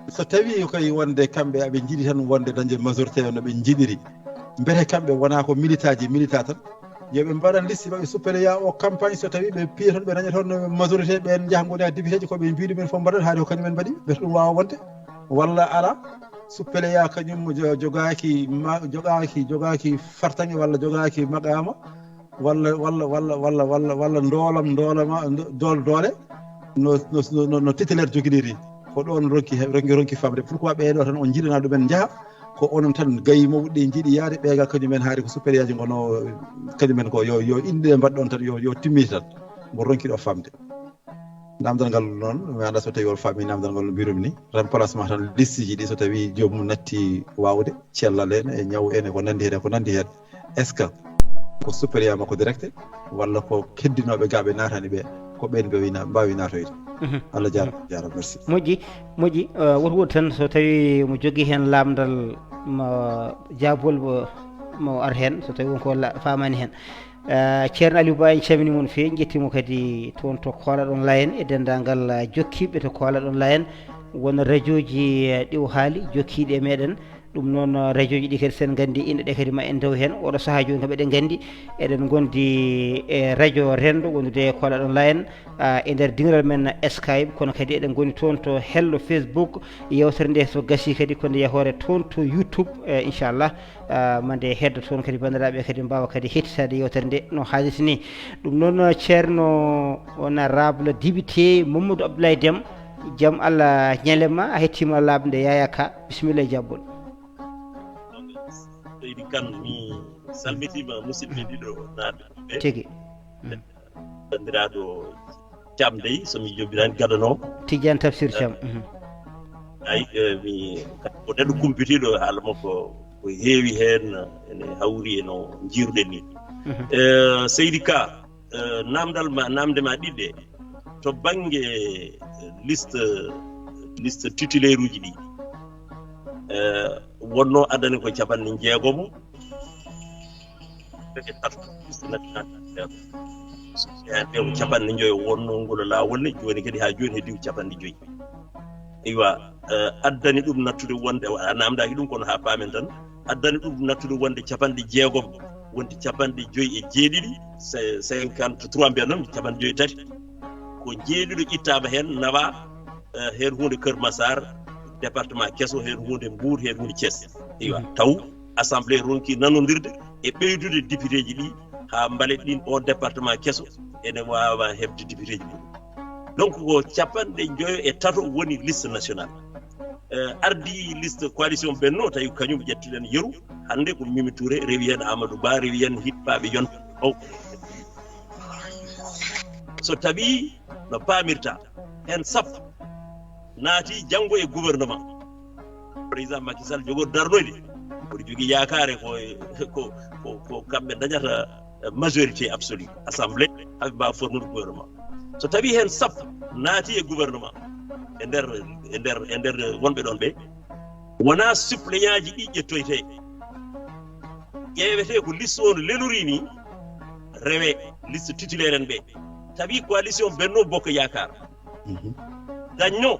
So tawi koye wonde kamɓe aɓe jiiɗi tan wonde dañde majorité no ɓe jiiɗiri, mbete kamɓe wona ko militaji milita tan, yo ɓe mbaɗan liste maɓɓe suppléant o campagne, so tawi ɓe piya toon ɓe daña toon majorité, ɓen jaha ngoni ha député ji, ko ɓe mbiɗi men fof mbaɗan haade ko kañum en mbaɗi, mbete ɗum wawa wonde walla ala. Suppléant kañum jogaki ma jogaki jogaki fartaŋe walla jogaki maqama walla walla walla walla walla walla ndoolam ndoolama dool doole no no no titulaire joginiri. Ko ɗon ronki ronki ronki famde pourquoi ɓeeɗo tan on jiɗana ɗumen njaha? Ko onon tan gayi mawɗi ɗi jiiɗi yaade ɓeega kañumen haade ko suppléant ji ngono kañumen ko yo yo inɗe mbaɗɗon tan yo yo timmiti tan. Mo ronki ɗo famde. Namdal ngal noon mi anda so tawi on faami namdal ngal no mbirum ni, remplacement tan liste ji ɗi so tawi joomum natti wawde cellal en e ñaw en e ko nandi hen e ko nandi hen. Est ce que ko suppléant makko direct walla ko heddinoɓe ga ɓe natani ɓe ko ɓen ɓe wina mbawi natoyde? Allah jarama jarama merci. Moƴƴi. Moƴƴi. Woto woodi tan so tawi mo jogui hen lamdal mo jaabol mo ar hen so tawi wonko famani hen. Ceerno Aliou Ba, en calmini mon feewi, jettimo kadi toon to koolaɗon layen e denndaangal jokkiiɓe to koolaɗon layen. Won rajooji ɗiw haali jokkiiɗi e meɗen. Ɗum noon rajooji ɗi kadi sen nganndi inɗe ɗe kadi ma en ndew heen. Oɗo sahaa jooni kam eɗen nganndi eɗen ngondi e rajo renndo wondude e koolaɗon layen e nder diŋral men Skype, kono kadi eɗen ngondi toon to hello Facebook. Yewtere nde so gasi kadi ko nde yahoore toon to YouTube, inchallah. Mande heddo toon kadi banndiraaɓe kadi mbaawa kadi hettitaade yewtere nde no haalirta ni. Ɗum noon ceerno honorable député Mamadou Abdoulaye Dem, jam Allah ñalema a hettima laaɓnde yaya ka, bisimilla e jabbol. Seydi Kan, mi salmitima musidɓe ɗiɗo naaɓe tigi. Banndiraaɗo Cam dey so mi jobirani gadano Tidiane Tafsir Cam. Ay mi ko neɗɗo kumpitiiɗo haala makko ko heewi heen ene hawri e no njiiruɗen ni. Seydi Ka, namdal ma namde ma ɗiɗɗe to bannge liste liste titulaire uji ɗi wonno addani ko capanɗe jeegomo ko capanɗe joyo wonno ngol laawol ne, jooni kadi haa jooni heddi ko capanɗe joyi. Eywa, addani ɗum nattude wonde a namdaaki ɗum kono haa paamen tan, addani ɗum nattude wonde capanɗe jeegom wonti capanɗe joyi e jeeɗiɗi, cinquante trois mbiyan noon capanɗe joyi tati. Ko jeeɗiɗo ittaama heen, nawa, eh, heen huunde Kër Massar, département keso, heen huunde Mbour, heen huunde Thiès. Eywa, taw assemblée ronki nanondirde e ɓeydude député ji ɗi haa mbalet ɗin o département keso ene waawa heɓde député ji ɗi. Donc ko capanɗe njoyo e tato woni liste nationale. Eh, ardi liste coalition Benno, tawi kañum ƴettuɗen yeru, hannde ko Mimi Touré, rewi heen Amadou Ba, rewi heen hiɓɓaaɓe yonta o. So tawi no paamirta, heen sappo naati janngo e gouvernement, président Macky Sall jogori darnoyde, oɗo jogii yaakaare ko, ko, ko, ko kamɓe dañata majorité absolue assemblée, haɓe mbaawa formude gouvernement. So tawi heen sappo naati e gouvernement e nder, e nder, e nder wonɓe ɗon ɓe, wonaa suppléant ji ɗi ƴettoyte, ƴeewete ko liste o no lelori ni, rewe liste titulaire en ɓe. Tawi coalition Benno Bokk Yaakaar dañno,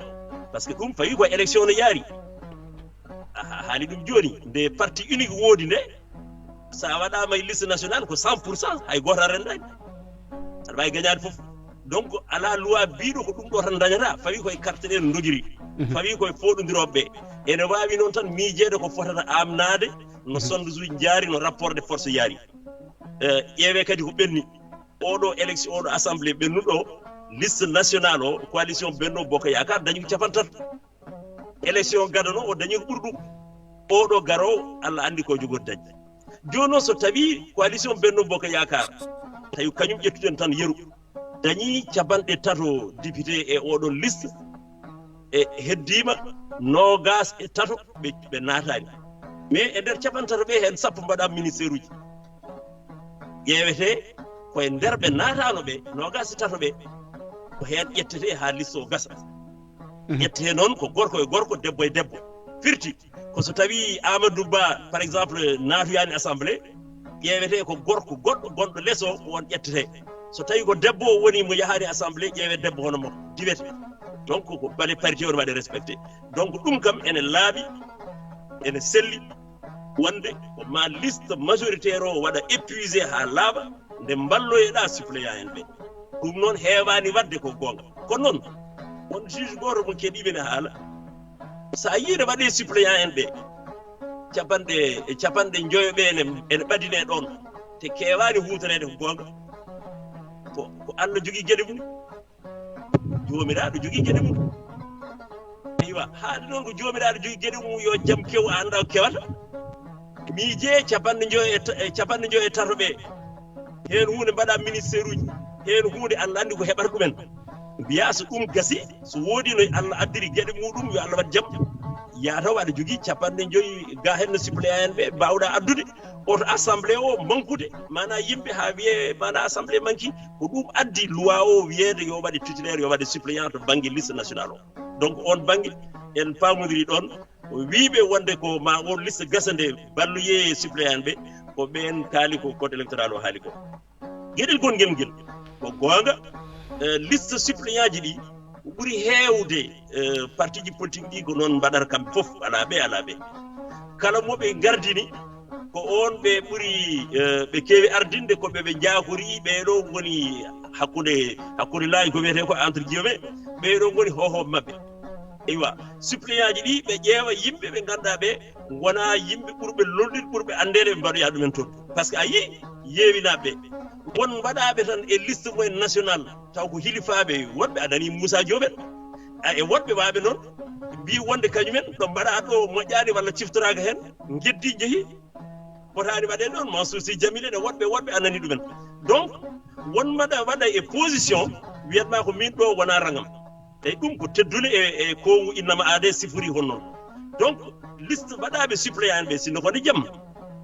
parce que ɗum fawi ko élection no yaari. A haali ɗum jooni, nde parti unique woodi nde, so a waɗaama e liste nationale ko cent pour cent, hay gooto a renndaani. Aɗa waawi gañaade fof. Donc alaa loi biiɗo ko ɗum ɗo tan dañata, fawi koye carte ɗe no ndogiri, fawi koye fooɗondirooɓe ɓe. Ene waawi noon tan miijeede ko fotata aamnaade, no sondage uji njaari, no rapport de force yaari. Eh, ƴeewee kadi ko ɓenni. Oɗo élection, oɗo assemblée ɓennuɗo, liste nationale o, coalition Benno Bokk Yaakaar dañi ko capanɗe tato. Élection gadano o dañi ko ɓuri ɗum. Oɗo garoowo, Allah anndi ko jogori dañde. Jooni noon so tawi coalition Benno Bokk Yaakaar, tawi kañum ƴettuɗen tan yeru, dañi capanɗe tato député e oɗon liste, e heddiima noogaas e tato ɓe, ɓe naataani. Mais e nder capanɗe tato ɓe, heen sappo mbaɗa ministère uji. Ƴeewete ko e nder ɓe naataano ɓe, noogaas e tato ɓe, ko heen ƴettete haa liste o gasa. Ƴettete noon ko gorko e gorko, debbo e debbo. Firti ko so tawi Amadou Ba, par exemple, naatoyaani assemblée, ƴeewete ko gorko goɗɗo gonɗo les o, ko on ƴettete. So tawi ko debbo o woni mo yahaani assemblée, ƴeewee debbo hono makko, diwete. Donc ko bale parité on waɗe respecté. Donc ɗum kam ene laaɓi, ene selli, wonde ko ma liste majoritaire o waɗa épuisé haa laaɓa, nde mballoyeɗa suppléant en ɓe. Ɗum noon heewaani waɗde, ko goonga. Kono noon, won juge gooto mo keɗiimi ne haala, so a yii ne waɗe suppléant en ɓe, capanɗe, e capanɗe njoyo ɓe ene, ene ɓadine ɗoon, te keewaani huutoreede, ko goonga. Ko, ko Allah jogii geɗe mum. Joomiraaɗo jogii geɗe mum. Eywa, haade noon ko Joomiraaɗo jogii geɗe mum, yo jam kew, a anndaa ko kewata. Miijee capanɗe njoyo e ta-, e capanɗe njoyo e tato ɓe. Heen huunde mbaɗa ministère uji, heen huunde Allah anndi ko heɓata ɗumen. Mbiyaa so ɗum gasi, so woodi no Allah addiri geɗe muɗum, yo Allah waɗ jam. Yaa taw aɗa jogii capanɗe njoyo ga heen no suppléant en ɓe mbaawɗa addude. Oto assemblée o mankude, maanaa yimɓe haa wiyee, maanaa assemblée manki, ko ɗum addi loi o wiyeede yo waɗe titulaire, yo waɗe suppléant to bannge liste nationale o. Donc on bannge en paamodiri ɗoon, o wiiɓe wonde ko ma on liste gasa nde balloyee suppléant ɓe, ko ɓeen kaali ko code électoral o haali ko. Geɗel gongel ngel ko goonga, eh, liste suppléant ji ɗi ko ɓuri heewde, eh, parti ji politique ɗi ko noon mbaɗata kamɓe fof, alaa ɓe, alaa ɓe. Kala mo ɓe ngardini ko on ɓe ɓuri, eh, ɓe keewi ardinde, ko ɓe ɓe njaakori, ɓee ɗo ngoni hakkunde, hakkunde laayi ko wiyetee ko entre guillemets, ɓee ɗo ngoni hohooɓe maɓɓe. Eywa, suppléant ji ɗi ɓe ƴeewa yimɓe ɓe ngannduɗaa ɓe ngonaa yimɓe ɓurɓe lollude, ɓurɓe anndeede, ɓe mbaɗoya ɗumen toon. Par ce que a yii yeewinaaɓe ɓe, won mbaɗaaɓe tan e liste mumen national, taw ko hilifaaɓe wonɓe, a nanii Moussa Diop en, a, e woɗɓe waaɓe noon, mbii wonde kañumen ɗo mbaɗaa ɗo moƴƴaani walla ciftoraaka heen, njeddii njehii, potaani waɗeede noon, Mansour Sy Djamil en e woɗɓe, woɗɓe a nanii ɗumen. Donc won mbaɗa, waɗa e position, wiyatma ko min ɗo wonaa rangam. Tawi ɗum ko teddule e, e koongu innama aade sifori hono noon. Donc liste mbaɗaaɓe suppléant en ɓe, sinno ko nde jamma,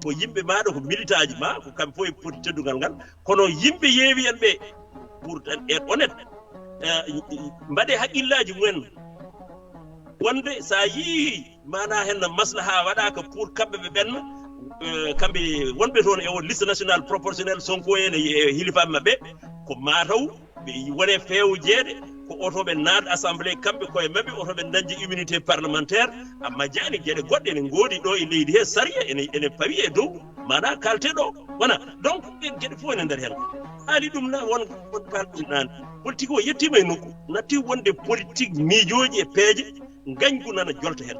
ko yimɓe maaɗa, ko militaaji ma, ko kamɓe fof e poti teddungal ngal, kono yimɓe yeewi en ɓe, pour être honnête, eh, mbaɗe haqqillaaji mumen, wonde so a yii maanaa heen maslaha waɗaaka pour kamɓe ɓe ɓenna, eh, kamɓe wonɓe toon e o liste nationale proportionnelle, Sonko en e, e hilifaaɓe maɓɓe, ko mataw ɓe wone feewo jeeɗe, ko oto ɓe naat assemblée kamɓe koye maɓɓe, oto ɓe dañde immunité parlementaire. Amma jaani geɗe goɗɗe ene ngoodi ɗo e leydi he, sariya ene, ene pawi e dow, maanaa kalte ɗo wona. Donc ɗen geɗe fof ene nder heen. Haali ɗum na won, won kaal ɗum naane. Politique o yettiima e nokku, natti wonde politique miijooji e peeje, ngañgu nana jolta heen.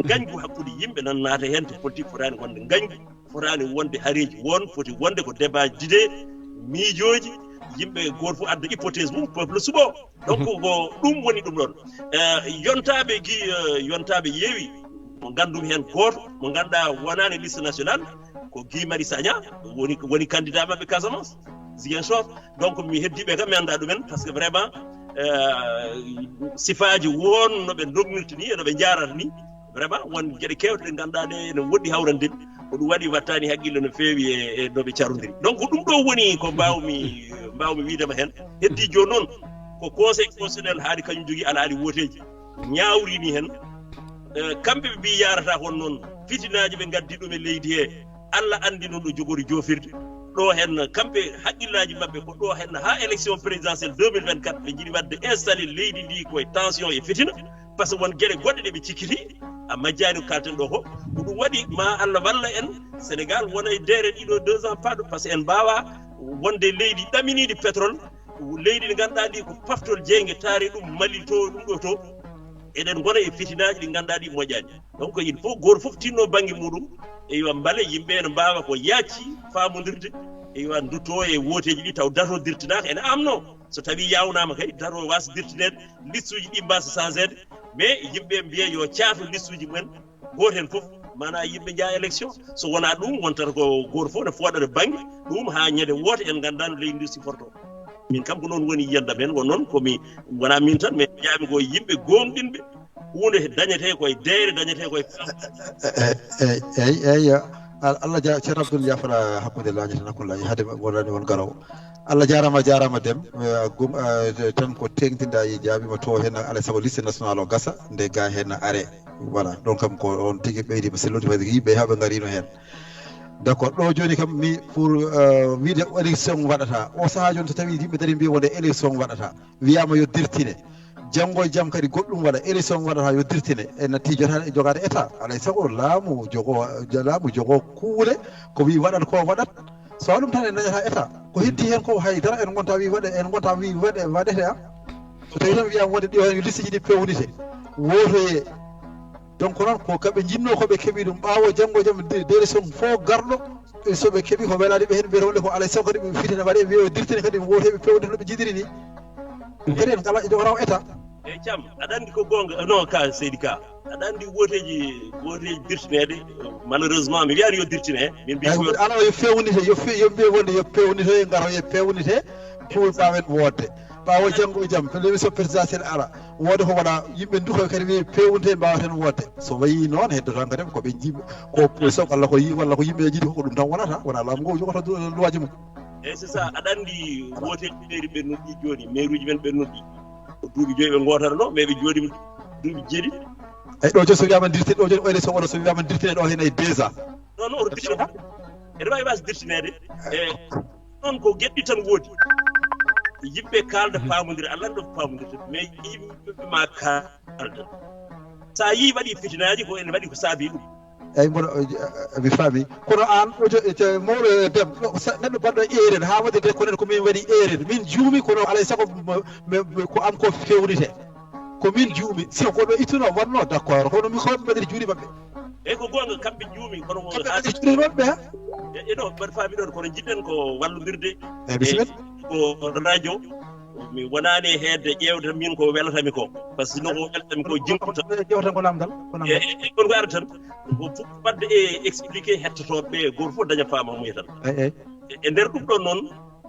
Ngañgu hakkunde yimɓe nana naata heen, te politique fotaani wonde ngañgu, fotaani wonde hareeji woon, foti wonde ko débat d'idée, miijooji, yimɓe gooto fof adda hypothèse mum, peuple suɓoo. Donc ko ɗum woni ɗum ɗoon. Eh, yontaaɓe gi, eh, yontaaɓe yeewi, mo nganndumi heen gooto, mo ngannduɗaa wonaani liste nationale, ko Guy Marius Sagna, woni, woni candidat maɓɓe Casamance, Ziguinchor. Donc mi heddiiɓe kam mi anndaa ɗumen, parce que vraiment, eh, sifaaji woon no ɓe ndognirta ni, e no ɓe njaarata ni, vraiment won geɗe keewɗe ɗe ngannduɗaa ɗe ene woɗɗi hawrande ɓe. Ko ɗum waɗi wattaani haqqille no feewi e, e no ɓe carondiri. Donc ko ɗum ɗo woni ko mbaawmi, mbaawmi wiidema heen. Heddi jooni noon ko Conseil constitutionnel haali kañum jogii alhaali wooteeji. Ñaawri ni heen, eh, kamɓe ɓe mbii yaarata koon noon, fitinaaji ɓe ngaddi ɗum e leydi he, Allah anndi noon ɗo jogori joofirde. Ɗo heen kamɓe haqqillaaji maɓɓe ko ɗo heen haa élection présidentielle deux mille vingt-quatre ɓe njiɗi waɗde installé leydi ndi koye tension e fitina. Par ce que won geɗe goɗɗe ɗe ɓe cikkiti, a majjaani ko kalten ɗo ko. Ko ɗum waɗi ma Allah walla en, Sénégal wona e deere ɗiɗo deux ans paɗo, par ce que en mbaawa wonde leydi ɗaminiiɗi pétrole, leydi ndi ngannduɗaa ndi ko paftol jeynge taari ɗum Mali to, ɗum ɗo to. Eɗen ngona e fitinaaji ɗi ngannduɗaa ɗi moƴƴaani. Donc il faut gooto fof tinno bannge muɗum, e yo mbale yimɓe ene mbaawa ko yaacci faamondirde, e yo ndutto e wooteeji ɗi taw dato dirtinaaka ene amno. So tawi yawnaama kay, dato waasa dirtineede, listuuji ɗi mbaasa changeede, mais yimɓe mbiya yo caato listuuji mumen, gooto heen fof, maanaa yimɓe njaha élection. So wonaa ɗum, wontata ko gooto fof ne fooɗata bannge, ɗum haa ñande woote en nganndaa no leydi ndi sifortoo. Min kam ko noon woni yiyannde am heen, ko noon ko mi, wonaa min tan, mais mbiyaami ko yimɓe gooŋɗinɓe, huunde dañetee koye deere, dañetee koye. Eyi, eyi, eyi, Allah ja-, Ceerno Abdoul, yaafana hakkunde laañe tan, hakkunde laañe, hade wonani won garowo. Allah jaaraama, jaaraama Dem. Eh, gum, eh, tan ko teeŋtinɗaa e jaabiima to heen, alaa e sago liste national o gasa, nde ga heen are. Voilà, ɗoon kam ko on tigi ɓeydiima sellude, parce que yimɓe haa ɓe ngariino heen. D'accord, ɗo jooni kam mi pour, eh, wiide élection waɗata. O sahaa jooni so tawii yimɓe darii mbiya wonde élection waɗata. Wiyaama yo dirtine. Janngo e jam kadi goɗɗum waɗa, élection waɗata yo dirtine. En natti jota-, jogaade état. Alaa e sago laamu jogo, laamu jogo kuule, ko wii waɗat ko waɗat. So ɗum tan en dañata état. Ko heddi heen ko hay dara en ngonta wii waɗe, en ngonta wii waɗe, waɗete a. So tawii tan wiyaama wonde ɗi heen listeji ɗi peewnite. Wootoyee. Donc noon ko kaɓe njinnoo ko ɓe keɓi ɗum. Ɓaawo janngo e jam de-, direction fof garɗo, e so ɓe keɓi ko welaade ɓe heen, ɓe ronde ko alaa e sago kadi ɓe fitina waɗe, ɓe dirtine kadi wooteeɓe peewde no ɓe njiɗiri ni. Ɗum kadi en kala e jogoraw état. Eyi Thiam, aɗa anndi ko goonga, non ka seydi ka. Aɗa anndi wooteeji, wooteeji dirtineede, malheureusement, mi wiyaani yo dirtine he. Min mbiyi Eyi, ko alaa yo feewnite, yo fe-, yo mbiye wonde yo peewnite, yo ngaro yo peewnite, pour mbaawen woodde. Ɓaawo janngo e jam, so élection présidentielle ara, wooda ko wona yimɓe dukoy kadi wi peewnite mbaawaten woodde. So wayii noon, heddoto tan kadi ko ɓe njiɗi, ko puso walla ko yi-, walla ko yimɓe njiɗi ko ɗum tan wonata, wona laamu ngu jogoto du-, luwaaji mum. Eyi c'est ça, aɗa anndi wooteeji mairie ɓennuɗi jooni, maire uji men ɓennuɗi, ko duuɓi joyi ɓe ngootatanoo, mais ɓe jooɗiima duuɓi jeeɗiɗi. Eyi ɗo jooni so wiyaama dirtine, ɗo jooni o élection oɗo so wiyaama dirtine ɗo heen e deux ans. Non, non, oto dirtine. Eɗe waawi waasde dirtineede. E noon ko geɗɗi tan woodi. Yimɓe kaalda paamondira, Allah ɗo paamondirta, mais yimɓe ma kaalda. So a yii waɗi fitinaaji ko ene waɗi ko saabi ɗum. Eyi mboɗo, mi faami. Kono aan, mawɗo Dem, neɗɗo baɗɗo erreur, haa waɗde de ko nen ko min waɗi erreur. Min juumi, kono alaa e sago ko am ko feewnite. Ko min juumi. Si ko ɗo ittuno, wonno d'accord. Kono mi ko mbaɗiri juuɗe maɓɓe. Eyi ko goonga, kamɓe juumi, kono ko kamɓe mbaɗiri juuɗe maɓɓe, ha? E ɗo, mbaɗ faami ɗon, kono jiɗɗen ko wallondirde. Eyi, bisimilla. Ko radio. Mi wonaani e heedde ƴeewde min ko welatami ko. Par ce que no ko welatami ko jinkuta. Ƴeewtan ko lamdal, ko lamdal. E, e, e, kon ko ara tan. Ko fof wadde e expliqué hettotooɓe ɓe, gooto fof daña faamamuya tan. Eyi, eyi. E, e nder ɗum ɗon noon,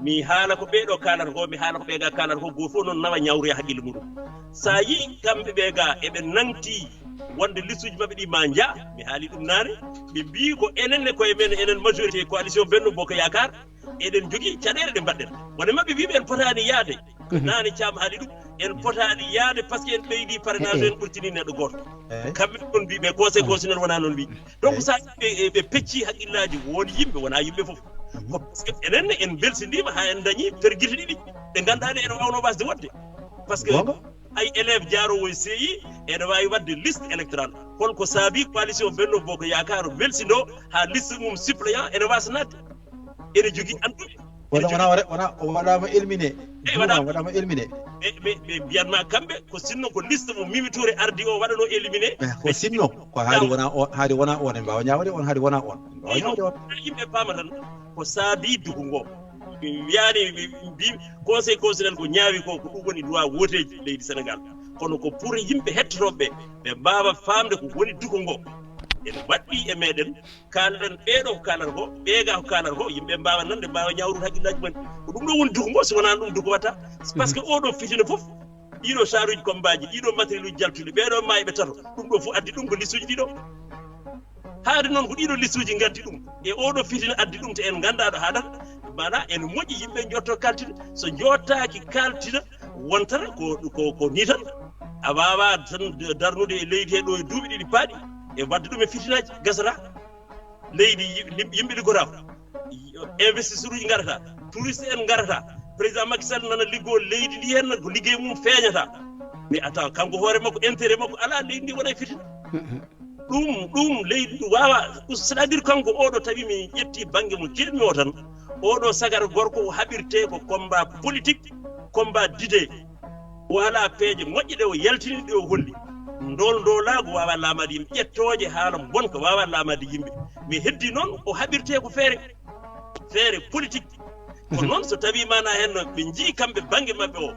mi haala ko ɓee ɗo kaalata ko, mi haala ko ɓee ga kaalata ko, gooto fof noon nawa ñawroya haqqille muɗum. So a yii kamɓe ɓee ga eɓe nangti wonde listuuji maɓɓe ɗi ma njaa, mi haali ɗum naane, ɓe mbii ko enen ne koye men, enen majorité coalition Benno Bokk Yaakaar, eɗen jogii caɗeele ɗe mbaɗɗen. Wone maɓɓe wiiɓe en potaani yahde. Naane Caam haali ɗum, en potaani yahde par ce que en ɓeydi parrainage, en ɓurtini neɗɗo gooto. Kamɓe ɗon mbii ɓe conseil constitutionnel wonaa noon mbii. Donc so a yii ɓe, ɓe pecci haqqillaaji, won yimɓe, wonaa yimɓe fof. Ko par ce que enen ne en mbelsindiima haa en ndañii pergite ɗiɗi ɗe ngannduɗaa ɗe ene waawnoo waasde waɗde. Par ce que hay élève jaaroowo e C I ene waawi waɗde liste électorale. Holko saabii coalition Benno Bokk Yaakaar welsindoo haa liste mum suppléant ene waasa naatde? Ene jogii anduɓe. Wona, wona, wona, wona, o waɗaama éliminé. Eyi, waɗa- Duumaama, waɗaama éliminé. Ɓe ɓe ɓe mbiyatma kamɓe ko sinno ko liste mo Mimi Touré ardi o waɗano éliminé. Eh, ko sinno, ko haali wona on, haali wona on, en mbaawa ñaawde on, haali wona on, en mbaawa ñaawde on. Yimɓe paama tan ko saabi dugu ngo. Ɓe wiyaani, ɓe mbi conseil constitutionnel ko ñaawi ko, ko ɗum woni loi woteeji leydi Sénégal. Kono ko pour yimɓe hettotooɓe ɓe, ɓe mbaawa faamde ko woni dugu ngo. En waɗɗi e meɗen, kaalen ɓeeɗo ko kaalata ko, ɓeega ko kaalata ko, yimɓe mbaawa nande, mbaawa ñaawrude hakkillaaji mumen. Ko ɗum ɗo woni dugu ngo, si wonaa ɗum dugu watta. Parce que oɗo fitina fof, ɗiɗo saruji kombaaji, ɗiɗo matériel uji jaltuɗi, ɓeeɗo maayɓe tato, ɗum ɗo fof addi ɗum ko listuji ɗiɗo. Haade noon ko ɗiɗo listuji ngaddi ɗum, e oɗo fitina addi ɗum, te en nganndaa ɗo haadata. Mana ene moƴƴi yimɓe njotto kaltina, so njottaaki kaltina, wontata ko, ko, ko ni tan. A waawaa tan darnude e leydi he ɗo e duuɓi ɗiɗi paaɗi, e waɗde ɗum e fitinaaji, gasata. Leydi yi-, lim-, yimɓe liggotaako. Investisseur uji ngarata, touriste en ngarata. Président Macky Sall nana liggoo leydi ndi heen, ko liggey mum feeñata. Mais attends, kanko hoore makko, intérêt makko alaa, leydi ndi wona e fitina. Ɗum, ɗum leydi ndi waawa, c'est-à-dire kanko oɗo tawi mi ƴetti bannge mo jiɗmi o tan, oɗo sagara gorko o haɓirte ko combat politique, combat d'idée. O alaa peeje moƴƴe ɗe o yaltini, ɗe o holli. Ndol ndolaagu waawa laamaade yimɓe, ƴettooje haala bonka waawa laamaade yimɓe. Mais heddi noon o haɓirte ko feere, feere politique. Ko noon so tawi mana heen no ɓe njii kamɓe bannge maɓɓe o,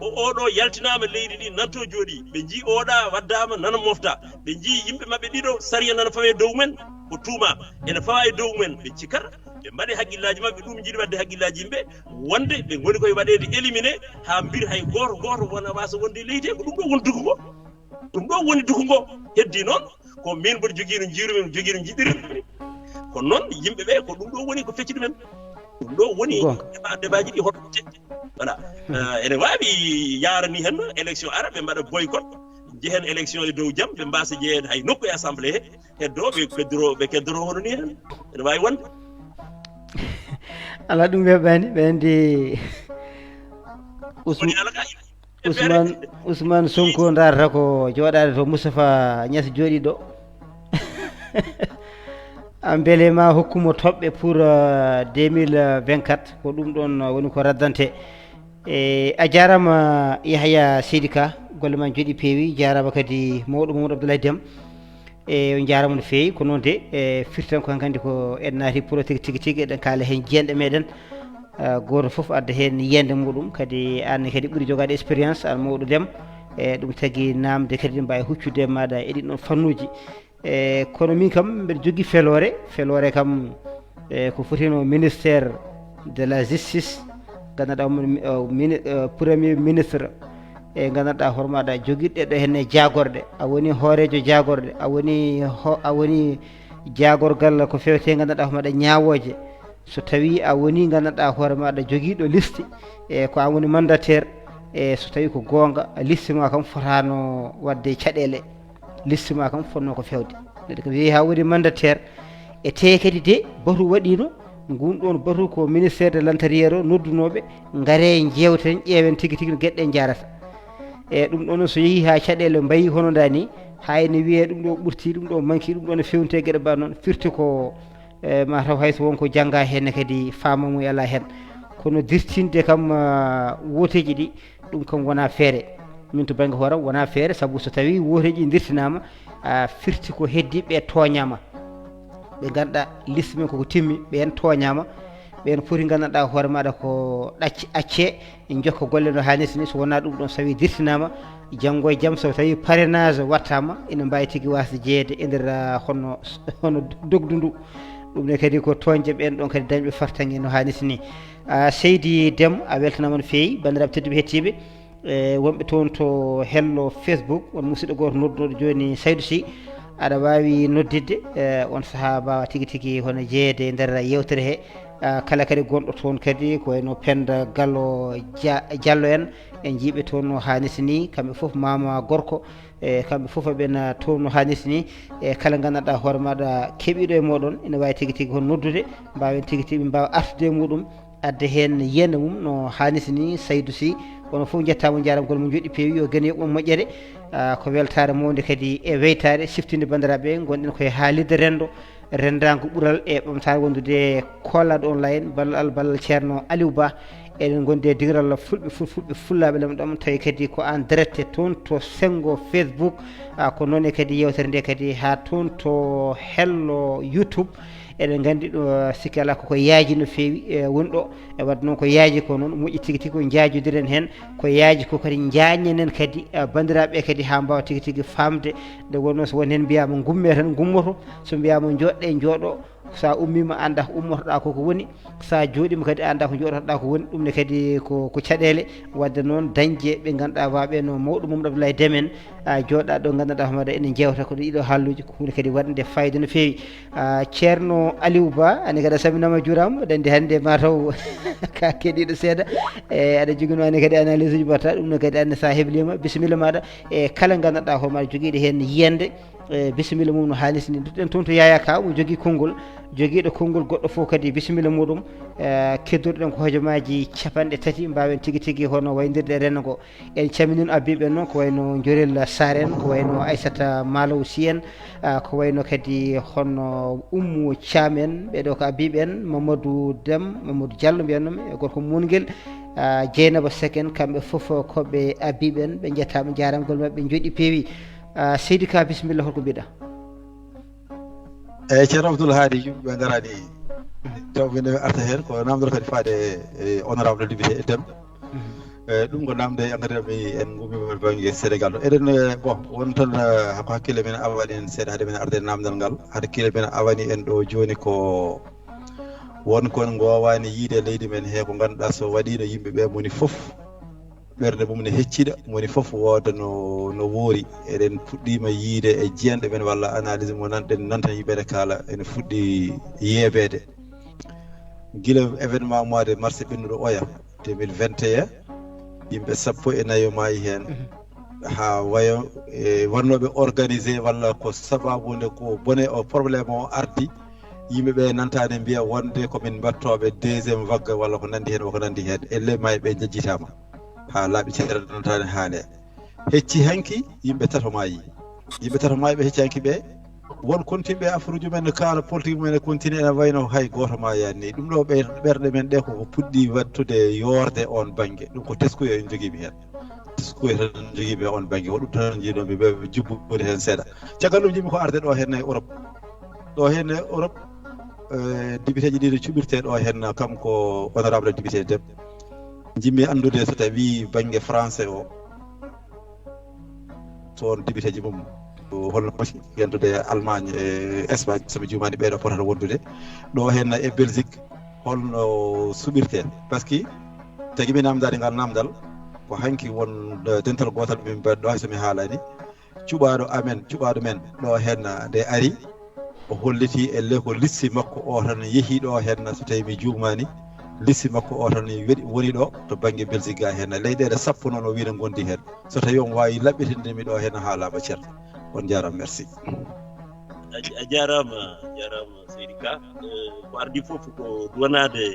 o oɗo yaltinaama leydi ndi nanto jooɗi, ɓe njii oɗa waddaama nana mofta, ɓe njii yimɓe maɓɓe ɗiɗo sariya nana fawe dow men, ko tuumaama ene fawa e dow men, ɓe cikkata, ɓe mbaɗe hakkillaaji maɓɓe, ɗum njiɗi waɗde hakkillaaji yimɓe, wonde ɓe ngoni koye waɗeede éliminé, haa mbir hay gooto gooto wona waasa wonde e leydi he, ko ɗum ɗo woni dugu ngo. Ɗum ɗo woni dugu ngo. Heddi noon, ko min mboɗo jogii no njiirumi, mi jogii no njiɗirmi. Ko noon yimɓe ɓe, ko ɗum ɗo woni ko fecci ɗumen. Ɗum ɗo woni Goonga. Débat, débatji ɗi hoto te. Voilà. Euh, ene waawi yaarani heen élection ara, ɓe mbaɗa boycott, njehen élection e dow jam, ɓe mbaasa jeyeede hay nokku e assemblée he, heddoo, ɓe keddoro, ɓe keddoro hono ni heen. Ene waawi wonde. Alaa, ɗum weeɓaani, ɓe anndi Ousm-, Woni alaa ka yimɓe Ousmane, Ousmane Sonko ndaarata ko jooɗaade to Moustapha Niass jooɗi ɗo. Mbele ma hokkumo toɓɓe pour, euh, deux mille vingt-quatre, ko ɗum ɗon, euh, woni ko raddante. E, a jaaraama Yahya Seydi Ka, golle ma jooɗi peewi, jaaraama kadi mawɗo Mamadou Abdoulaye Dem. E, on jaaraama no feewi, ko noon de, e, firtan ko hankandi ko en naati politique tigi tigi, eɗen kaala heen jeenɗe meɗen. Ah, gooto fof adda heen yiyannde muɗum, kadi aan ne kadi ɓuri jogaade expérience, aan mawɗo Dem. E, ɗum tagi naamde kadi mbaawi huccude e maaɗa e ɗiin ɗoon fannuuji. E, kono min kam mbeɗa jogii feloore, feloore kam, e, ko fotino ministère de la justice, nganndanɗaa homo mi-, o mini-, o premier ministre, e nganndanɗaa hoore maaɗa jogiiɗo ɗo heen e jaagorɗe, a woni hooreejo jaagorɗe, a woni ho-, a woni jaagorgal ko feewte nganndanɗaa hoore maaɗa ñaawooje. So tawii a woni nganndanɗaa hoore maaɗa jogiiɗo liste, e ko aan woni mandataire, e so tawii ko goonga, liste ma kam fotaano waɗde caɗeele, liste ma kam fotnoo ko feewde. Neɗɗo kam yehi haa woni mandataire, e tee kadi de batu waɗiino, ngun ɗoon batu ko ministère de l'intérieur o noddunooɓe, ngaree njeewten, ƴeewen tigi tigi no geɗe ɗe njahrata. E ɗum ɗoon so yehii haa caɗeele mbayi hono ndaa ni, haa ene wiyee ɗum ɗo ɓurti, ɗum ɗo manki, ɗum ɗo ne fewnte geɗe mbaɗa noon, firti ko, e, ma taw hay so won ko jannga heen ne kadi faama mum e alaa heen. Kono dirtinde kam, ah, wooteeji ɗi, ɗum kam wonaa feere. Min to bannge hooram wonaa feere, sabu so tawii wooteeji ɗi dirtinaama, ah, firti ko heddi ɓe tooñaama. Ɓe ngannduɗaa liste men koko timmi, ɓeen tooñaama. Ɓeen poti nganndanɗaa hoore maaɗa ko ɗacce, accee, en njokka golle no haanirta ni. So wonaa ɗum ɗoon, so tawii dirtinaama, janngo e jam so tawii parrainage waɗtaama, ina mbaawi tigi waasde jeyeede e nder, ah, hono, hono dogdu ndu. Ɗum ne kadi ko tooñde ɓeen ɗoon kadi dañɓe fartaŋŋe no haanirta ni. Ah, seydi Dem, a weltanaama no feewi, banndiraaɓe tedduɓe hettiiɓe, e wonɓe toon to hello Facebook, won musidɗo gooto noddunooɗo jooni, Saydou Sy, aɗa waawi noddidde, e on sahaa mbaawa tigi tigi hono jeyeede e nder yeewtere he. Ah, kala kadi gonɗo toon kadi ko wayno Penda Gallo Dia-, Diallo en, en njiiɓe toon no haanirta ni, kamɓe fof Mama Gorko, e kamɓe fof aɓena toon no haanirta ni, e kala nganndanɗaa hoore maaɗa keɓiiɗo e mooɗon, ina waawi tigi tigi hono noddude, mbaawen tigi tigi, ɓe mbaawa artude e muɗum, adda heen yiyannde mum no haanirta ni, Saydou Sy. Onon fof njettaama, njaaraama, golle mon njoɗɗi peewi, yo geno yoɓ mon moƴƴere. Ah, ko weltaare mawnde kadi e weytaare siftinde banndiraaɓe, ngonɗen koye haalirde renndo, renndaangu ɓural e ɓamtaare wondude Koolaaɗo Online, ballal, ballal Ceerno Aliou Ba Eɗen ngondi e digiral fulɓe, fulɓe fullaaɓe lam ɗam, tawi kadi ko en direct toon to senngo Facebook. Ah, ko noon e kadi yeewtere nde kadi haa toon to hello YouTube. Eɗen nganndi ɗo, sikki alaa koko yaaji no feewi, e woni ɗo. E wadde noon ko yaaji ko noon moƴƴi tigi tigi, ko njaajodiren heen, ko yaaji ko kadi njaajnen kadi, eh, banndiraaɓe kadi haa mbaawa tigi tigi faamde. Nde wonnoo so won heen mbiyaama ngummee tan ngummoto, so mbiyaama njooɗɗee njooɗo, so a ummiima anndaa ko ummotoɗaa ko ko woni, so a jooɗiima kadi anndaa ko njooɗotoɗaa ko woni. Ɗum ne kadi ko, ko caɗeele. Wadde noon dañde ɓe ngannduɗaa waaɓe no mawɗo Mamadou Abdoulaye Deme en, a jooɗa ɗo ngannduɗaa hoore maaɗa ene njeewta ko ɗiɗo haalluuji, ko huunde kadi waɗnde fayida no feewi. Ah, Ceerno Aliou Ba, ane kadi a salminaama, a juuraama, dañde hannde mataw ka keɗiiɗo seeɗa. E, aɗa jogino ane kadi analyse uji mbaɗta, ɗum no kadi ane sa heblima, bisimilla maaɗa. E, kala ngannduɗaa hoore maaɗa jogiiɗo heen yiyannde, e, bisimilla mum no haalirta ni. Ndutɗen toon to Yaya Ka, omo jogii konngol, jogiiɗo konngol goɗɗo fof kadi bisimilla muɗum. E, keddoɗen ko hojomaaji capanɗe tati, mbaawen tigi tigi hono wayndirde e renndo ngo. En calminii Abiiɓe en noon, ko wayno Njorel Sarr en, ko wayno Aissata Malow Sy en, ah, ko wayno kadi hono Oumou Thiam en, ɓeɗo ko Abiiɓe en, Mamadou Dem, Mamadou Diallo mbiyanno mi, e gorko Mungel, ah, Dieynaba Seck en, kamɓe fof ko ɓe Abiiɓe en, ɓe njettaama, njaaraama, golle maɓɓe njooɗi peewi. Ah, Seydi Ka, bisimilla, holko mbiɗa? Eyyi, Ceerno Abdoul Haadi, yimɓe ɓe ngaraani taw min arta heen, ko namdal kadi faade e honorable député Dem. Mhm. Eyyi, ɗum ko namde engrais mi en ngummiima bannge Sénégal ɗo. Eɗen, eh, bon, won tan, eh, ko hakkille men awani en seeɗa hade men arde namdal ngal. Hakkille men awani en ɗo jooni ko won kon ngowaani yiide leydi men he ko ngannduɗaa so waɗiino yimɓe ɓe moni fof ɓernde mum ne hecciɗa, moni fof wooda no, no woori. Eɗen puɗɗiima yiide e jeenɗe men walla analyse mo nanɗen, nanten yimɓe ne kaala ene fuɗɗi yeebeede. Gila événement mois de mars ɓennuɗo oya deux mille vingt et un, yimɓe sappo e nayo maayi heen. Mhm. Haa wayo, e, wonnooɓe organisé walla ko sababu nde ko bone o problème o ardi, yimɓe ɓe nantaani mbiya wonde ko min mbaɗtooɓe deuxième vague walla ko nanndi heen, ko nanndi heen. E ley maayi ɓe njejjitaama haa laaɓi ceerno nantaani haale. Hecci hanki yimɓe tato maayi. Yimɓe tato maayi ɓe hecci hanki ɓe. Won kontinɓe affaire uji men kaala politique men e continue ene wayno hay gooto maayaani. Ɗum ɗo ɓe-, ɓerɗe men ɗe ko puɗɗi waɗtude yoorde on bannge. Ɗum ko teskuya en jogiiɓe heen. Teskuya tan jogiiɓe on bannge. Ko ɗum tan njiɗo mi ɓe jubbude heen seeɗa. Caggal ɗum njiɗmi ko arde ɗo heen e Europe. Ɗo heen e Europe, eh, dibiteeji ɗiɗi cuɓirte ɗo heen kam ko honorable député Dem. Njiɗmi anndude so tawi bannge français o, so on dibiteeji mum, holno foti yentude Allemagne e Espagne, so mi juumaani, ɓeeɗo potata wondude ɗo heen e Belgique, holno suɓirte? Par ce que tagi mi namdaade ngal namdal, ko hanki won, eh, dental gootal min mbaɗi ɗo, hay so mi haalaani. Cuɓaaɗo amen, cuɓaaɗo men ɗo heen nde ari, o holliti elle ko liste makko o tan yehi ɗo heen, so tawi mi juumaani, liste makko o tan weɗi, woni ɗo to bannge Belgique ga heen. Leyɗeele sappo noon o wiino ngondi heen. So tawi on waawi laɓɓitinde mi ɗo heen haa laaɓa, ceerno. On njaaraama, merci. A, a jaaraama, a jaaraama, Seydi Ka. Eh, ko ardi fof ko duwanaade,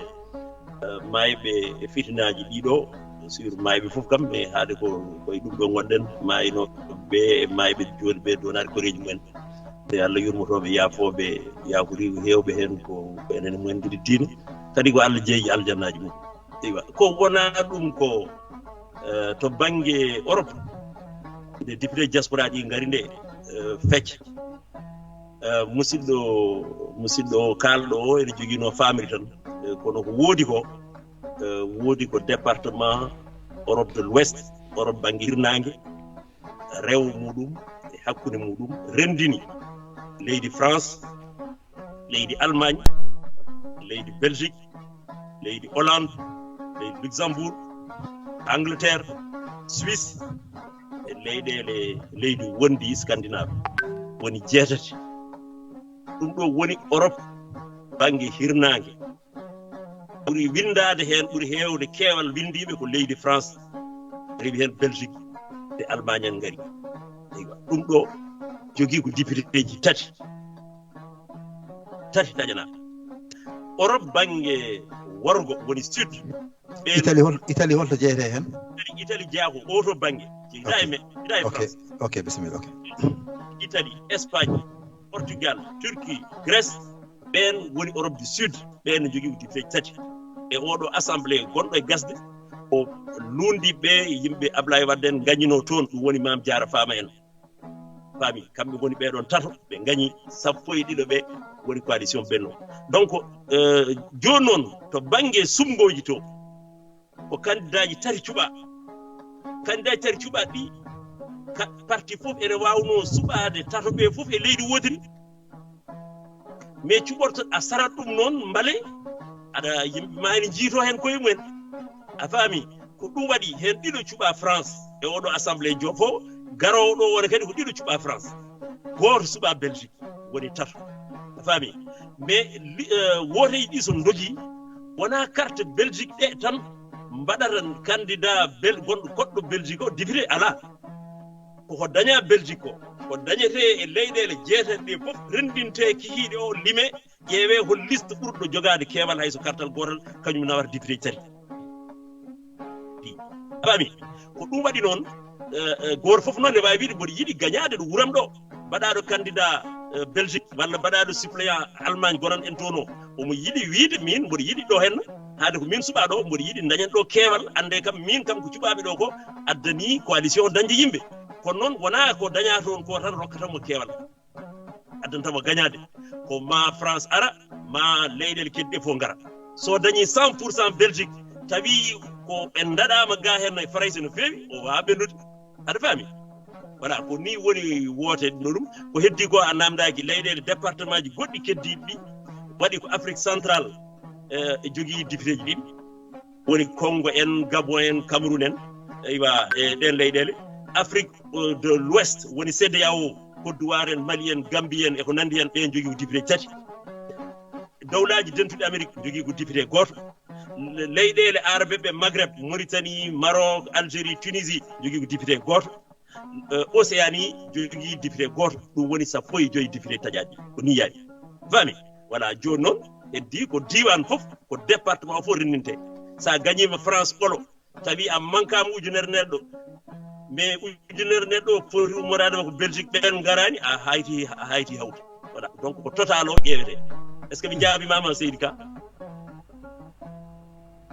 eh, maayɓe e fitinaaji ɗiɗo, sur maayɓe fof kam, mais haade ko, ko e ɗum ɗo ngonɗen, maaynooɓe e maayɓe jooni ɓe duwanaade koreeji mumen. Yo Allah yurmotooɓe, yaafooɓe, yaaforiiɓe heewɓe heen ko, ko enen mumen kadi diine. Kadi ko Allah jeyi aljannaaji mum. Eywa, ko wonaa ɗum ko, eh, to bannge Europe, nde député diaspora ɗi ngari nde, eh, fecca. Eh, musidɗo, musidɗo kaalɗo o ene jogiino faamiri tan. Eh, kono ko woodi ko, eh, woodi ko département Europe de l'Ouest, Europe bannge hirnaange, rewo muɗum e hakkunde muɗum renndini leydi France, leydi Allemagne, leydi Belgique, leydi Hollande, leydi Luxembourg, Angleterre, Suisse, e leyɗeele leydi wondi Scandinave. Woni jeetati. Ɗum ɗo woni Europe bannge hirnaange. Ɓuri winndaade heen, ɓuri heewde keewal winndiiɓe ko leydi France, rewi heen Belgique, e Allemagne en ngari. Eywa, ɗum ɗo jogii ko députéji tati. Tati taƴanaa. Europe bannge worgo woni sud. Ɓeen Italie hol-, Italie holto jeyetee heen? Italie, Italie jeyaa ko oo to bannge. Jeyaa e Ok. men, jeyaa e Ok. France. Ok, bisimilla, ok. Italie, Espagne, Portugal, Turquie, Grèce, ɓeen woni Europe du Sud. Ɓeen no jogii ko députéji tati. e oɗo assemblée gonɗo e gasde, o lundi ɓe yimɓe Ablaye Wade en gañino toon, ɗum woni Mame Diarra Fama en. Faami, kamɓe ngoni ɓee ɗoon tato, ɓe ngañi sappo e ɗiɗo ɓe woni coalition Benno. Donc, euh, jooni noon, to bannge suɓngooji to, ko kandidaaji tati cuɓaa. Kandidaaji tati cuɓaa ɗi, ka-, parti fof ene waawnoo suɓaade tato ɓe fof e leydi wootiri. Mais cuɓorto a sarat ɗum noon, mbale, aɗa yimɓe ma ene njiitoo heen koye mumen. A faami? Ko ɗum waɗi heen ɗiɗo cuɓaa France e oɗo assemblée jo-, fof, garoowo ɗo wona kadi ko ɗiɗo cuɓaa France. Gooto suɓaa Belgique, woni tato. A faami? Mais li-, eh, wooteeji ɗi so ndogii, wonaa carte Belgique ɗe tan mbaɗata candidat Bel-, gonɗo goɗɗo Belgique o député, alaa. Koko dañaa Belgique ko, ko dañetee e leyɗeele jeetati ɗe fof, renndintee kikiiɗe o, lime, ƴeewee hol liste ɓurɗo jogaade keewal hay so kartal gootal, kañum nawata député tati. A faami? Ko ɗum waɗi noon, eh, eh, gooto fof noon ne waawi wiide mboɗo yiɗi gañaade ɗo wuram ɗo. Mbaɗaaɗo candidat, eh, Belgique walla mbaɗaaɗo suppléant Allemagne gonan en toon o, omo yiɗi wiide miin mboɗo yiɗi ɗo heen, haade ko miin suɓaa ɗo, mboɗo yiɗi dañan ɗo keewal, annde kam miin kam ko cuɓaaɓe ɗo ko addanii coalition o dañde yimɓe. Kono noon wonaa ko dañaa toon ko tan rokkata mo keewal. Addanta mo gañaade. Ko ma France ara, ma leyɗeele kedde fof ngara. So dañi cent pour cent Belgique, tawi ko en ndaɗaama ga heen e Farayse no feewi, o waawaa ɓennude. Aɗa faami? Voilà, ko ni woni woote no ɗum. Ko heddi ko a namdaaki leyɗeele département ji goɗɗi keddiiɗi ɗi. Waɗi ko Afrique centrale, eh, e jogii député ji ɗiɗi. Woni Congo en, Gabon en, Cameroun en. Eywa, e ɗen leyɗeele. Afrique, eh, de l'Ouest, woni CEDEAO, Côte d'Ivoire en, Mali en, Gambie en, e ko nandi en, ɓen jogii ko député tati. Dowlaaji dentuɗi Amérique jogii ko député gooto. Le-, leyɗeele Arabe ɓe Maghreb, Mauritanie, Maroc, Algérie, Tunisie, jogii ko député gooto. Eh, Océanie jogii député gooto. Ɗum woni sappo e joy député taƴaaɗi. Ko ni yaari. Faami? Voilà, jooni noon, heddi ko diiwaan fof, ko département fof renndintee. So a gañiima France olo, tawi a mankaama ujunere neɗɗo, mais ujunere neɗɗo foti ummoraade ko Belgique, ɓeen ngaraani, a hayti, a hayti hawtu. Voilà, donc ko total o ƴeewetee. Est-ce que mi jaabiima ma, Seydi Ka?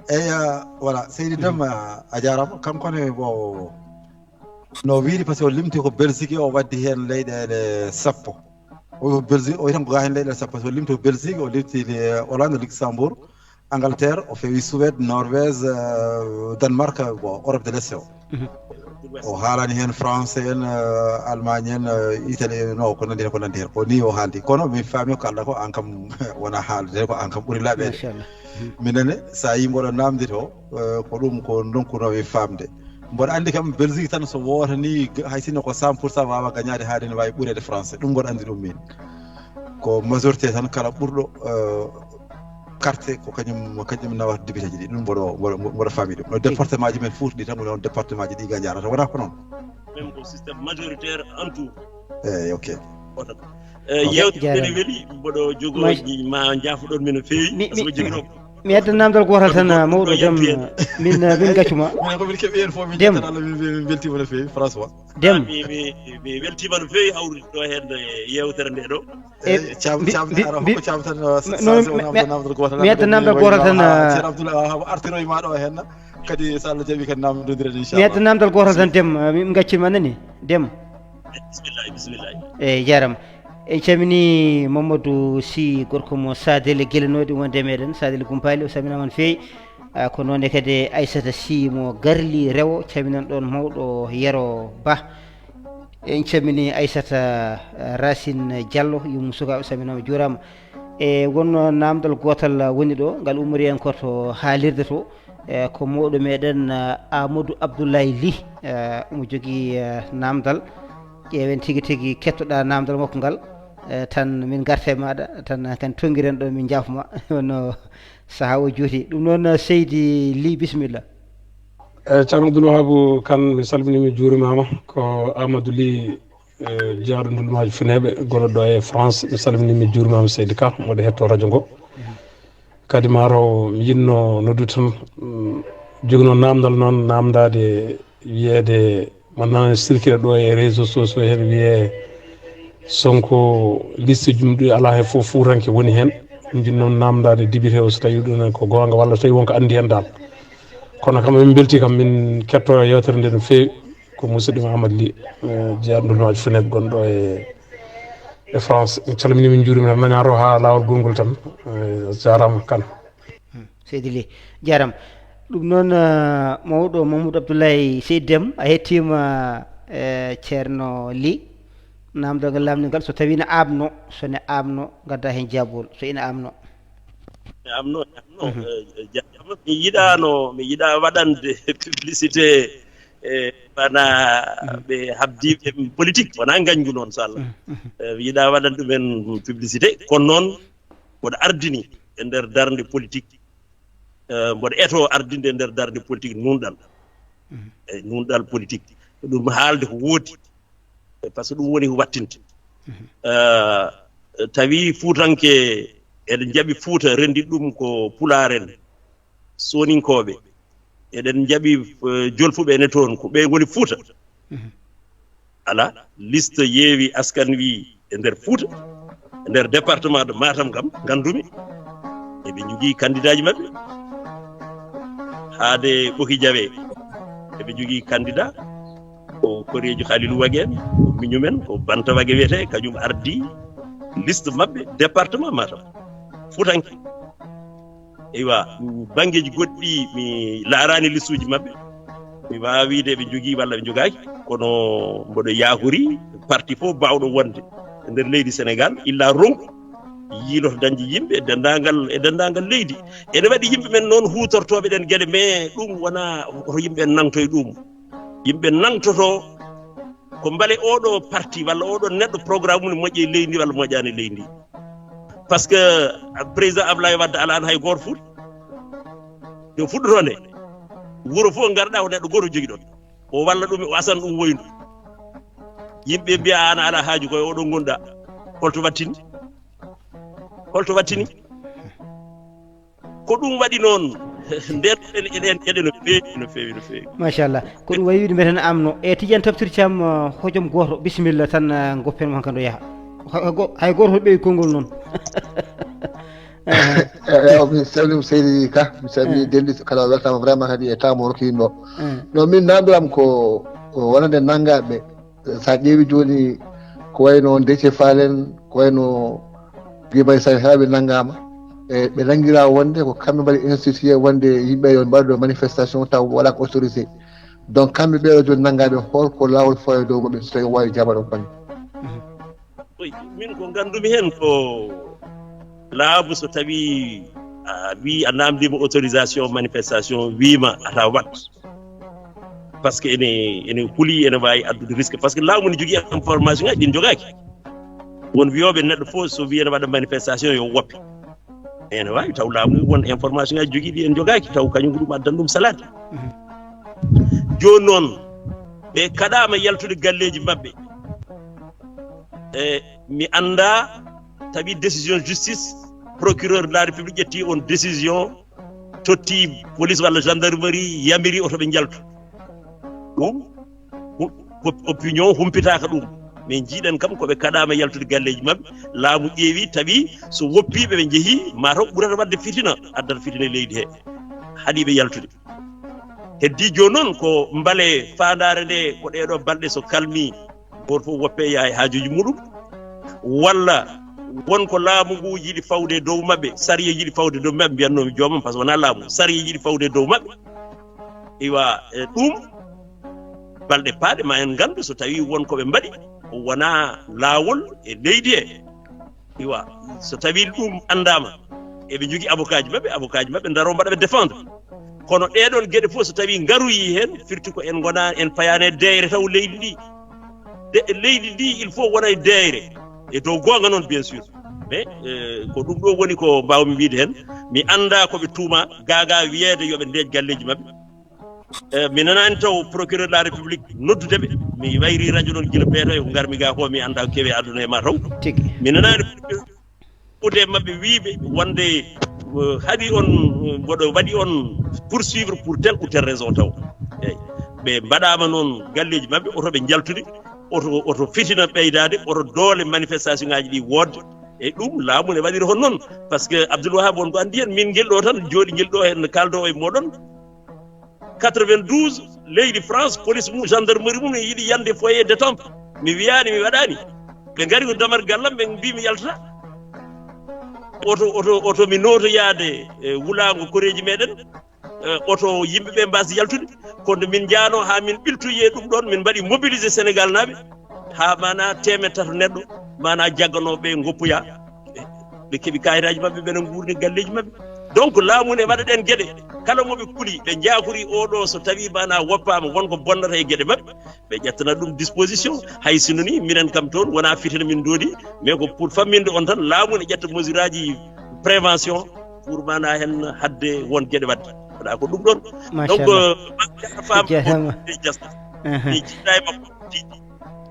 Eyi, ah, voilà, Seydi Dem, ah, a jaaraama. Kanko ne, bon, no wiiri, parce que o limti ko Belgique, o waddi heen leyɗeele sappo. O Belgique, o wi tan ko ga heen leyɗeele sappo, so limti ko Belgique, o limti le Hollande, Luxembourg, Angleterre, o fewi Suède, Norvège, euh, Danemark, bon, Europe de l'Est o. Mhm. O haalani heen France en, euh, Allemagne en, euh, Italie en, no, ko nandi heen, ko nandi heen. Ko ni o haaldi. Kono min faami ko kalɗa ko, aan kam wona haalde, ko aan kam ɓuri laaɓeede. Machallah. Mhm. Minen ne, so a yii mboɗo naamndito, euh, ko ɗum ko ndonkunoo min faamde. Mboɗo anndi kam Belgique tan so woota ni, g-, hay sinno ko cent pour cent waawa gañaade, haade ne waawi ɓureede France. Ɗum mboɗo anndi ɗum min. Ko majorité tan, kala ɓurɗo, euh, carte ko kañum, kañum nawata député ji ɗi. Ɗum mboɗo, mboɗo, mboɗo faami ɗum. No département ji men Fuuta ɗi tan, woni on département ji ɗi ga njaarata. Wonaa ko noon? Même ko système majoritaire en tout. Eyi, ok. Gooto. Eh, ok. Yewtere nde weli, mboɗo jogoo ma njaafo-ɗon min no feewi. Mi, mi, mi adda namdal gootal tan, mawɗo Dem, min, eh, min gaccu ma. Minen ko min keɓi heen fof, min Dem. Njettan Allah, min, min, min mbeltiima no feewi, François. Dem. Ah, mi, mi, mi weltiima no feewi hawrude ɗo heen e yewtere nde ɗo. Eh, eh, Cam, bi-, Cam, bi-, ara bi-, hokko Cam tan, no, no, changé o mi, namdal, mi, namdal gootal mi adda namdal gootal tan, ah, ah, Ceerno Abdoul Wahab artiroy ma ɗo heen. Kadi so Allah jaɓi kadi namdodiren, inchallah. Mi adda namdal gootal tan, Dem, ah, mi, mi gaccima nani, Dem. Bismillah, bismillah. Eyi, jaaraama. En calminii Mamadou Sy, gorko mo Sadel Gelenoɗi wonde e meɗen, Sadel Gumpaali, o salminaama no feewi. Ah, ko noon ne kadi Aissata Sy mo Garli Rewo, calminan ɗoon mawɗo Yero Ba. En calminii Aissata, ah, Racine Diallo, yummum sukaaɓe, salminaama, juuraama. E wonno naamndal gootal woni ɗo, ngal ummori en ko to haalirde to. E ko mawɗo meɗen, ah, Amadou Abdoulaye Ly, eh, omo jogii, eh, naamndal. Ƴeewen tigi tigi kettoɗaa naamndal makko ngal, eh, tan min ngarta e maaɗa, tan kan tonngiren ɗo, min njaafo ma. Wonno sahaa o juuti. Ɗum noon, eh, Seydi Ly, bisimilla. Eh, Ceerno Abdoul Wahab Kane, mi salminii, mi juurimaama. Ko Amadou Ly, eh, jeyaaɗo ndullumaji Funeeɓe, goloɗo ɗo e France. Mi salminii, mi juurimaama, Seydi Ka, mboɗo hetto radio ngo. Kadi maaro mi yiɗno noddude tan, mm, joginoo naamndal noon, naamndaade, wiyeede mo nana circule ɗo e réseaux sociaux heen, wiyee Sonko liste jum ɗi alaa he fof fuutanke woni heen. Min njiɗnoo naamndaade député o, so tawii ɗum en ko goonga walla so tawii won ko anndi heen dal. Kono kam, min mbeltii kam, min kettoo yewtere nde no feewi. Ko musidɗo men Amadou Ly, eh, jeyaaɗo ndullumaji Funeb gonɗo e, e France. Min calminii, min njuuriima tan, nani haato haa laawol gongol tan. Eh, jaaraama Kane. Hmm, seydi Ly, jaaraama. Ɗum noon, eh, mawɗo Mamadou Abdoulaye Seydi Déme, a hettiima, eh, Ceerno Ly. Naamndal ngal, laamndal ngal, so tawii ina aamnoo, so ina aamnoo, ngaddaa heen jaabol, so ina aamnoo. Aamnoo, aamnoo, eh, jaaraama. Mi yiɗaano, mi yiɗaa waɗande publicité, eh, bana ɓe habdiiɓe politique, wonaa ngañgu noon, so Allah. Eh, mi yiɗaa waɗande ɗumen publicité, kono noon mboɗo ardini e nder darnde politique, eh, mboɗo etoo ardinde e nder darnde politique nuunɗal. E nuunɗal politique. Ɗum haalde ko woodi. Par ce que ɗum woni ko wattinte. Eh, tawi Fuutanke, eɗen njaɓi Fuuta, renndi ɗum ko Pulaar en, Sooninkooɓe. Eɗen njaɓi, eh, Jolfuɓe ene toon, ko ɓe ngoni Fuuta. Alaa, liste Yewwi Askan Wi e nder Fuuta, e nder département de Matam kam, nganndumi. Eɓe njogii kandidaaji maɓɓe. Haade Ɓoki Jawe, eɓe njogii candidat. Ko Koreejo Khalilou Wague en, ko miñum en, ko Banta Wague wiyetee, kañum ardii liste maɓɓe, département Matam. Fuutanke. Eywa, banngeeji goɗɗi, mi laaraani listuuji maɓɓe. Mi waawaa wiyde eɓe njogii walla ɓe njogaaki, kono mboɗo yaakori parti fof baawɗo wonde e nder leydi Senegaal, illa ronku yiiloto dañde yimɓe e denndaangal, e denndaangal leydi. Ene waɗi yimɓe men noon huutortooɓe ɗeen geɗe, mais ɗum wonaa ko yimɓe nangtoy ɗum. Yimɓe nangtoto ko mbele ooɗo parti walla ooɗo neɗɗo programme mum moƴƴi e leydi ndi walla moƴƴaani e leydi ndi. Par ce que, ah, président Abdoulaye Wade alaano hay gooto Fuuta. Yo fuɗɗotoo nde. Wuro fof ngarɗaa ko neɗɗo gooto jogiɗon. O walla ɗum, o asana ɗum woyndu. Yimɓe mbiya, "Aan a alaa haaju, ko e oɗon ngonɗaa." Holto wattini? Holto wattini? Ko ɗum waɗi noon, ndeen eɗen, eɗen, eɗen no feewi, no feewi, no feewi. Machallah. Ko ɗum wayi wiide mbeten aamnoo. E Tidiane Tamsir Thiam, uh, hojom gooto, bisimilla tan, uh, ngoppen mo hankadi o yaha. Hay, hay go-, hay gooto ɓeyi konngol noon. Eh, eh, mi salmini Seydi Ka, mi salmini, eh, denndi kala, weltaama vraiment kadi e temps mo rokki yimɓe o. Eh. No min naamndiram ko, ko wonande nanngaaɓe. So a ƴeewi jooni ko wayno Déthié Fall en, ko wayno Guy Marius Sagna, kala ɓe nanngaama. E ɓe nanngiraa wonde ko kamɓe mbaɗi institué wonde yimɓe yo mbaɗu ɗo manifestation taw wala ko autorisé. Donc kamɓe ɓeɗo jooni nanngaaɓe, hol ko laawol fawi dow maɓɓe so tawi o waawi jaabade on bannge? Oy, min ko nganndumi heen ko laamu so tawi a wi a naamndiima autorisation manifestation wiima ata wat. Par ce que ene, ene huli, ene waawi addude risque. Par ce que laamu ne jogii information ngaji ɗin jogaaki. Won wiyooɓe neɗɗo fof so wiyi ene waɗa manifestation yo woppe. Ene waawi taw laamu won information ngaji jogiiɗi en jogaaki, taw kañum ko ɗum addan ɗum salaade. Mhm. Jooni noon, ɓe kaɗaama yaltude galleeji maɓɓe. E mi anndaa, tawi décision justice, procureur de la République ƴetti on décision, totti police walla gendarmerie, yamiri oto ɓe njaltu. Ɗum, hu-, op-, opinion humpitaaka ɗum. Min njiiɗen kam ko ɓe kaɗaama yaltude galleeji maɓɓe. Laamu ƴeewi, tawi so woppiiɓe ɓe njehii, mataw ɓurata waɗde fitina, addata fitina e leydi he. Haɗiiɓe yaltude. Heddii jooni noon ko mbele faandaare nde, ko ɗee ɗoo balɗe so kalmii, gooto fof woppe yaha e haajuuji muɗum. Walla won ko laamu ngu yiɗi fawde e dow maɓɓe, sariya yiɗi fawde e dow maɓɓe, mbiyatnoomi joomam, par ce que wonaa laamu, sariya yiɗi fawde e dow maɓɓe. Iwa, e ɗum, balɗe paaɗe ma en nganndu so tawii won ko ɓe mbaɗi, ko wonaa laawol e leydi he. Iwa, so tawii ɗum anndaama, eɓe njogii avocat ji maɓɓe, avocat ji maɓɓe ndaroo mbaɗa ɓe défendre. Kono ɗee ɗoon geɗe fof so tawii ngaroyii heen, firti ko en ngonaa, en payaani e deeyre taw leydi ndi. De, leydi ndi, il faut wona e deeyre. E dow goonga noon, bien sûr. Mais, eh, ko ɗum ɗo woni ko mbaawmi wiyde heen. Mi anndaa ko ɓe tuuma, gaagaa wiyeede yo ɓe ndeej galleeji maɓɓe. Eh, mi nanaani taw procureur de la République noddude ɓe. Mi wayri radio noon gila beeto e ko ngarmi gaa ko, mi anndaa ko kewi aduna e ma taw. Tigi. Mi nanaani procureur ude maɓɓe wiiɓe wonde, eh, haɗi on, eh, mboɗo waɗi on poursuivre pour telle ou telle raison taw. Eeyi. Ɓe mbaɗaama noon galleeji maɓɓe, oto ɓe njaltude, oto, oto fitina ɓeydaade, oto doole manifestation ngaji ɗi woodde. E ɗum, laamu ne waɗiri hon noon. Par ce que Abdoul Wahab, on ko anndi en, min ngel ɗo tan, jooɗi ngel ɗo heen, kaaldo e mooɗon. Quatre-vingt-douze, leydi France, police mum, gendarmerie mum, ne yiɗi yande foyer détente. Mi wiyaani, mi waɗaani. Ɓe ngari ko damar gallam, ɓe mbii mi yaltata. Oto, oto, oto mi nooto yaade e wulaango koreeji meɗen. Eh, oto yimɓe ɓe mbaasi yaltude. Kono min njaano haa min ɓiltoyi e ɗum ɗoon, min mbaɗi mobilisé Sénégal naaɓe, haa maanaa teemeɗɗe tato neɗɗo, maanaa jagganooɓe ngoppoyaa. Ɓe keɓi kaayitaaji maɓɓe, ɓe no nguurni galleeji maɓɓe. Donc, laamu ne waɗa ɗeen geɗe. Kala mo ɓe kuli, ɓe njaakori oo ɗoo, so tawii maanaa woppaama, won ko bonnata e geɗe maɓɓe, ɓe ƴettana ɗum disposition. Hay sino ni, minen kam toon, wonaa fitina min ndoodi, mais ko pour famminde on tan, laamu ne ƴetta mesure aji prévention pour maanaa heen haɗde won geɗe waɗde. Wonaa ko ɗum ɗoon. Donc, Machallah. Eh, Mame Diarra Fama ko Jaaraama. Député diaspora. Aha. Mi jiidaa e makko parti.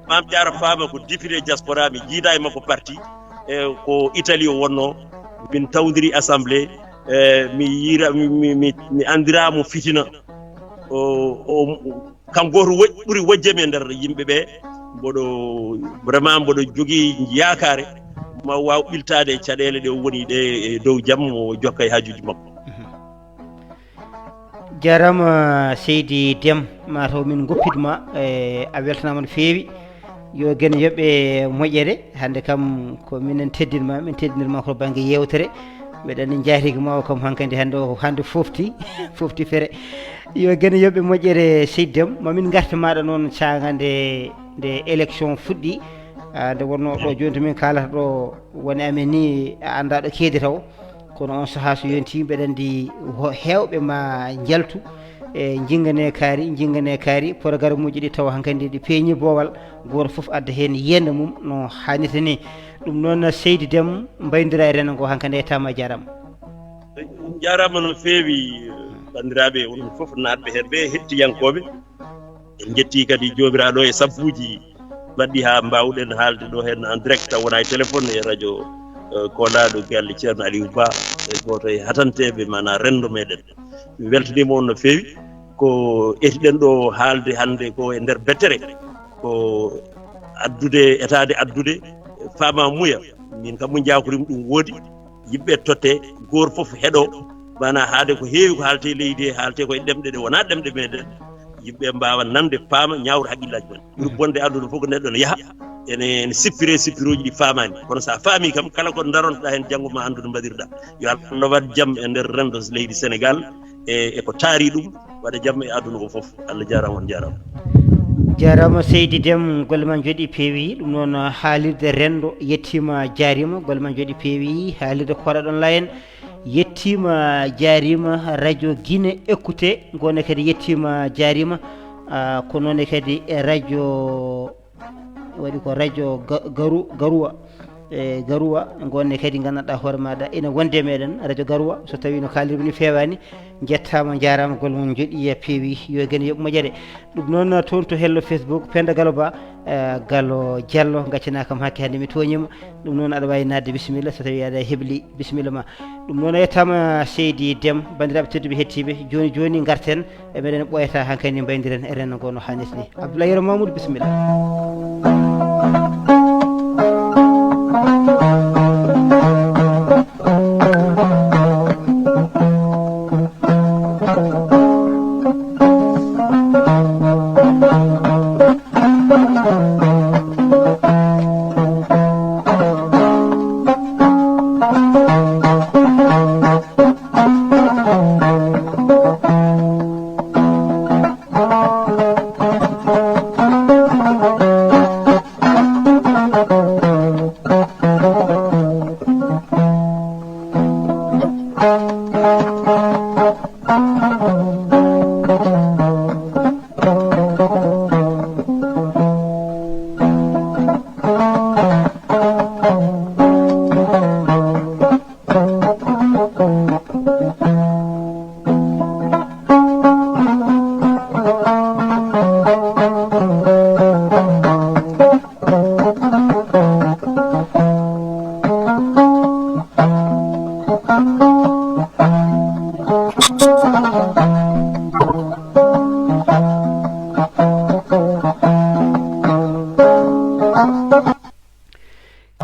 Mame Diarra Fama ko député diaspora, mi jiidaa e makko parti. E ko Italie o wonnoo. Min tawdiri assemblée. E mi yiira, mi, mi, mi, mi anndiraamo fitina. O, o, kam gooto wo-, ɓuri wojjam e nder yimɓe ɓe. Mboɗo, vraiment mboɗo jogii yaakaare ma waaw ɓiltaade e caɗeele ɗe o woni ɗe e dow jam, o jokka e haajuuji makko. Mhm. Jaaraama, seydi Dem, mataw min ngoppit ma, e, a weltanaama no feewi. Yo Geno yoɓ e moƴƴere. Hannde kam ko minen teddin ma, min teddinir ma ko bannge yeewtere. Mbeɗa anndi njaatigi ma o kam hankadi hannde o, hannde fofti, fofti fere. Yo Geno yoɓ e moƴƴere seydi Dem, ma min ngarta maaɗa noon caanga nde, nde élection fuɗɗi. Ah, nde wonnoo ɗo jooni to min kaalata ɗo woni amen ni, a anndaa ɗo keedi taw. Kono on sahaa so yontii, mbeɗa anndi ho-, heewɓe ma njaltu e njinngane kaari, njinngane kaari, programme uji ɗi tawa hankadi ɗi peeñi boowal, gooto fof adda heen yiyannde mum no haanirta ni. Ɗum noon, seydi Dem, mbayndiraa e renndo ngo hankadi e taama, a jaaraama. On njaaraama no feewi, banndiraaɓe, onon fof naatɓe heen ɓe, hettiyankooɓe. En njettii kadi Joomiraaɗo e sabbuuji baɗɗi haa mbaawɗen haalde ɗo heen en direct, taw wonaa e téléphone, e radio, eh, koolaaɗo galle Ceerno Aliou Ba, e gooto e hatanteeɓe maanaa renndo meɗen. Mi weltaniima on no feewi. Ko etiɗen ɗo haalde hannde ko e nder bettere, ko addude, etaade addude faamaamuya. Min kam mo njaakoriima ɗum woodi. Yimɓe totte, gooto fof heɗo, maanaa haade ko heewi ko haalte e leydi he, haalte ko e ɗemɗe ɗe wonaa ɗemɗe meɗen. Yimɓe mbaawa nande, paama, ñaawra haqqillaaji mumen. Ɓuri bonde aduna fof ko neɗɗo ne yaha, ene, ene sippire sippirooji ɗi faamaani. Kono so a faami kam, kala ko darontoɗaa heen janngo ma anndu no mbaɗirɗaa. Yo Allah waɗ jam e nder renndo leydi Sénégal e, e ko taari ɗum, waɗa jam e aduna o fof. Allah jaaraama, on jaaraama. Jaaraama seydi Dem, golle ma njooɗi peewi. Ɗum noon, haalirde renndo yettiima, jaariima, golle ma njooɗi peewi. Haalirde Koɗa ɗon Layen yettiima, jaariima. Radio Guinée Écoutée, ngoone kadi yettiima, jaariima. Ah, ko noone kadi e radio, waɗi ko radio Ga-, Garu-, Garuwa. E Garuwa, ngoone kadi nganndanɗaa hoore maaɗa ina wondi e meɗen, radio Garuwa, so tawii no kaalirmi ni feewaani, njettaama, njaaraama, golle mon njooɗi, peewi, yo Geno yoɓ moƴƴere. Ɗum noon, toon to hello Facebook, Penda Galo Ba, eh, Galo Diallo, ngaccanaa kam hakke hannde mi tooñiima. Ɗum noon, aɗa waawi naatde, bisimilla, so tawii aɗa hebli, bisimilla ma. Ɗum noon, a yettaama, seydi Dem, banndiraaɓe tedduɓe hettiiɓe, jooni jooni ngarten, e meɗen ɓooyata hankadi mbayndiren e renndo ngo no haanirta ni. Abdoulaye Yero Mamoudou, bisimilla.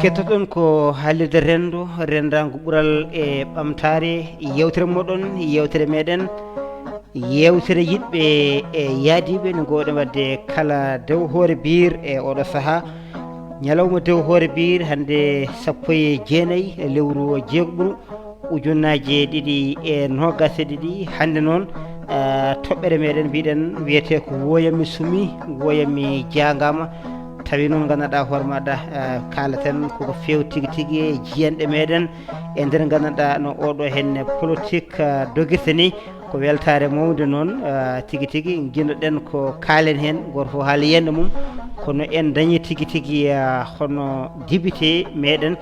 Kettoɗon ko haalirde renndo, renndaangu ɓural e ɓamtaare, yewtere moɗon, yewtere meɗen, yewtere yiɗɓe e yaadiiɓe no ngoowɗen waɗde kala dew hoore biir e oɗo sahaa. Ñalawma dew hoore biir hannde sappo e jeenayi e lewru jeegoɓuru, ujunnaaje ɗiɗi e noogas e ɗiɗi. Hannde noon, eh, toɓɓere meɗen mbiɗen wiyetee ko Wooyammi Sumi, Wooyammi Jaangaama. Tawi noon nganndanɗaa hoore maɗa, eh, kaalaten koko feewi tigi tigi e jiyanɗe meɗen e nder nganndanɗaa no oɗo henne politique, eh, dogirta ni. Ko weltaare mawnde noon, eh, tigi tigi njiɗnoɗen ko kaalen heen, gooto fof haala yiyannde mum. Kono en dañii tigi tigi, eh, hono député meɗen,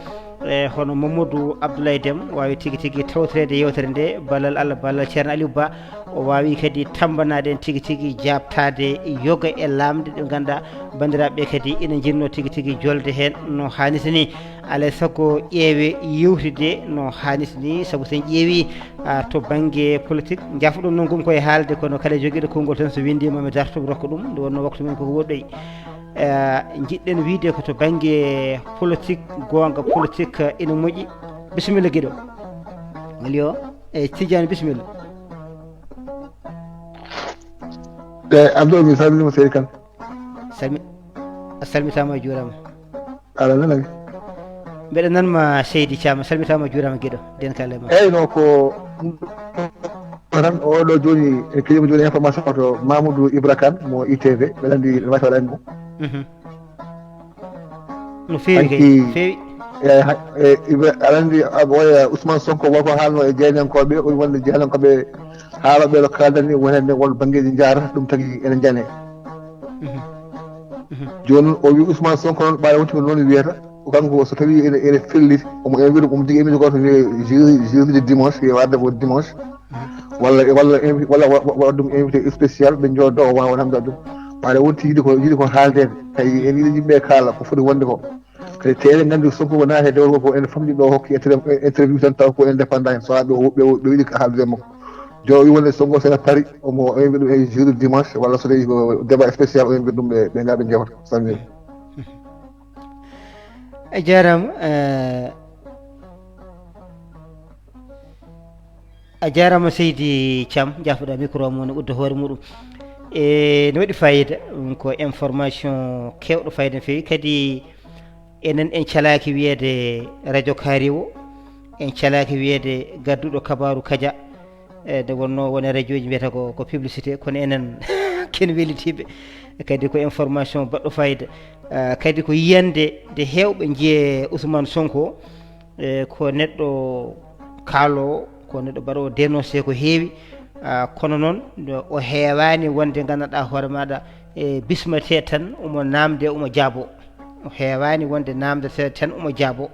eh, hono Mamadou Abdoulaye Deme waawi tigi tigi tawtoreede yewtere nde, ballal Allah, ballal Ceerno Aliou Ba. O waawi kadi tammbanaade en tigi tigi jaabtaade yoga e laamɗe ɗe ngannduɗaa banndiraaɓe ɓe kadi ina njiɗnoo tigi tigi jolde heen no haanirta ni. Alaa e sago ƴeewe yewtidee no haanirta ni, sabu so en ƴeewii, ah, to bannge politique, njaafo-ɗon noon ko mi koye haalde, kono kala jogiiɗo konngol tan so winndiima mi darto mi rokka ɗum, nde wonnoo waktu men koko woɗɗoyi. Eh, njiɗɗen wiyde ko to bannge politique, goonga politique, eh, ina moƴƴi. Bisimilla giɗo. Alio, eh, Tidiane, bisimilla. Eh, Abdou, mi salminiima seydi Kane. Salmi-, a salmitaama, a juuraama. Aɗa nana mi? Mbeɗa nan ma seydi Thiam, salmitaama, a juuraama giɗo, denkaale ma. Eyyi, no ko tan oɗo jooni, e keɗima jooni information to Mamoudou Ibra Kane mo I T V, mbeɗa anndi no waɗi waɗani ɗum. Mhm. No feewi kay, feewi. E, ha-, e, Ibra-, aɗa anndi, a, oya Ousmane Sonko woko haalno e jeynankooɓe, o wonde jeynankooɓe haala ɓe ɗo kaaldan ni, wonande won banngeeji njaarata, ɗum tagi ene njane. Mhm. Mhm. Jooni o wi Ousmane Sonko noon, ɓaade wonti ko noon wiyata, ko kanko so tawi ene, ene felliti, omo invite, omo jogii invité gooto wiye jeudi, jeudi de dimanche, wiye waɗde ko dimanche. Mhm. Walla, walla invi-, walla wa-, wa-, waɗa ɗum invité spécial, ɓe njooɗo o waawa namde ɗum. Ɓaade wonti yiɗi ko, yiɗi ko haaldeede. Tawi en yiɗi yimɓe kaala ko foti wonde ko. Kadi te eɗen nganndi Sonko ko naati e dewol ko, ko ene famɗi ɗo hokki inter-, interview tan taw ko indépendant en. So ɓe, ɓe, ɓe yiɗi ko haaldude e makko. Jooni o wi wonde Sonko so ene paari, omo invite ɗum e jour dimanche, walla so tawi ko débat spécial, o invite ɗum ɓe, ɓe ngaa ɓe njewta. Salmini. A jaaraama, eh, a jaaraama seydi Thiam, jaafoɗaa micro mo ne udda hoore muɗum. E, ne waɗi fayida, ɗum ko information keewɗo fayida no feewi. Kadi enen en calaaki wiyeede radio Kaari o, en calaaki wiyeede gadduɗo kabaaru Kaja. E, nde wonnoo won e radio ji mbiyata ko, ko publicité, kono enen ken welitiiɓe. Kadi ko information baɗɗo fayida. Eh, kadi ko yiyannde nde heewɓe njiye Ousmane Sonko, eh, ko neɗɗo kaaloowo, ko neɗɗo mbaɗoowo dénoncé ko heewi. Ah, kono noon, o heewaani wonde nganndanɗaa hoore maaɗa, e bismatee tan omo naamde, omo jaaboo. O heewaani wonde naamdetee tan omo jaaboo.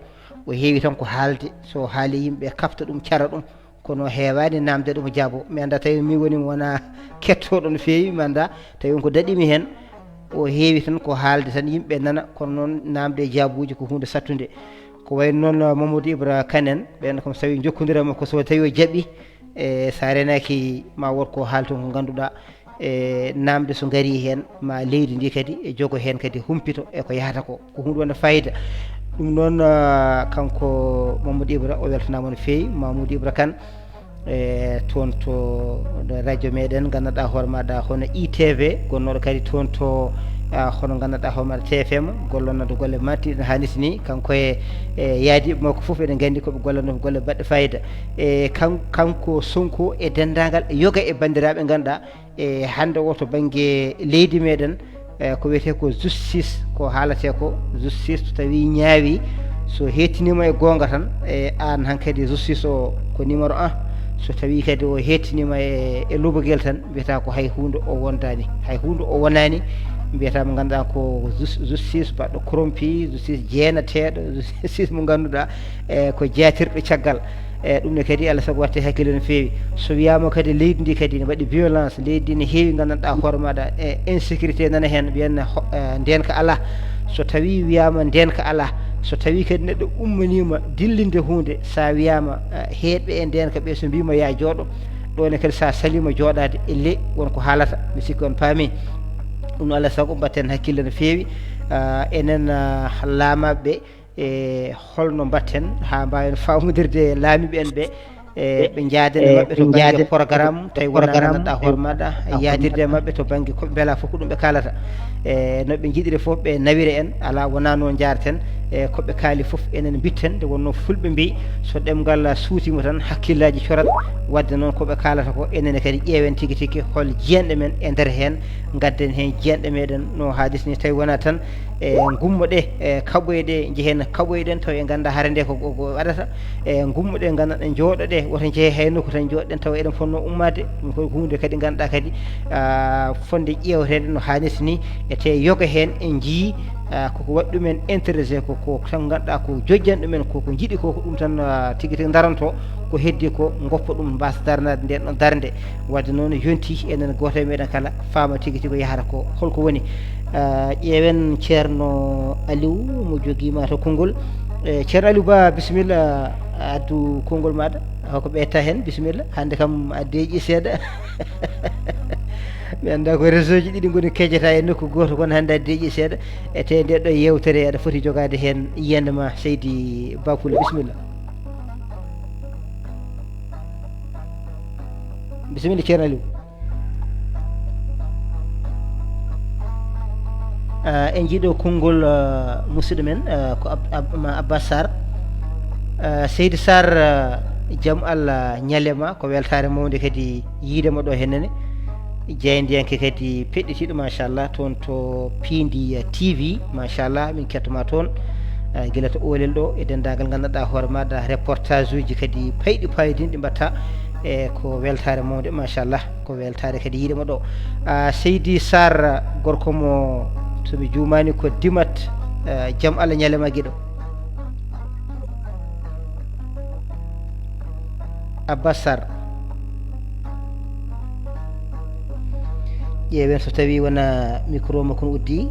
O heewi tan ko haalde, so o haali yimɓe kafta ɗum, cara ɗum. Kono o heewaani naamde ɗum, o jaaboo. Mi anndaa tawi mi woni mo wonaa kettooɗo no feewi, mi anndaa tawi on ko daɗi mi heen. O heewi tan ko haalde tan, yimɓe nana, kono noon naamde e jaabuuji ko huunde sattunde. Ko wayi noon Mamadou Ibra Kane en, ɓeen kam so tawii njokkondiral makko, so tawi o jaɓi, e so a renaaki ma wood ko haalton ko ngannduɗaa, e naamde so ngarii heen, ma leydi ndi kadi e jogo heen kadi humpito e ko yahata ko. Ko huunde wonde fayida. Ɗum noon, ah, kanko Mamadou Ibra, o weltanaama no feewi, Mamadou Ibra Kane, e toon to radio meɗen, nganndanɗaa hoore maaɗa hono I T V, gonnooɗo kadi toon to, ah, hono nganndanɗaa hoore maaɗa T F M, gollonooɗo golle matti no haanirta ni, kanko e, e yaadiiɓe makko fof eɗen nganndi ko ɓe gollanoo ko golle baɗɗe fayida. E kan-, kanko Sonko e denndaangal yoga e banndiraaɓe ngannduɗaa, e hannde o to bannge leydi meɗen, e ko wiyetee ko justice, ko haaletee ko justice, so tawii ñaawii, so hettiniima e goonga tan, e aan hankadi justice o ko numéro un. So tawii kadi o hettiniima e, e lobogel tan, mbiyata ko hay huunde o wondaani, hay huunde o wonaani, mbiyata mo ngannduɗaa ko jus-, justice baɗɗo corrompu, justice jeenateeɗo, justice mo ngannduɗaa, e ko jaatirɗo caggal. E ɗum ne kadi, Allah sago, watte hakkille no feewi. So wiyaama kadi leydi ndi kadi ne waɗi violence, leydi ndi ne heewi, nganndanɗaa hoore maaɗa, e insécurité nana heen, mbiyen ho-, e, ndeenka alaa. So tawii wiyaama ndeenka alaa, so tawii kadi neɗɗo ummaniima dillinde huunde, so a wiyaama, e, heewɓe e ndeenka ɓe so mbiima yaa jooɗo, ɗo ne kadi so a saliima jooɗaade, elle won ko haalata. Mi sikki on paami. Ɗum, Allah sago, mbatten hakkille no feewi. Ah, enen, ah, laamaaɓe ɓe, e holno mbatten haa mbaawen faamondirde e laamiiɓe en ɓe, e ɓe njaaden e maɓɓe to bannge programme, tawi wonaa nganndanɗaa hoore maaɗa, yahdirde e maɓɓe to bannge ko ɓe mbelaa fof ko ɗum ɓe kaalata. E no ɓe njiɗiri fof ɓe nawira en, alaa wonaa noon njaarten, e ko ɓe kaali fof enen mbitten. Nde wonnoo fulɓe mbii, so ɗemngal suutiima tan, hakkillaaji corat. Waɗde noon ko ɓe kaalata ko, enen kadi ƴeewen tigi tigi hol jiyanɗe men e nder heen, ngadden heen jiyanɗe meɗen no haadis ni, tawi wonaa tan e ngummo ɗe, e kaɓoye ɗe, njehen kaɓoye ɗen, tawa en nganndaa hara nde ko, ko, ko waɗata. E ngummo ɗe, nganndanɗen, njooɗo ɗe, woto njehe hay nokku tan njooɗoɗen, tawa eɗen fotnoo ummaade. Ɗum ko huunde kadi ngannduɗaa kadi, ah, fotnde ƴeewteede no haanirta ni, e te yoga heen en njiyii, ah, koko waɗi ɗumen intéressé, ko, ko tan ngannduɗaa ko jojjani ɗumen, ko, ko njiɗi ko, ko ɗum tan, ah, tigi tigi ndaranto, ko heddi ko ngoppa ɗum, mbasa daranaade nden ɗon darnde. Waɗde noon yonti enen gooto e meɗen kala faama tigi tigi ko yahata ko holko woni. Ah, ƴeewen Ceerno Aliou mo jogiima to konngol. E Ceerno Aliou Ba, bisimilla, a addu konngol maaɗa. Hoko ɓeyta heen, bisimilla. Hannde kam a deeƴi seeɗa. Mi anndaa ko réseau ji ɗiɗi ngoni kejata e nokku gooto, kono hannde a deeƴi seeɗa. E te nde ɗo yeewtere aɗa foti jogaade heen yiyannde ma, Seydi Ba Pullo, bisimilla. Bisimilla, Ceerno Aliou. Ah, en njiɗo konngol, ah, musidɗo men, ah, ko Ab-, Ab-, ma Abbas Sarr. Ah, Seydi Sarr, ah, jam Allah ñalema, ko weltaare mawnde kadi yiide mo ɗo hennene. Jeyndiyanke kadi peɗɗitiiɗo, machallah, toon to Piindi, ah, T V, machallah, min kettoma toon, ah, gila to Oolel ɗo, e denndaangal nganndanɗaa hoore maaɗa, reportage uji kadi payɗi paayodinɗi mbatta, e ko weltaare mawnde, machallah. Ko weltaare kadi yiide mo ɗo. Ah, Seydi Sarr, gorko mo, so mi juumaani ko Dimat, ah, jam Allah ñalema giɗo. Abbas Sarr. Ƴeewen so tawi wona micro makko no uddi.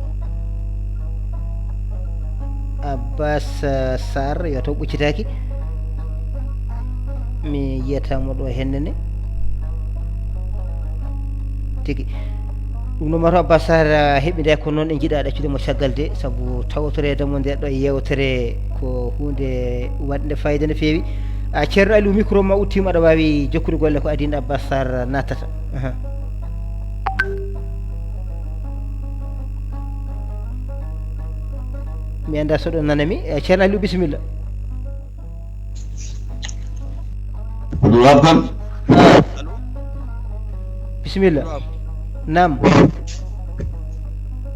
Abbas, ah, Sarr, yo taw ɓoccitaaki. Mi yiyata mo ɗo hennene. Tigi. Ɗum noon, mataw Abbas Sarr, ah, heɓi nde, kono noon en njiɗaa ɗaccude mo caggal de, sabu tawtoreede mo nde ɗo yeewtere ko huunde waɗnde fayida no feewi. Ah, Ceerno Aliou, micro ma uttiima, aɗa waawi jokkude golle ko adii nde Abbas Sarr nattata. Aha. Mi anndaa so ɗon nana mi. Eh, Ceerno Aliou, bisimilla. Abdoulwahab Kane. Ah. Bisimilla. Naam.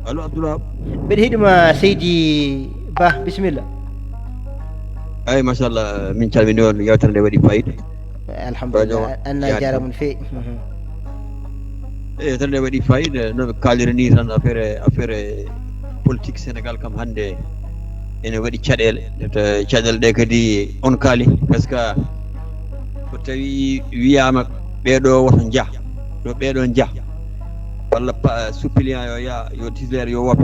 Allo, Abdoulwahab. Mbeɗa heɗima, Seydi Ba, bisimilla. Eyi, machallah, min calmini on, yewtere nde waɗi fayida. Alhamdulillah, anna jarama no feewi. Mhm. Eyi, yewtere nde waɗi fayida, no ɓe kaaliri ni tan, affaire, affaire politique Sénégal kam hannde ene waɗi caɗeele. Te caɗeele ɗe kadi on kaali, parce que so tawi wiyama ɓeeɗo woto njah, ɗo ɓeeɗo njah, walla pa-, suppléant yo yaa, yo titulaire yo woppe,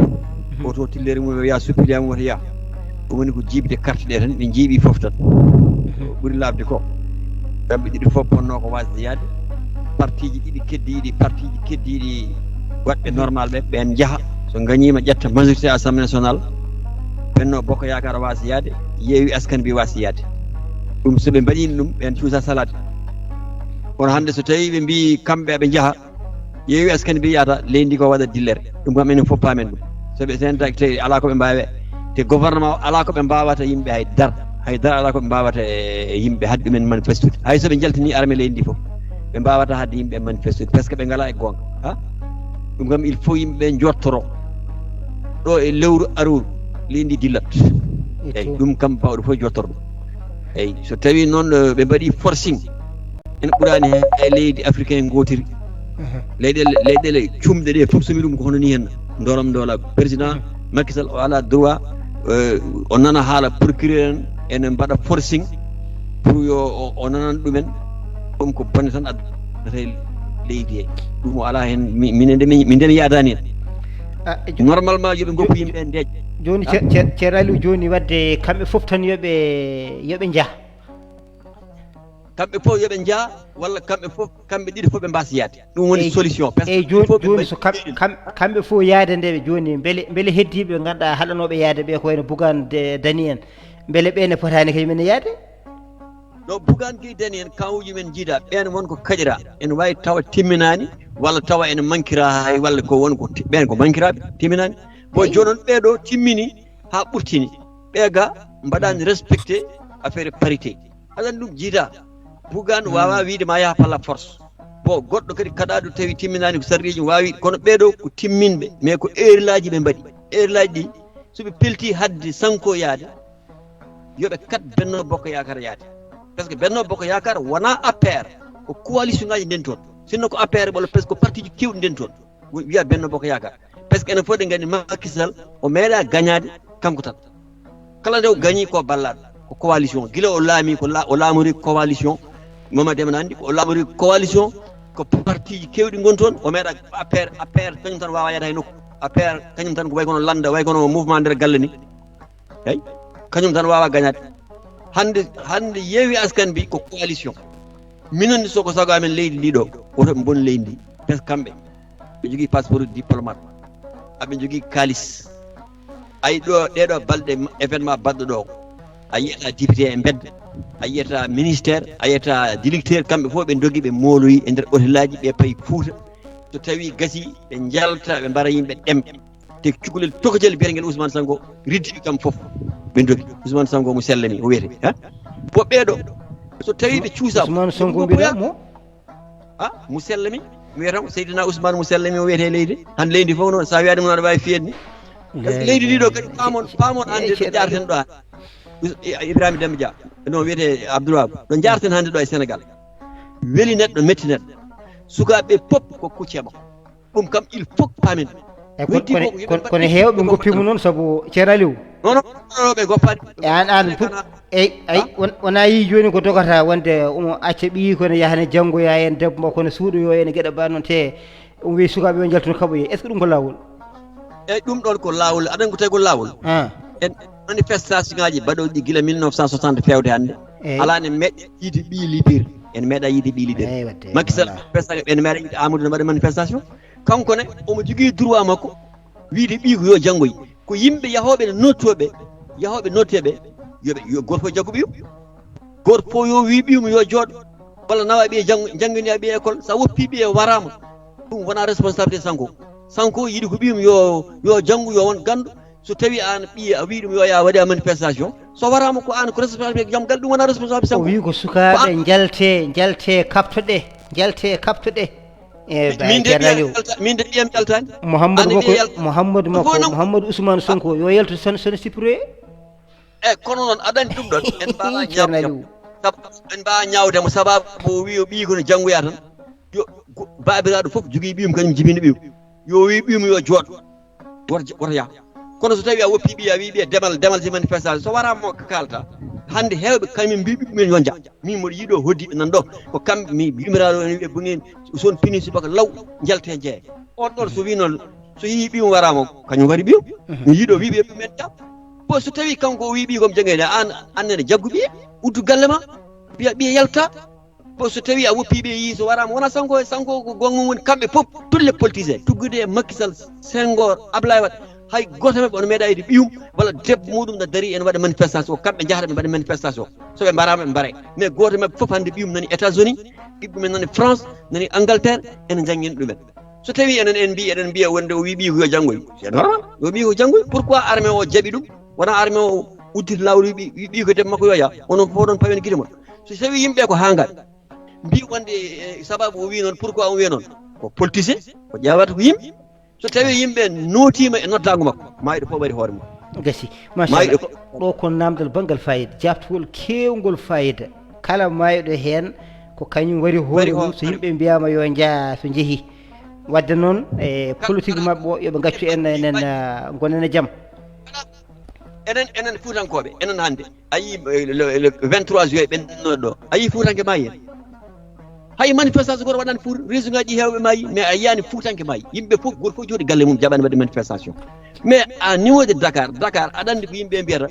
oto titulaire mum yo yaa, suppléant mum woto yaa. Ɗum woni ko jiiɓde carte ɗe tan, ɓe jiiɓi fof tan. Ko ɓuri laaɓde ko, kamɓe ɗiɗi fof ponno ko wasde yaade. Partiji ɗiɗi keddiiɗi, partiji keddiiɗi waɗɓe normal ɓe, ɓen njaha. So gañiima, ƴetta majorité Assemblée nationale, Benno Bokk Yaakaar waasa yaade, Yewwi Askan Wi waasa yaade. Ɗum so ɓe mbaɗiino ɗum, ɓen cuusa salaade. Kono hannde so tawii ɓe mbii kamɓe aɓe njaha, Yewwi Askan Wi yahata, leydi ndi ko waɗa dillere. Ɗum kam enen fof paamen ɗum. So ɓe sentaaki, tawi alaa ko ɓe mbaawi, te gouvernement o alaa ko ɓe mbaawata yimɓe hay dara. Hay dara alaa ko ɓe mbaawata e, e yimɓe haɗde ɗumen manifestude. Hay so ɓe njaltinii armée leydi ndi fof, ɓe mbaawata haɗde yimɓe manifestude, parce que ɓe ngalaa e goonga. Ha? Ɗum kam, il faut yimɓe ɓe njottoroo. Ɗo e lewru arooru, leydi ndi dillat. Eyi, ɗum kam, baawɗo fof jottoro ɗum. Eyi, so tawii noon, eh, ɓe mbaɗii forcing, en ɓuraani he, e leydi africain ngootiri. Leyɗeele, leyɗeele cuumɗe ɗe fof, somi ɗum ko hono ni henna. Ndoram ndola. Président Macky Sall o alaa droit, eh, o nana haala procureur en, ene mbaɗa forcing pour yo o, o nanan ɗumen. Ɗum ko bone tan addata e leydi he. Ɗum o alaa heen, mi, minen de, mi, min de mi yaadaani heen. Ah, jo-, normalement, yo ɓe ngoppu yimɓe en ndeeƴ. Jooni, ah? Ce-, ce-, Ceerno Aliou, jooni waɗde kamɓe fof tan yo ɓe, yo ɓe njah. Kamɓe fof yo ɓe njaa, walla kamɓe fof, kamɓe ɗiɗo fof ɓe mbaasa yaade. Ɗum woni solution. Parce que eyi, jooni, jooni so kam-, kam-, kamɓe fof yaade nde ɓe jooni, mbele, mbele heddiiɓe ɓe ngannduɗaa haɗanooɓe yaade ɓe ko wayno Bougane de, Dany en, mbele ɓe ne potaani kañum en yaade? Ɗo Bougane Gueye Dany en, kawuji men jiida, ɓeen won ko kaƴira. Ene waawi tawa timminaani, walla tawa ene mankira hay, walla ko won ko ti-, ɓeen ko mankiraaɓe, timminaani. Bon, jooni noon ɓee ɗo timmini haa ɓurtini. Ɓee ga mbaɗaani respecté affaire parité. Aɗa anndi ɗum jiida. Bougane waawaa wiyde ma yaha par la force. Bon, goɗɗo kadi kaɗaaɗo tawi timminaani ko sarɗiiji waawi, kono ɓee ɗo ko timminɓe, mais ko erlaaji ɓe mbaɗi. Erlaaji ɗi, so ɓe pelti hadde Sanko yaade, yo ɓe kat Benno Bokk Yaakaar yaade. Parce que Benno Bokk Yaakaar wonaa A P R, ko coalition ngaaji nden toon. Sinno ko A P R walla, parce que ko parti ji keewɗi nden toon. Wi-, wiya Benno Bokk Yaakaar. Parce que enen fof ɗen nganndi Macky Sall o meeɗaa gañaade kanko tan. Kala nde o gañi ko ballaaɗo, ko coalition. Gila o laami ko la-, o laamori coalition. Mama Demba na anndi ko o laamori coalition, ko parti ji keewɗi ngoni toon. O meeɗaa A P R, A P R kañum tan waawaa yaade hay nokku. A P R kañum tan ko way kono lannda, way kono mouvement nder galle ni. Eyi, kañum tan waawaa gañaade. Hannde, hannde Yewwi Askan Wi ko coalition. Minen so ko sago amen leydi ndi ɗo, woto ɓe mbonu leydi ndi. Parce que kamɓe, ɓe njogii passeport diplomate. Aɓe njogii kaalis. Ayi ɗo, ɗee ɗo balɗe ma-, événement baɗɗo ɗo, a yiyata député e mbedda, a yiyata ministère, a yiyata directeur, kamɓe fof ɓe ndogi, ɓe mooloyi e nder hôtelaaji, ɓe payi Fuuta. So tawii gasii, ɓe njalta, ɓe mbara yimɓe ɗemɗe. Te cukalel tokosel biyetengel Ousmane Sanko riddi kam fof. Ɓe ndogi. Ousmane Sanko mo sella mi o wiyete, ha? Ko ɓee ɗo, so tawii ɓe cuusaama, Ousmane Sanko mbiɗa mo? Ha? Mo sella mi, mi wiyata mo Seydina Ousmane mo sella mi o wiyete e leydi. Hannde leydi fof noon, so a wiyaade mum aɗa waawi fiyede ni. Parce que leydi ndi ɗo kadi paamon, paamon hannde ɗo njaarten ɗo hannde. Us-, I-, Ibrahima Demba Dia, no wiyete Abdoul Wahab, ɗo njaarten hannde ɗo e Sénégal. Weli neɗɗo, metti neɗɗo. Sukaaɓe fof ko kucce makko. Ɗum kam, il faut paamen. Eyi, kono, kono heewɓe ngoppiima noon sabu Ceerno Aliou. Non, non, non, ɓe ngoppaani. E aan, aan fof, eyi, eyi, won, wona yii jooni ko dogata wonde omo acca ɓiyi ko ne yaha ne janngoya en, debbo makko ne suuɗoyo en, geɗe mbaɗ noon te omo wiyi sukaaɓe yo njaltu no kaɓoye. Est-ce que ɗum ko laawol? Eyi, ɗum ɗoon ko laawol. Aɗa anndi ko tawi ko laawol? En manifestation ngaaji baɗooɗi gila mille neuf cent soixante feewde hannde. Eyi. Alaa ne meeɗa yiide ɓiyi leader. En meeɗa yiide ɓiyi leader. Eyi, waɗde, Macky Sall, voilà. Manifestation, en meeɗa yiide Amadou ne waɗa manifestation. Kanko ne, omo jogii droit makko wiyde ɓiy ko yo janngoy. Ko yimɓe yahooɓe no nottooɓe, yahooɓe notteeɓe, yo ɓe, yo gooto fof jaggu ɓiyum. Gooto fof yo wii ɓiyum yo jooɗo, walla nawa ɓiye janngo, janngini ɓiye école. So a woppii ɓiye waraama, ɗum wonaa responsabilité Sanko. Sanko yiɗi ko ɓiyum yo, yo janngu, yo won ganndo. So tawii aan ɓiye a wii ɗum yo yaa waɗa manifestation, so waraama ko aan ko responsabilité jom galle, ɗum wonaa responsabilité Sanko. O wii ko sukaaɓe njaltee, njaltee kaɓtoɗee, njaltee kaɓtoɗee. E min de ɓiyam yalta-, min de ɓiyam yaltaani. Mouhamadou Makko, Mouhamadou Makko, Mouhamadou Ousmane Sonko yo yaltu son, son sipro. Eyi, kono noon aɗa anndi ɗum ɗoon en mbaawaa ñaawde mo. Sabu en mbaawaa ñaawde mo sababu o wii o ɓiyi kono janngoya tan. Yo go-, baabiraaɗo fof jogii ɓiyum, kañum jibini ɓiyum. Yo wii ɓiyum yo jooɗo. Woto, woto yah. Kono so tawii a woppii ɓiya, a wii ɓiya demal, demal si manifestation, so waraama o kaalta. Hannde heewɓe kañum mbii ɓiɓɓe men yo njah. Min mboɗo yiɗo hoddiiɓe nan ɗo. Ko kamɓe mi yumiraaɗo en wiɓe bugin son pini subaka law njalte jeeya. On ɗon so wii noon, so yii ɓiyum waraama, kañum wari ɓiyum. Mi yiɗo wii ɓiɓɓe men njah. Bon, so tawii kanko o wii ɓiy kom jangede, aan, aan nene jaggu ɓiye, uddu galle ma, mbiya ɓiye yalta. Bon, so tawii a woppii ɓe yii so waraama, wona Sanko, Sanko ko gonga woni kamɓe fof, tous les politiciens, tuggude e Macky Sall, Senghor, Ablaye Wade, hay gooto maɓɓe ono meeɗa yiide ɓiyum walla debbo muɗum na darii ene waɗa manifestation, kamɓe njahata ɓe mbaɗa manifestation. So ɓe mbaraama ɓe mbaray. Mais gooto maɓɓe fof hannde ɓiyum nani États-Unis, ɓiɓɓe men nani France, nani Angleterre, ene njanngina ɗumen. So tawii enen en mbii, eɗen mbiya wonde o wii ɓiy ko yo janngoy, c'est normal. Yo ɓiy ko janngoy, pourquoi armée o jaɓi ɗum? Wona armée o udditi laawol wi ɓiy, wi ɓiy ko debbo makko yo yah. Onon fof oɗon pawen gite mon. So tawii yimɓe ko haa ngal mbii wonde, e, sababu o wii noon, pourquoi o wii noon? Ko politicien, ko ƴeewata ko yimɓe. So tawii yimɓe nootiima e noddaango makko, maayɗo fof waɗi hoore mum. Gasi. Machallah. Ɗo ko naamndal banngal fayida, jaaftugol keewngol fayida. Kala maayɗo heen ko kañum waɗi hoore mum, so yimɓe mbiyaama yo njaa, so njehii. Waɗde noon, e politique maɓɓe o, yo ɓe ngaccu en, enen, ah, ngonen e jam. Enen, enen Fuutankooɓe, enen hannde, a yii, eh, le, le vingt-trois juillet ɓennuɗo ɗo, a yii Fuutanke maayi en? Hay manifestation gooto waɗaani Fuuta, région ngaaji heewɓe maayi, mais a yiyaani Fuutanke maayi. Yimɓe fof, gooto fof jooɗi galle mum, jaɓaani waɗde manifestation. Mais à niveau de Dakar, Dakar, aɗa anndi ko yimɓe mbiyata,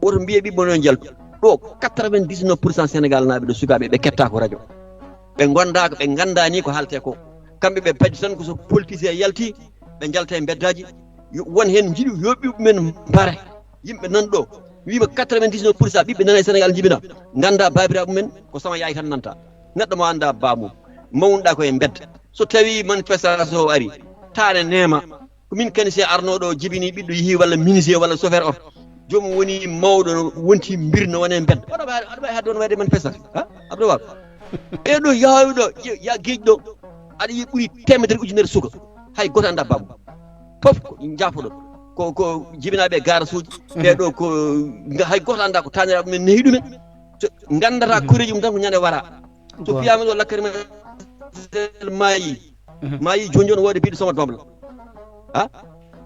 woto mbiye ɓiɓɓe no njaltu. Ɗo quatre-vingt-dix-neuf pour cent Sénégal naaɓe ɗo, sukaaɓe, ɓe kettaako radio. Ɓe ngondaaka, ɓe nganndaani ko haaletee ko. Kamɓe ɓe padi tan ko so politicien yalti, ɓe njalta e mbeddaaji, yo, won heen njiɗi yo ɓiɓɓe men mbare. Yimɓe nan ɗo, wiima quatre-vingt-dix-neuf pour cent ɓiɓɓe nana e Sénégal njibina, ngannda baabiraaɓe men, ko sama yaay tan nanta. Neɗɗo mo annda baamum, mawnuɗa ko e mbedda. So tawi manifestation o ari, taane neema, ko min kani se arnoɗo o jibini ɓiɗɗo yeehi walla menuisier walla chauffeur oto. Joomum woni mawɗo, wonti mbir no wona e mbedda. Aɗa wawi, aɗa wawi hadde won wayde manifestation, ha? Aɗa wawi. Ɓeɗo yaawi ɗo, ya geeƴi ɗo, aɗa yiya ɓuuri temedere ujunere suka. Hay goto annda baamum. Fof ko jaafoɗon. Ko, ko jibinaɓe e garage uji. Ɓeɗo ko, hay goto annda ko taniraɓe men nehi ɗumen. So, gandata koreji mum tan ko ñande wara. So fiyama ɗo lacrymogène maayi, maayi joni joni, wode biɗo soma doble. Ha?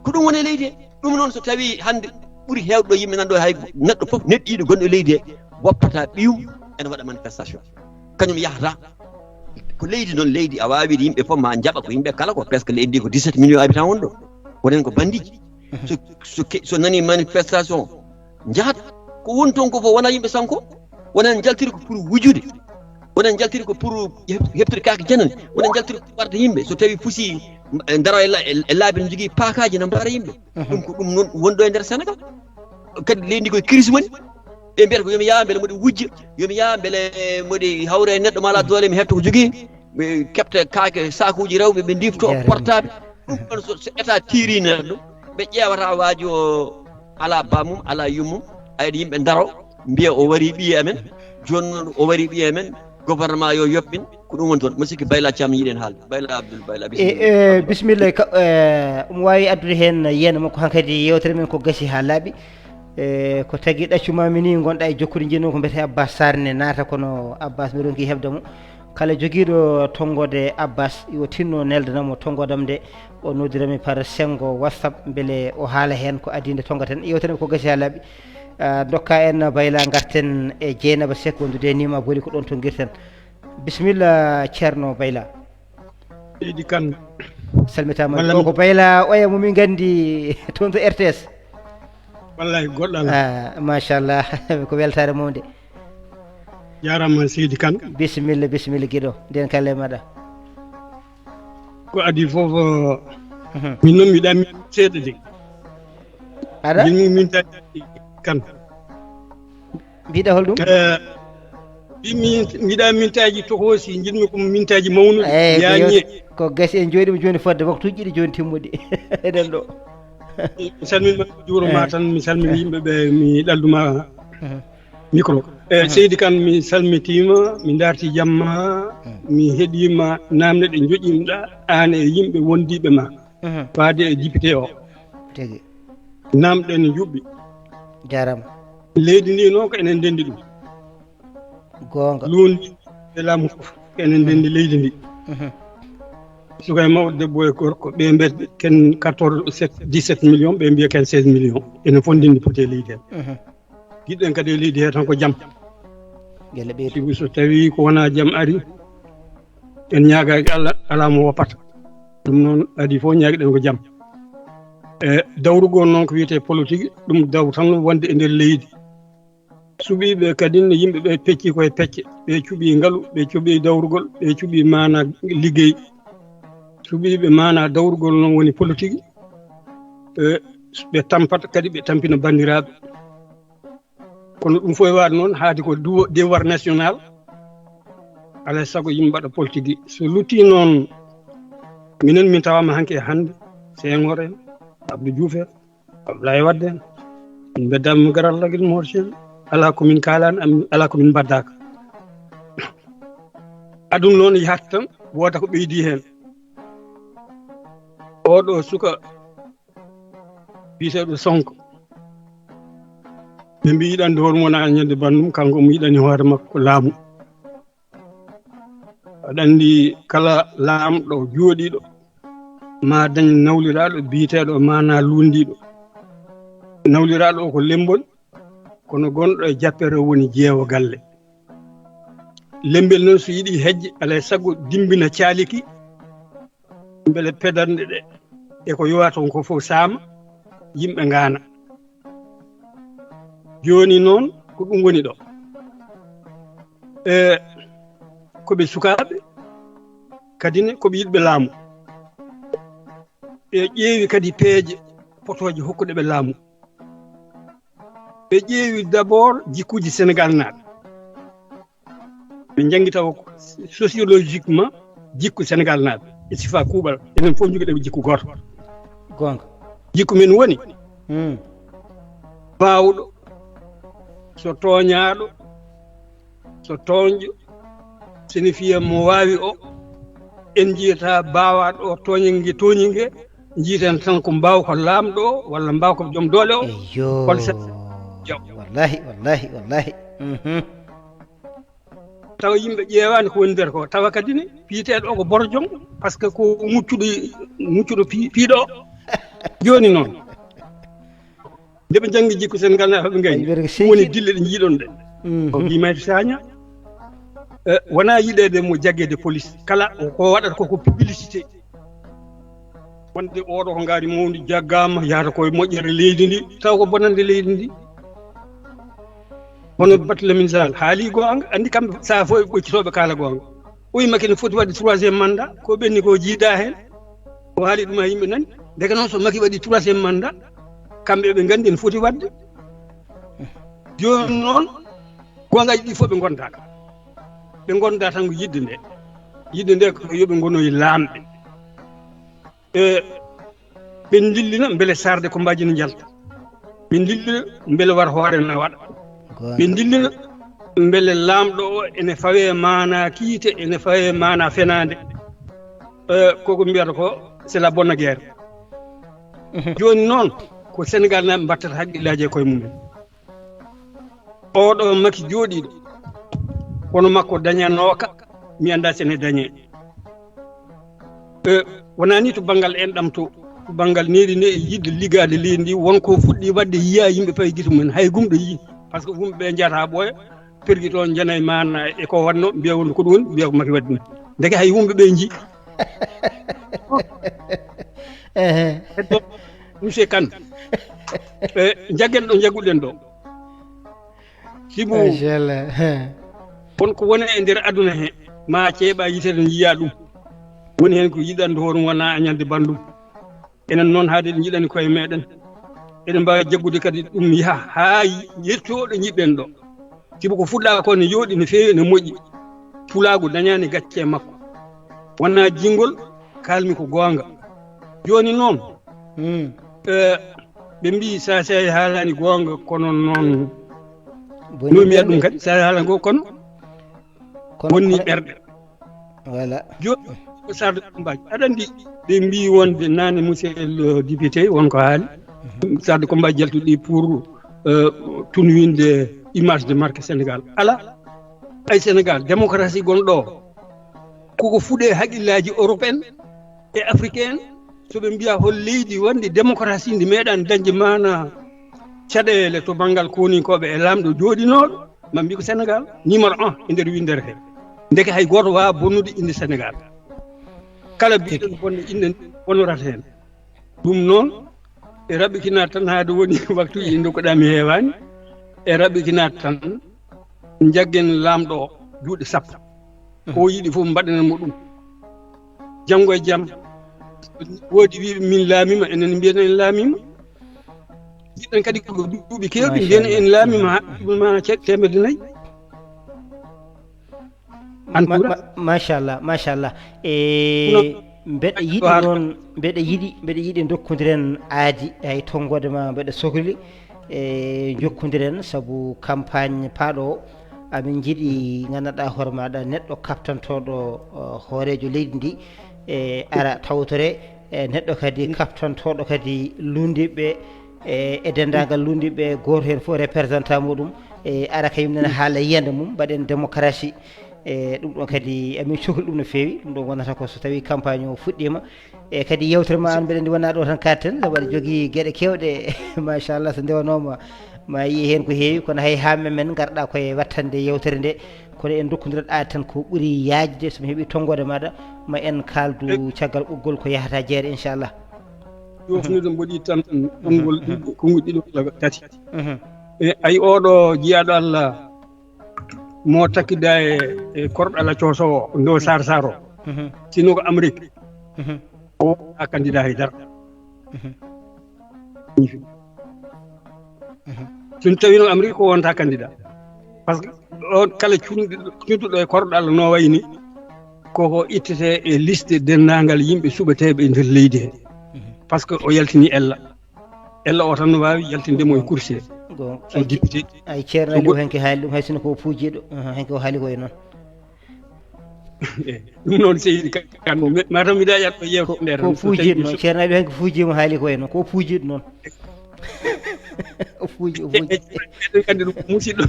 Ko ɗum woni e leydi he. Ɗum noon so tawi hande ɓuuri hewɗo yimɓe nan ɗo, hay neɗɗo fof neɗɗiɗo gonɗo e leydi he, woppata ɓiyum ene waɗa manifestation. Kañum yahata. Ko leydi noon, leydi a wawi wiide yimɓe fof ma jaɓa, ko yimɓe kala ko, presque leydi ndi ko dix-sept millions habitants won ɗo. Wonen ko bandiji. So, so ke-, so nani manifestation, njahat. Ko woni toon ko fof wona yimɓe sanko. Wonen jaltiri ko pour wujude. Wonen jaltiri ko pour heb-, heptude kaake janane. Wonen jaltiri ko warde yimɓe. So tawi fusi, e, daro e la-, e, e laabi no jogii paakaaji no mbara yimɓe. Ɗum ko ɗum noon woni ɗo e nder Sénégal. Kadi leydi ndi koye crise woni. Ɓe mbiyata ko yomi yaha mbele moɗi wujja, yomi yaha mbele moɗi hawra e neɗɗo ma ala doole mi hepta ko jogii. Ɓe keɓta kaake sakuuji rewɓe, ɓe ndifto portable. Ɗum ɗon so, so état tiiri neɗɗo, ɓe ƴeewata waaji o ala bammum, ala yummum. Ayɗa yimɓe ndaro, mbiya o wari ɓiye amen, jooni noon o wari ɓiye amen, gouvernement yo yoɓɓin, ko ɗum woni toon. Masiɗɗo Bayla Thiam yiɗen haalde. Bayla Abdoul, Bayla, e, bisimilla. E, bisimilla, ka, e, omo waawi addude heen yiyannde makko hankadi yewtere men ko gasi haa laaɓi. E, ko tagi ɗaccumami ni ngonɗa e jokkude njinnoo ko mbiyetee Abbas Sarr ne naata, kono Abbas mi ronki heɓde mo. Kala jogiiɗo tonngode Abbas, yo tinno neldana mo tonngodam nde, o noddirami par senngo WhatsApp, mbele o haala heen ko adii nde tonngaten. Yewtere ko gasi haa laaɓi. Ah, ndokka en Bayla, ngarten e Jeynaba Seck wondude e Nima Boli, ko ɗoon tonngirten. Bisimilla, Ceerno Bayla. Seydi Kane. Salmitaama. Walla ɗo mi- ko Bayla Oya mo min nganndi toon to R T S. Wallaahi, goɗɗo alaa. Ah, machallah. Ko weltaare mawnde. Jaaraama, Seydi Kane. Bisimilla, bisimilla, giɗo. Nden kalle maɗa. Ko adii fof, mhm, min noon mi ɗamii seeɗa de. Aɗa? Min, min, min tawi Kane. Mbiɗa hol ɗum? Eh, mbi-, min, mbiɗa mintaaji tokosi, njiɗmi ko mintaaji mawnuɗi. Eyyi, ko yewte-, ko gasi en jooɗiima jooni fodde waktuuji ɗiɗi jooni timmuɗi. Eɗen ɗo. Mi salmini ma, juuroma tan, mi salmini yimɓe ɓe, mi ɗalduma micro. Eh, Seydi Kane, mi salmitiima, mi darti jamma, mi heɗiima namde ɗe joƴƴinɗa aan e yimɓe wondiiɓe ma. Faade e député o. Tigi. Namɗe ne njuɓɓi. Jaaraama. Leydi ndi noon ko enen ndenndi ɗum. Goonga. Luundi e laamu fof ko enen ndenndi leydi ndi. Mhm. Suka e mawɗo, debbo e gorko, ɓe mbiyata ken quatorze, sept, dix-sept millions, ɓe mbiya ken seize millions. Enen fof ndenndi poti e leydi hee. Mhm. Jiɗɗen kadi e leydi hee tan ko jam. Gelle ɓeydu. Sibu so tawii ko wonaa jam ari, en ñaagaaki Allah, alaa mo woppata. Ɗum noon, adii fof ñaagɗen ko jam. E dawrugol noon ko wiyetee politique, ɗum daw tan wonde e nder leydi. Suɓiiɓe kadi ne yimɓe ɓe pecci koye pecce, ɓe cuɓii ngalu, ɓe cuɓii dawrugol, ɓe cuɓii maanaa liggey. Suɓiiɓe maanaa dawrugol noon woni politique, e ɓe tampata kadi ɓe tampina banndiraaɓe. Kono ɗum fof e waɗde noon, haadi ko duwo-, devoir national. Alaa e sago yimɓe mbaɗa politique. So lutti noon, minen min tawaama hanki e hannde, Senghor en, Abdou Diouf en, Abdoulaye Wade en, min mbeddaama mo garal lagil Mor Sel. Alaa ko min kaalaani, am-, alaa ko min mbaddaaka. Aduna noon yahat tan, wooda ko ɓeydi heen. Oɗo suka biyeteeɗo Sonko. Ɓe mbi yiɗande hoore mum wona ñande banndum, kanko omo yiɗani hoore makko laamu. Aɗa anndi kala laamɗo jooɗiiɗo ma dañ nawliraaɗo biyeteeɗo maanaa luulndiiɗo. Nawliraaɗo o ko lembol, kono gonɗo e jappere o woni jeewo galle. Lembel noon so yiɗi hejje, alaa e sago dimbina caaliki, mbele pedanɗe ɗe e ko yowaa toon ko fof saama, yimɓe ngaana. Jooni noon, Ko ɗum woni ɗo. E ko ɓe sukaaɓe, kadi ne ko ɓe yiɗɓe laamu. Ɓe ƴeewi kadi peeje potooje hokkuɗe ɓe laamu. Ɓe ƴeewi d'abord jikkuuji Senegal naaɓe. Ɓe njanngi taw ko sociologiquement jikku Senegal naaɓe e sifa kuuɓal, enen fof njogiɗen jikku gooto. Goonga. Jikku men woni, hmm, baawɗo, so tooñaaɗo, so tooñɗo, so ne fiya mo waawi o, en njiyata baawaaɗo o tooñe nge tooñi nge, njiiten tan ko mbaaw ko laamɗo o walla mbaaw ko joom doole o. Eyyo. Kono sa- Yo. Wallahi, wallahi, wallahi. Mhm. Tawa yimɓe ƴeewaani ko woni nder ko. Tawa kadi ne, piyeteeɗo o ko borjom, par ce que ko muccuɗo, muccuɗo pi-, piiɗo o. Jooni noon, nde ɓe njanngi jikku Senegal naaɓe, ɓe ngañi. Ay, ɓe ɗum woni seeki. Dille ɗe njiiɗon ɗe. Mhm. O Guy Marius Sagna, eh, wonaa yiɗeede mo jaggeede police. Kala ko waɗata ko, ko publicité. Wonde oɗo ko ngaari mawndi jaggaama, yahata koye moƴƴere leydi ndi, taw ko bonande leydi ndi. Hono Barthélémy Sall haali goonga, anndi kamɓe sahaa fof e ɓoccitooɓe kaala goonga. O wi Macky ne foti waɗde troisième mandat, ko ɓenni ko jiidaa heen. O haali ɗum haa yimɓe nani. Ndeke noon so Macky waɗi troisième mandat, kamɓe ɓe nganndi ne foti waɗde. Jooni noon, goongaaji ɗi fof ɓe ngondaaka. Ɓe ngondaa tan ko yiɗde nde. Yiɗde nde ko yo ɓe ngonoy laamɓe. E ɓe ndillina mbele sarde kombaaji ne njalta. Ɓe ndillina mbele war hoore na waɗa. Goonga. Ɓe ndillina mbele laamɗo o ene fawee maanaa kiite, ene fawee maanaa fenaande. E, koko mbiyata ko, c'est la bonne guerre. Mhm. Jooni noon, ko Senegal naaɓe mbattata haqqillaaji e koye mumen. Oɗo Macky jooɗiiɗo, kono makko dañanooka, mi anndaa so ene dañee. E, wonaa ni to banngal enɗam to, to banngal needi ne e yiɗde liggaade leydi ndi, won ko fuɗɗi waɗde yiyaa yimɓe payi gite mumen, hay gumɗo yii. Par ce que yimɓe ɓe njiyata haa ɓooya, pergi toon njana e maana e ko waɗno, mbiya wonde ko ɗum woni, mbiya ko Macky waɗi ɗum. Ndeke hay yimɓe ɓe njii. Ehe. Heddo, Monsieur Kane, e, njaggen ɗo njagguɗen ɗo. Sibu machallah. He. Kono ko woni e nder aduna he, ma ceeɓa yitere ne yiya ɗum. Woni heen ko yiɗande hoore mum wona añande banndum. Enen noon haade en njiɗani koye meɗen. Eɗen mbaawi jaggude kadi ɗum yaha haa yetto ɗo njiɗɗen ɗo. Sibu ko fuɗɗa ko ne yooɗi, ne feewi, ne moƴƴi. Pulaagu dañaani gacce e makko. Wona jingol, kaalmi ko goonga. Jooni noon, hmm, eh, ɓe mbii sa, sa haalani goonga, kono noon boni no mbiya ɓerɗe. Ɗum kadi, sa haalani goo, kono kono bonni kono ɓerɗe. Voilà. Jooni ko sarde Kumbaji. Aɗa anndi ɓe mbii wonde nane, monsieur le député, won ko haali. Mhm. Sarde Kumbaji jaltuɗi pour, euh, tunwinde image de marque Sénégal. Ala, ay Sénégal, démocratie gonɗo o, koko fuɗe haqillaaji européen e africain, so ɓe mbiya hol leydi wonde démocratie ndi meeɗan dañde maana caɗeele to banngal koninkooɓe e laamɗo jooɗinooɗo, ma mbi ko Sénégal numéro un e nder winndere he. Ndeke hay gooto waawa bonnude innde Sénégal. Kala mbiɗen bonde innde nde, bonorata heen. Ɗum noon, e raɓɓikinaat tan, haade woni waktuuji ɗi ndokkuɗaa mi heewaani, e raɓɓikinaat tan, njaggen laamɗo o juuɗe sappo. Ko o yiɗi fof mbaɗanen mo ɗum. Janngo e jam, woodi wiiɓe min laamiima, enen mbiyen en laamiima. Jiɗɗen kadi ko duuɓi keewɗi, mbiyen en laamiima, ma ce-, teemedde nayi. An ma-, ma-, machallah, machallah. E mbeɗa yiɗi noon, mbeɗa yiɗi, mbeɗa yiɗi dokkondiren aadi, hay tonngoode ma mbeɗa sokli. E jokkondiren, sabu campagne paaɗo o, amin njiɗi nganndanɗaa hoore maaɗa neɗɗo kaɓtantooɗo, o, hooreejo leydi ndi, e ara tawtore, e neɗɗo kadi kaɓtantooɗo kadi lunndiɓe, e, e denndaangal lunndiɓe, gooto heen fof représentant muɗum, e ara kañum nene haala yiyannde mum, mbaɗen démocratie. E ɗum ɗon kadi amin cokli ɗum no feewi. Ɗum ɗon wonata ko so tawii campagne o fuɗɗiima. E kadi yewtere ma an, mbeɗa anndi wonaa ɗo tan kaaɗten, sabu aɗa jogii geɗe keewɗe. Machallah, so ndewanooma ma yii heen ko heewi, kono hay haa men ngarɗa koye wattande yewtere nde, kono en ndokkondirat aadi tan ko ɓuri yaajde, so mi heɓii tonngoode maaɗa, ma en kaaldu caggal ɓoggol ko yahata jeere, inchallah. Jofnude mboɗi tan konngol ɗiɗi, konngol ɗiɗi walla tati. Mhm. E, ay, oɗo jiyaaɗo Allah mo takkida e, e korɗo Allah coosowo ndo Sar Saro. Mhm. Sino ko Amérique. Mhm. O a candidat haydara. Mhm. Mhm. Sino tawino Amérique, o wonta candidat. Parce que on kala cunɗi-, cuntuɗo e korɗo Allah no wayni, koko ittete e liste denndaangal yimɓe suɓeteeɓe e nder leydi he. Mhm. Parce que o yaltini ella. Ella o tan no waawi yaltinde mo e kursi he. Gon-, so ay, député, ay, Ceerno so Aliou go- henke haali ɗum, hay sino ko puujiiɗo. Aha, henke o haali ko e noon. Eh, ɗum noon, seydi Kan, mi, mataw mbiɗa yiyat ko yewtere nde ko tan, so tawi puujiiɗo noon, so Ceerno Aliou henke puujiima haali ko e noon, ko puujiiɗo noon. O puuji, o puuji. Eɗen nganndi ɗum ko musidɗo.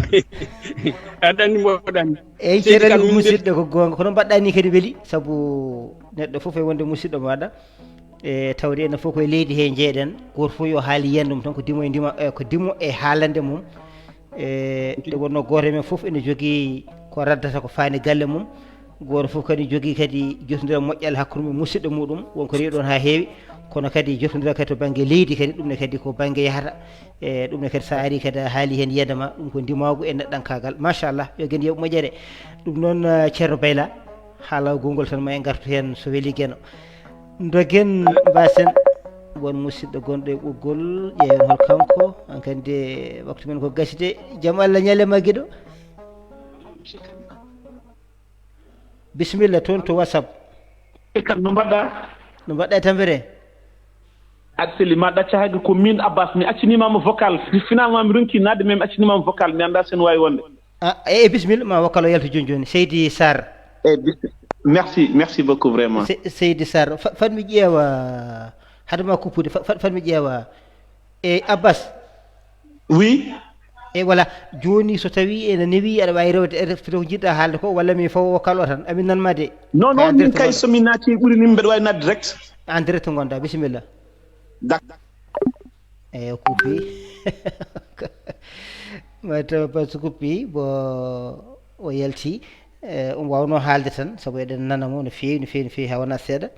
Aɗa anndi mboɗo anndi. Eyyi, seydi Ceerno Kan, Aliou, min musidɗo, ko goonga. Kono mbaɗɗa ni kadi weli, sabu neɗɗo fof e wonde musidɗo maɗa. E tawde enen fof koye leydi he jeeɗen, gooto fof yo haali yiyande mum tan ko dimo e ndima, e ko dimo e haalande mum. E nde wonno gooto e men fof ene jogii ko raddata ko faani galle mum. Gooto fof kadi jogii kadi jotondiral moƴƴal hakkunde mum e musidɗo muɗum. Won ko rewi ɗon haa heewi, kono kadi jotondiral kadi to bannge leydi kadi, ɗum ne kadi ko bannge yahata. E ɗum ne kadi so a ari kadi a haali heen yiyande ma, ɗum ko ndimaagu e neɗɗankaagal. Machallah, yo gandi yoɓ moƴƴere. Ɗum noon, eh, Ceerno Bayla, haala gongol tan ma en ngartu heen so weli Geno. Dogen mbasen won musidɗo gonɗo e ɓoggol, ƴeewen hol kanko, hankadi e waktu men ko gaside. Jam Allah ñalle ma giɗo. Bisimilla toon to WhatsApp. Kan no mbaɗɗa? No mbaɗɗa e tampere? Aɗa selli, ma ɗacca hayde ko min Abbas, mi accinimama vocal. Finalement mi ronki nadde, mais mi accinimama vocal, mi annda sen wawi wonde. Ah, e, e, bisimilla, ma vocal o yaltu joni joni. Seydi Sarr. E, bis-, merci, merci beaucoup vraiment. Se-, Seydi Sarr, fa-, fat mi ƴeewa, hade ma kuppude, fa-, fa-, fat mi ƴeewa. E, Abbas. Oui. E, voilà, joni so tawi ene newi, aɗa wawi rewde R F to ko jiɗɗa haalde ko, walla mi fawa vocal o tan, amin nan ma de. Non, non, min kay so mi naati ɓuri ni mbeɗa wawi nadde direct. En direct ngonɗa, bisimilla. Dak- Eyi, o kuppi. Mataw pas kuppi, bo o yalti. Eh, omo wawno haalde tan, sabu eɗen nana mo no feewi, no feewi, no feewi, ha wona seeɗa.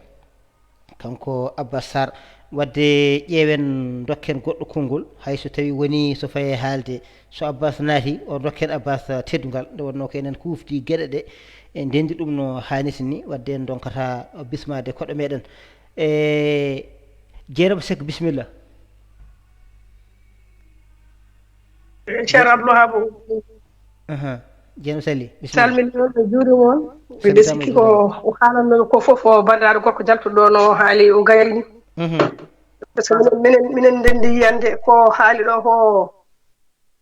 Kanko Abba Sarr. Wadde ƴeewen, dokken goɗɗo konngol, hay so tawi woni so faye haalde. So Abbas naati, o dokken Abbas teddungal. Nde wonno ko enen kufdi geɗe ɗe, e ndendi ɗum no haaniti ni, wadde en donkata bismade koɗo meɗen. E Jeynaba Seck, bisimilla. Ceerno Abdoulwahab. Aha. Jeynaba Sali, bisimilla. Salmini on, mi juurima on. Miɗo sikki ko o haalanno ko fof, o banndiraaɗo gorko jaltuɗo ɗo no haali, o gayni. Mhm. Par ce que minen, minen, minen ndenndi yiyande ko haali ɗo ko,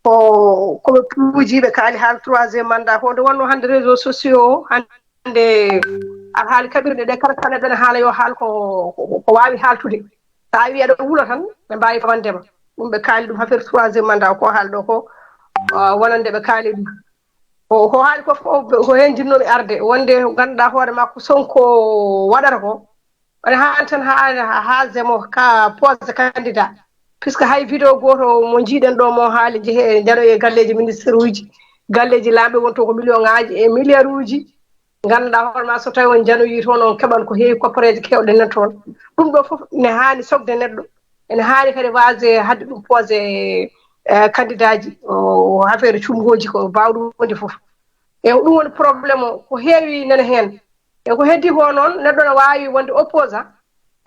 ko, ko ɓe puuji, ɓe kaali haala troisième mandat ko. Nde wonno hannde réseaux sociaux o, hannde alhaali kaɓirɗe ɗe kala, kala ɓene haala yo haal ko, ko, ko waawi haaltude. So a wii aɗa wula tan, ɓe mbaawi famande ma. Ɗum ɓe kaali ɗum affaire troisième mandat ko haali ɗo ko, ah, wonande ɓe kaali ɗum. Ko, ko haali ko fof, ko heen jinnoomi arde, wonde ngannduɗaa hoore makko Sonko waɗata ko, ene haani tan haa, haa, haa Zemo ka poste candidat. Puisque hay vidéo gooto mo njiiɗen ɗo mo haali jehe janoye e galleeji ministre uji, galleeji laamɓe won to ko million ŋaaji e milliard uji. Ngannduɗaa hoore ma, so tawi on janoyii toon, on keɓan ko heewi, koppareeje keewɗe nan toon. Ɗum ɗo fof ne haani sokde neɗɗo. Ene haani kadi waasde haɗde ɗum posé, eh, candidat ji, o, o affaire cumgooji ko baawɗo wonde fof. E ɗum woni problème o, ko heewi nana heen. E ko heddi ko noon, neɗɗo ne waawi wonde opposant,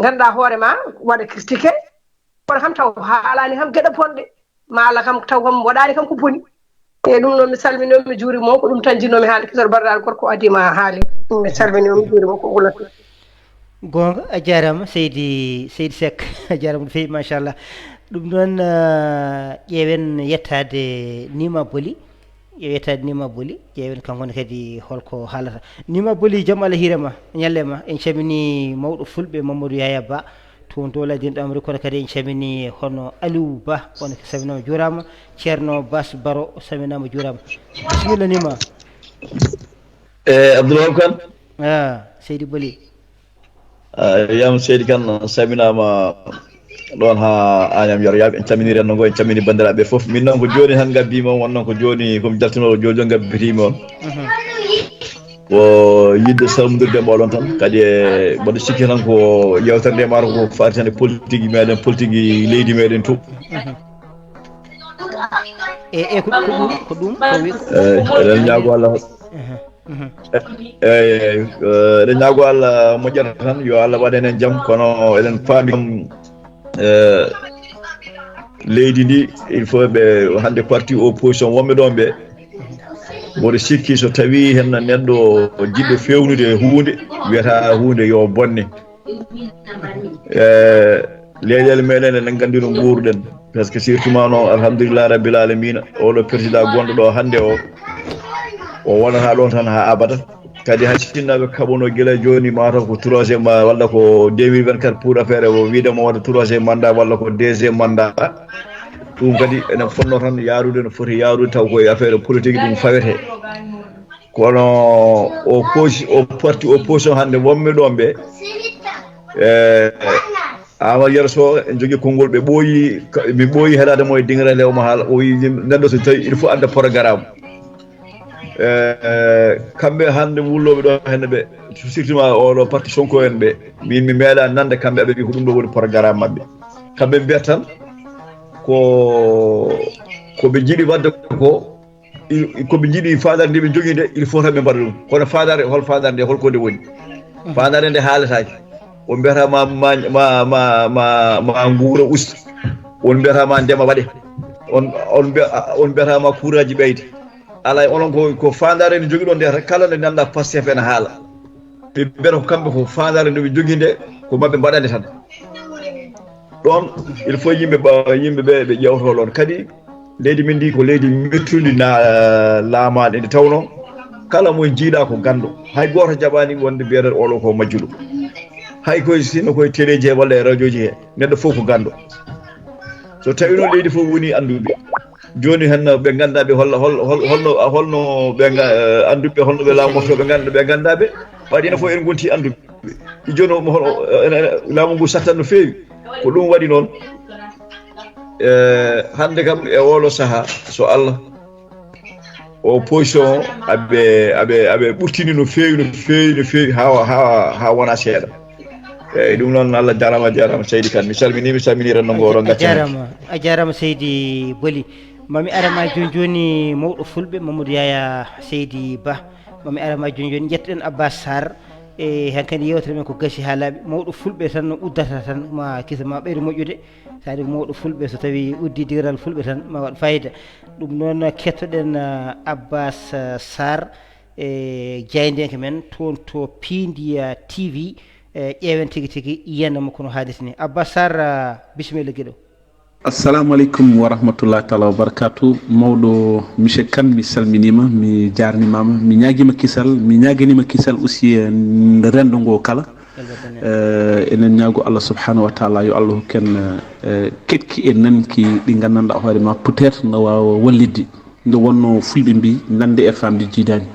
ngannduɗaa hoore ma, waɗa critiqué, kono kam taw haalaani kam geɗe bonɗe, malla kam taw kam waɗaani kam ko boni. E ɗum noon, mi salmini on, mi juurima on, ko ɗum tan jinnoomi haalde, kisal bardaal gorko adii ma haali. Mi salmini on, mi juurima on, ko ko lattu. Goonga, a jaaraama, Seydi, Seydi Seck, a jaaraama no feewi, machallah. Ɗum noon, ah, ƴeewen yettaade Nima Boli. Ƴeewen yettaade Nima Boli, ƴeewen kanko ne kadi holko haalata. Nima Boli, jam Allah hiire ma, ñalle ma. En calmini mawɗo fulɓe Mamadou Yaya Ba, toon to ladinɗo Amri, kono kadi en calmini hono Aliou Ba, on ko salminaama, juuraama. Ceerno Bas Baro, salminaama, juuraama. Bisimilla, Nima. E, Abdoulwahab Kane. Ah, Seydi Boli. Ah, yam Seydi Kane, salminaama ɗoon haa Agnam Yoro Yaaɓe. En calminii renndo ngo, en calminii banndiraaɓe fof. Min noon ko jooni tan ngabbimi on, won noon ko jooni ko mi jaltinoo, jooni jooni ngabbitiimi on. Mhm. Ko yiɗde salmondirde e mooɗon tan, kadi e mboɗo sikki tan ko yeewtere nde maaro ko faati tan e politique meɗen, politique leydi meɗen to. Mhm. E, e ko, ko ɗum, ko ɗum, ko wi-, ko, eyi, ko, ko, eɗen ñaago Allah. Ehe, mhm. Eyi, eyi, eh, eɗen ñaago Allah moƴƴata tan, yo Allah waɗ en jam, kono eɗen paami kam, eh, leydi ndi, il faut ɓe, hannde parti opposition wonɓe ɗon ɓe, mboɗo sikki so tawi henna neɗɗo jiɗɗo fewnude huunde, wiyata huunde yo bonne. E leyɗeele meɗen, eɗen nganndi no nguuruɗen. Parce que surtout ma noon, alhamdulillah rabbil alamina, oɗo président gonɗo ɗo hannde o, o wonata ɗon tan haa abada. Kadi hay sinno ɓe kaɓuno gila jooni, mataw ko troisième ma, walla ko deux mille vingt-quatre pour affaire o wiide mo waɗa troisième mandat, walla ko deuxième mandat. Ɗum kadi enen fotno tan yaarude no foti yaarude, taw koye affaire politique ɗum fawete. Kono o posi-, o parti opposition hannde wonɓe ɗon ɓe, e, Amadou Yero Sow en jogii konngol, ɓe ɓooyi, ka-, mi ɓooyi heɗaade mo e Dingira Lew mo haala, o wiyi yim-, neɗɗo so tawi il faut adda programme. E, kamɓe hannde wullooɓe ɗo hannde ɓe, surtout ma oɗo parti Sonko en ɓe, min mi meeɗa nande kamɓe aɓe mbi ko ɗum ɗo woni programme maɓɓe. Kamɓe mbiyata tan ko, ko ɓe njiɗi waɗde ko, i-, ko ɓe njiɗi faandaare nde ɓe njogii nde, il faut tan ɓe mbaɗa ɗum. Kono faandaare, hol faandaare nde, hol ko nde woni? Faandaare nde haaletaake. On mbiyata ma, ma, ma, ma, ma, ma nguura usta. On mbiyata ma ndema waɗe. On, on mbiya-, on mbiyata ma kuuraaji ɓeyde. Alaa, onon ko, ko faandaare nde njogiɗon nde, kala nde nannda Pastef ene haala. Ɓe mbiyata ko kamɓe ko faandaare nde ɓe njogii nde, ko maɓɓe mbaɗa nde tan. Ɗoon, il faut yimɓe ba-, yimɓe ɓe, ɓe ƴeewtoo ɗoon. Kadi, leydi men ndi ko leydi mettundi na-, laamaaɗi, nde tawnoo kala mo jiiɗaa ko ganndo. Hay gooto jaɓaani wonde mbiyata oɗo ko majjuɗo. Hay koye, sinno koye teleeji he walla e rajooji he, neɗɗo fof ko ganndo. So tawii noon leydi fof woni annduɓe, jooni hannde ɓe nganndaa ɓe holla-, hol-, hol-, holno, holno ɓe nga-, eh, annduɓe, holno ɓe laamorto, ɓe nganndaa, ɓe nganndaa ɓe. Waɗi ene fof en ngonti annduɓe. Jooni o, mo hono, eh, eh, laamu ngu sattan no feewi. Ko ɗum waɗi noon, eh, hannde kam e oɗo sahaa, so Allah, opposition o, aɓe, aɓe, aɓe ɓurtini no feewi, no feewi, no feewi, haa, haa, haa wona seeɗa. Eeyi, ɗum noon, Allah jaaraama, a jaaraama, Seydi Kane. Mi salminii, mi salminii renndo ngo, oɗon ngaccaani. A jaaraama, a jaaraama, Seydi Boli. Ma mi ara ma jooni jooni, mawɗo Fulɓe, Mamadou Yaya Seydi Ba. Ma mi ara ma jooni jooni, njettoɗen Abbas Sarr. E hankadi yeewtere men ko gasi haa laaɓi. Mawɗo Fulɓe tan no uddata tan, ma kisa ma ɓeydo moƴƴude. Saɗi ko mawɗo Fulɓe, so tawi uddi diiral Fulɓe tan, ma waɗ fayida. Ɗum noon, kettoɗen, ah, Abbas, ah, Sarr, e jaayndiyanke men toon to Piindiya T V, e ƴeewen tigi tigi yiyannde makko no haalirta ni. Abbas Sarr, ah, bisimilla giɗo. Assalamu aleykum wa rahmatullahi taala wa barakatuh. Mawɗo monsieur Kane, mi salminiima, mi jaarnimaama, mi ñaagiima kisal, mi ñaaganiima kisal aussi, eh, renndo ngo kala. Eh, enen ñaago Allah subhanahu wa taala yo Allah hokken, eh, keɗki e nanki ɗi nganndanɗaa hoore ma peut-être no waawa wallitde. Nde wonno Fulɓe mbi, nande e famde jiidaani.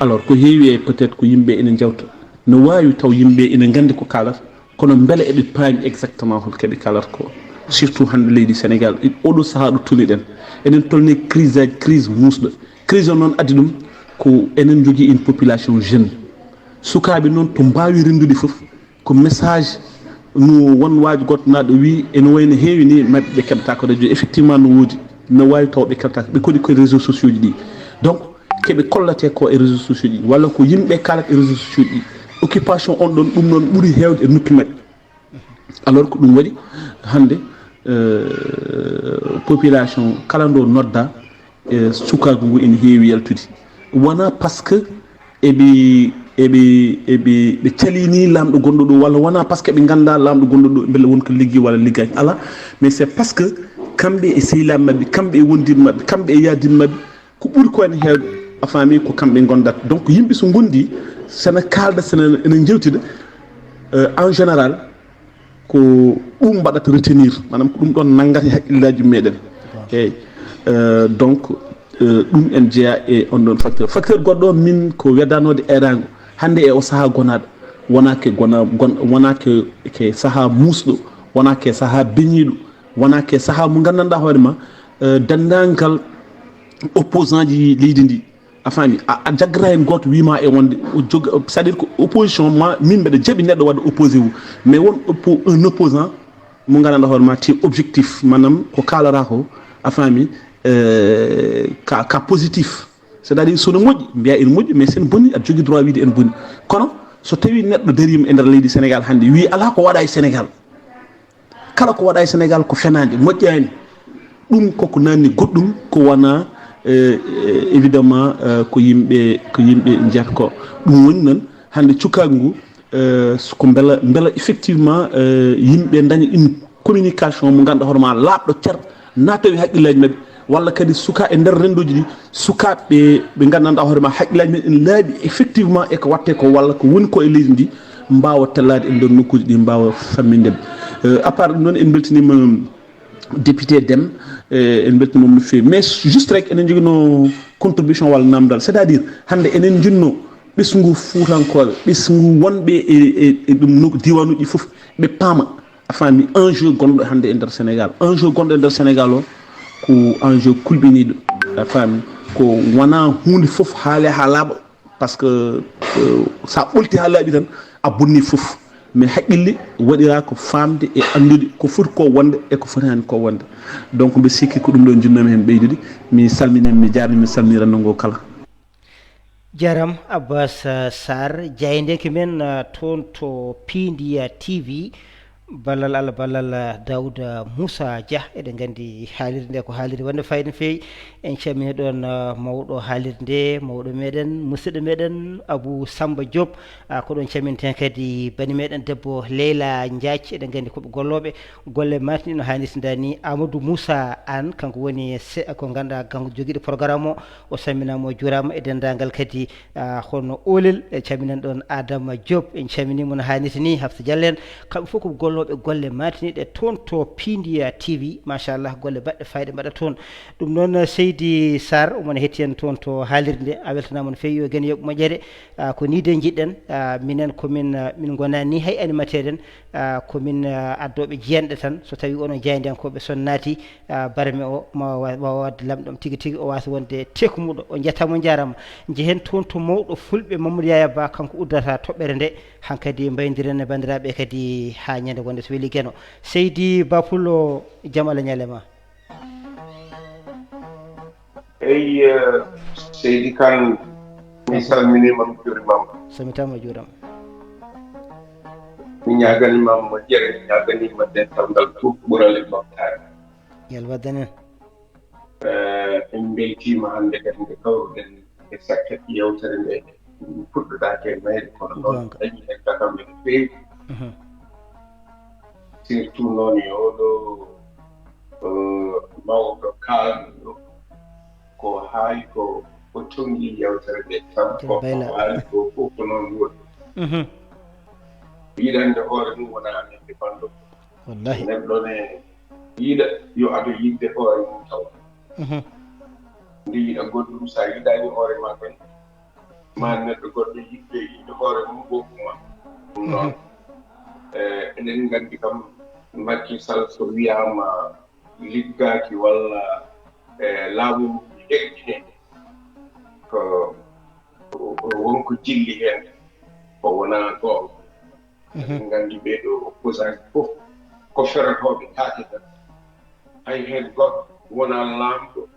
Alors, ko heewi e peut-être ko yimɓe ene njawta. No waawi taw yimɓe ene nganndi ko kaalata, kono mbele eɓe paami exactement hol keɓe kaalata ko? Surtout hannde leydi Sénégal, i-, oɗo sahaa ɗo tolniɗen. Eɗen tolni crise aji, crise muusɗo. Crise o noon addi ɗum ko enen njogii une population jeune. Sukaaɓe noon to mbaawi renndude fof, ko message no won waaju gooto naaɗo wi, ene wayi no heewi ni maɓɓe ɓe keɓata ko radio. Effectivement, no woodi, no waawi taw ɓe keɓata, ɓe koni koye réseaux sociaux ji ɗi. Donc, keɓe kollate ko e réseaux sociaux ji, walla ko yimɓe kaalata e réseaux sociaux ji. Occupation on ɗon, ɗum noon ɓuri heewde e noppi maɓɓe. Alors ko ɗum waɗi hannde, euh, population kala ndo nodda, e sukaagu ngu ene heewi yaltude. Wonaa parce que eɓe, eɓe, eɓe, ɓe calini laamɗo gonɗo ɗo, walla wonaa parce que ɓe nganndaa laamɗo gonɗo ɗo, mbele won ko liggi walla liggaaki. Alaa, mais c'est parce que kamɓe e sehilaaɓe maɓɓe, kamɓe e wondiiɓe maɓɓe, kamɓe e yaadiiɓe maɓɓe, ko ɓuri ko ene heewde, a faami, ko kamɓe ngondata. Donc, yimɓe so ngondi, sena kaalda, sena ene njewtida, euh, en général, ko ɗum mbaɗata retenir, maanaam ko ɗum ɗon nanngata e hakkillaaji meɗen. Eeyi. Euh, donc, euh, ɗum en jeyaa e on ɗon facteur. Facteur goɗɗo o, min ko weddanoode eeraango. Hannde e o sahaa gonaaɗo, wonaa ke gona-, gon-, wonaa ke, ke sahaa muusɗo, wonaa ke sahaa beñiiɗo, wonaa ke sahaa mo nganndanɗaa hoore ma, euh, denndaangal opposant ji leydi ndi, a faami, a, a jaggata heen gooto wii ma e wonde o jog-, c'est-à-dire ko opposition ma, min mbeɗa jaɓi neɗɗo waɗa opposé wu, mais won oppo-, un opposant mo nganndanɗaa hoore ma, ti objectif, maanaam ko kaalata ko, a faami, euh, ka, ka positif. C'est-à-dire, so no moƴƴi, mbiya ene moƴƴi, mais sen boni, aɗa jogii droit wiide ene boni. Kono so tawi neɗɗo dariima e nder leydi Sénégal hannde, wii alaa ko waɗa e Sénégal. Kala ko waɗa e Sénégal ko fenaande, moƴƴaani. Ɗum koko nanni goɗɗum, ko wona, euh, euh, évidemment, euh, ko yimɓe, ko yimɓe njiyata ko. Ɗum woni noon, hannde cukaagu ngu, euh, ko mbela, mbela effectivement, euh, yimɓe ndaña une communication mo ngannduɗaa hoore ma laaɓɗo cer, naata e hakkillaaji maɓɓe, walla kadi suka e nder renndooji ɗi, sukaaɓe ɓe nganndanɗaa hoore ma hakkillaaji maɓɓe ene laaɓi effectivement e ko waɗtee ko, walla ko woni ko e leydi ndi, mbaawa tellaade e nder nokkuuji ɗi, mbaawa famminde ɓe. Euh, à part ɗum noon, en mbeltaniima député Dem, euh, en mbeltaniima mo no feewi. Mais juste rek, enen njoginoo contribution walla namdal. C'est-à-dire, hannde enen njinnoo ɓesngu Fuutankooɓe, ɓesngu wonɓe e, e, e ɗum no-, diwaanuuji fof, ɓe paama. A faami enjeu gonɗo hannde e nder Sénégal. Enjeu gonɗo e nder Sénégal o, ko enjeu kulɓiniiɗo. A faami? Ko wonaa huunde fof haale haa laaɓa, parce que, euh, so a ɓolti haa laaɓi tan, a bonni fof. Mais haqqille waɗiraa ko faamde e anndude ko foti ko wonde e ko fotaani ko wonde. Donc, mbe sikki ko ɗum ɗo njinnoomi heen ɓeydude. Mi salmini, mi jaarni, mi salmini renndo ngo kala. Jaram Abbas, uh, Sarr, jaayndeeki men, uh, toon to Piindiya T V. Ballal Allah, ballal, uh, Daouda Moussa Dia. Eɗen nganndi haalirde nde ko haalirde wonde fayida no feewi. En calmini ɗoon, uh, mawɗo haalirde nde, mawɗo meɗen, musidɗo meɗen Abou Samba Diop. Uh, ko ɗoon calminten kadi bani meɗen debbo Leyla Diathie. Eɗen nganndi ko ɓe gollooɓe golle maatni no haanirta ni. Amadou Moussa Anne, kanko woni se-, ko ngannduɗaa kanko jogiiɗo programme o. O salminaama, o juuraama e denndaangal kadi, ah, hono Oolel, e calminen ɗoon Adama Diop, en calminii mo no haanirta ni, Hafsa Diallo en, kamɓe fof ko gollooɓe golle maatiniiɗe toon to Piindiya T V, machallah, golle baɗɗe fayda mbaɗa toon. Ɗum noon, Seydi Sarr, omo hetti en toon to haalirde nde, a weltanaama no feewi, yo geno yoɓ moƴƴere. Ah, ko nii de njiɗɗen, ah, minen ko min, ah, min ngonaani ni hay animateur en, ah, ko min, ah, addooɓe jeyanɗe tan, so tawii onon jaayndiyankooɓe so naati, ah, barme o ma wa-, waawa waɗde lamɗam tigi tigi, o waasa wonde tekmuɗo. O njettaama, o njaaraama. Njehen toon to mawɗo fulɓe Mamadou Yaya Ba, kanko uddata toɓɓere nde. Hankadi mbayndiren e banndiraaɓe kadi haa ñande wonde so weli geno. Seydi Ba Pullo, jam Allah ñaale ma. Eyi, eh, Seydi Kan, mi salminiima, mi juuriima ma. Salmitaama, juuraama. Mi ñaaganii ma moƴƴere, mi ñaaganii ma dental ngal fof ɓural e ɓamtaare. Yalwaden en. Eh, en mbeltiima hannde kadi nde kawruɗen e sakket yewtere nde. Fuɗɗodaake e mayre, kono noon dañi heen kakam ene feewi. Mhm. Surtout noon e oɗo, eh, mawɗo kaalɗo ɗo, ko haali ko, o tonngi yewtere nde, sabu ko, ko haali ko fof ko noon woni. Mhm. Yiɗande hoore mum wonaa amen nde banndo. Wallahi. Neɗɗo ne yiɗa yo ado yiɗde hoore mum taw. Mhm. Nde yiɗa goɗɗum, so a yiɗaani hoore ma tan, ma neɗɗo goɗɗo yiɗde, yiɗde hoore mum, bokkuma. Ɗum noon, mhm, eh, eɗen nganndi kam, Macky Sall so wiyaama liggaaki walla, eh, laamu ngu heɓi heen, ko, ko, ko won ko jilli heen, ko wonaa goonga. Mhm. Eɗen nganndi ɓee ɗoo opposant fof ko ferotooɓe taake tan. Hay heen gooto wonaa laamɗo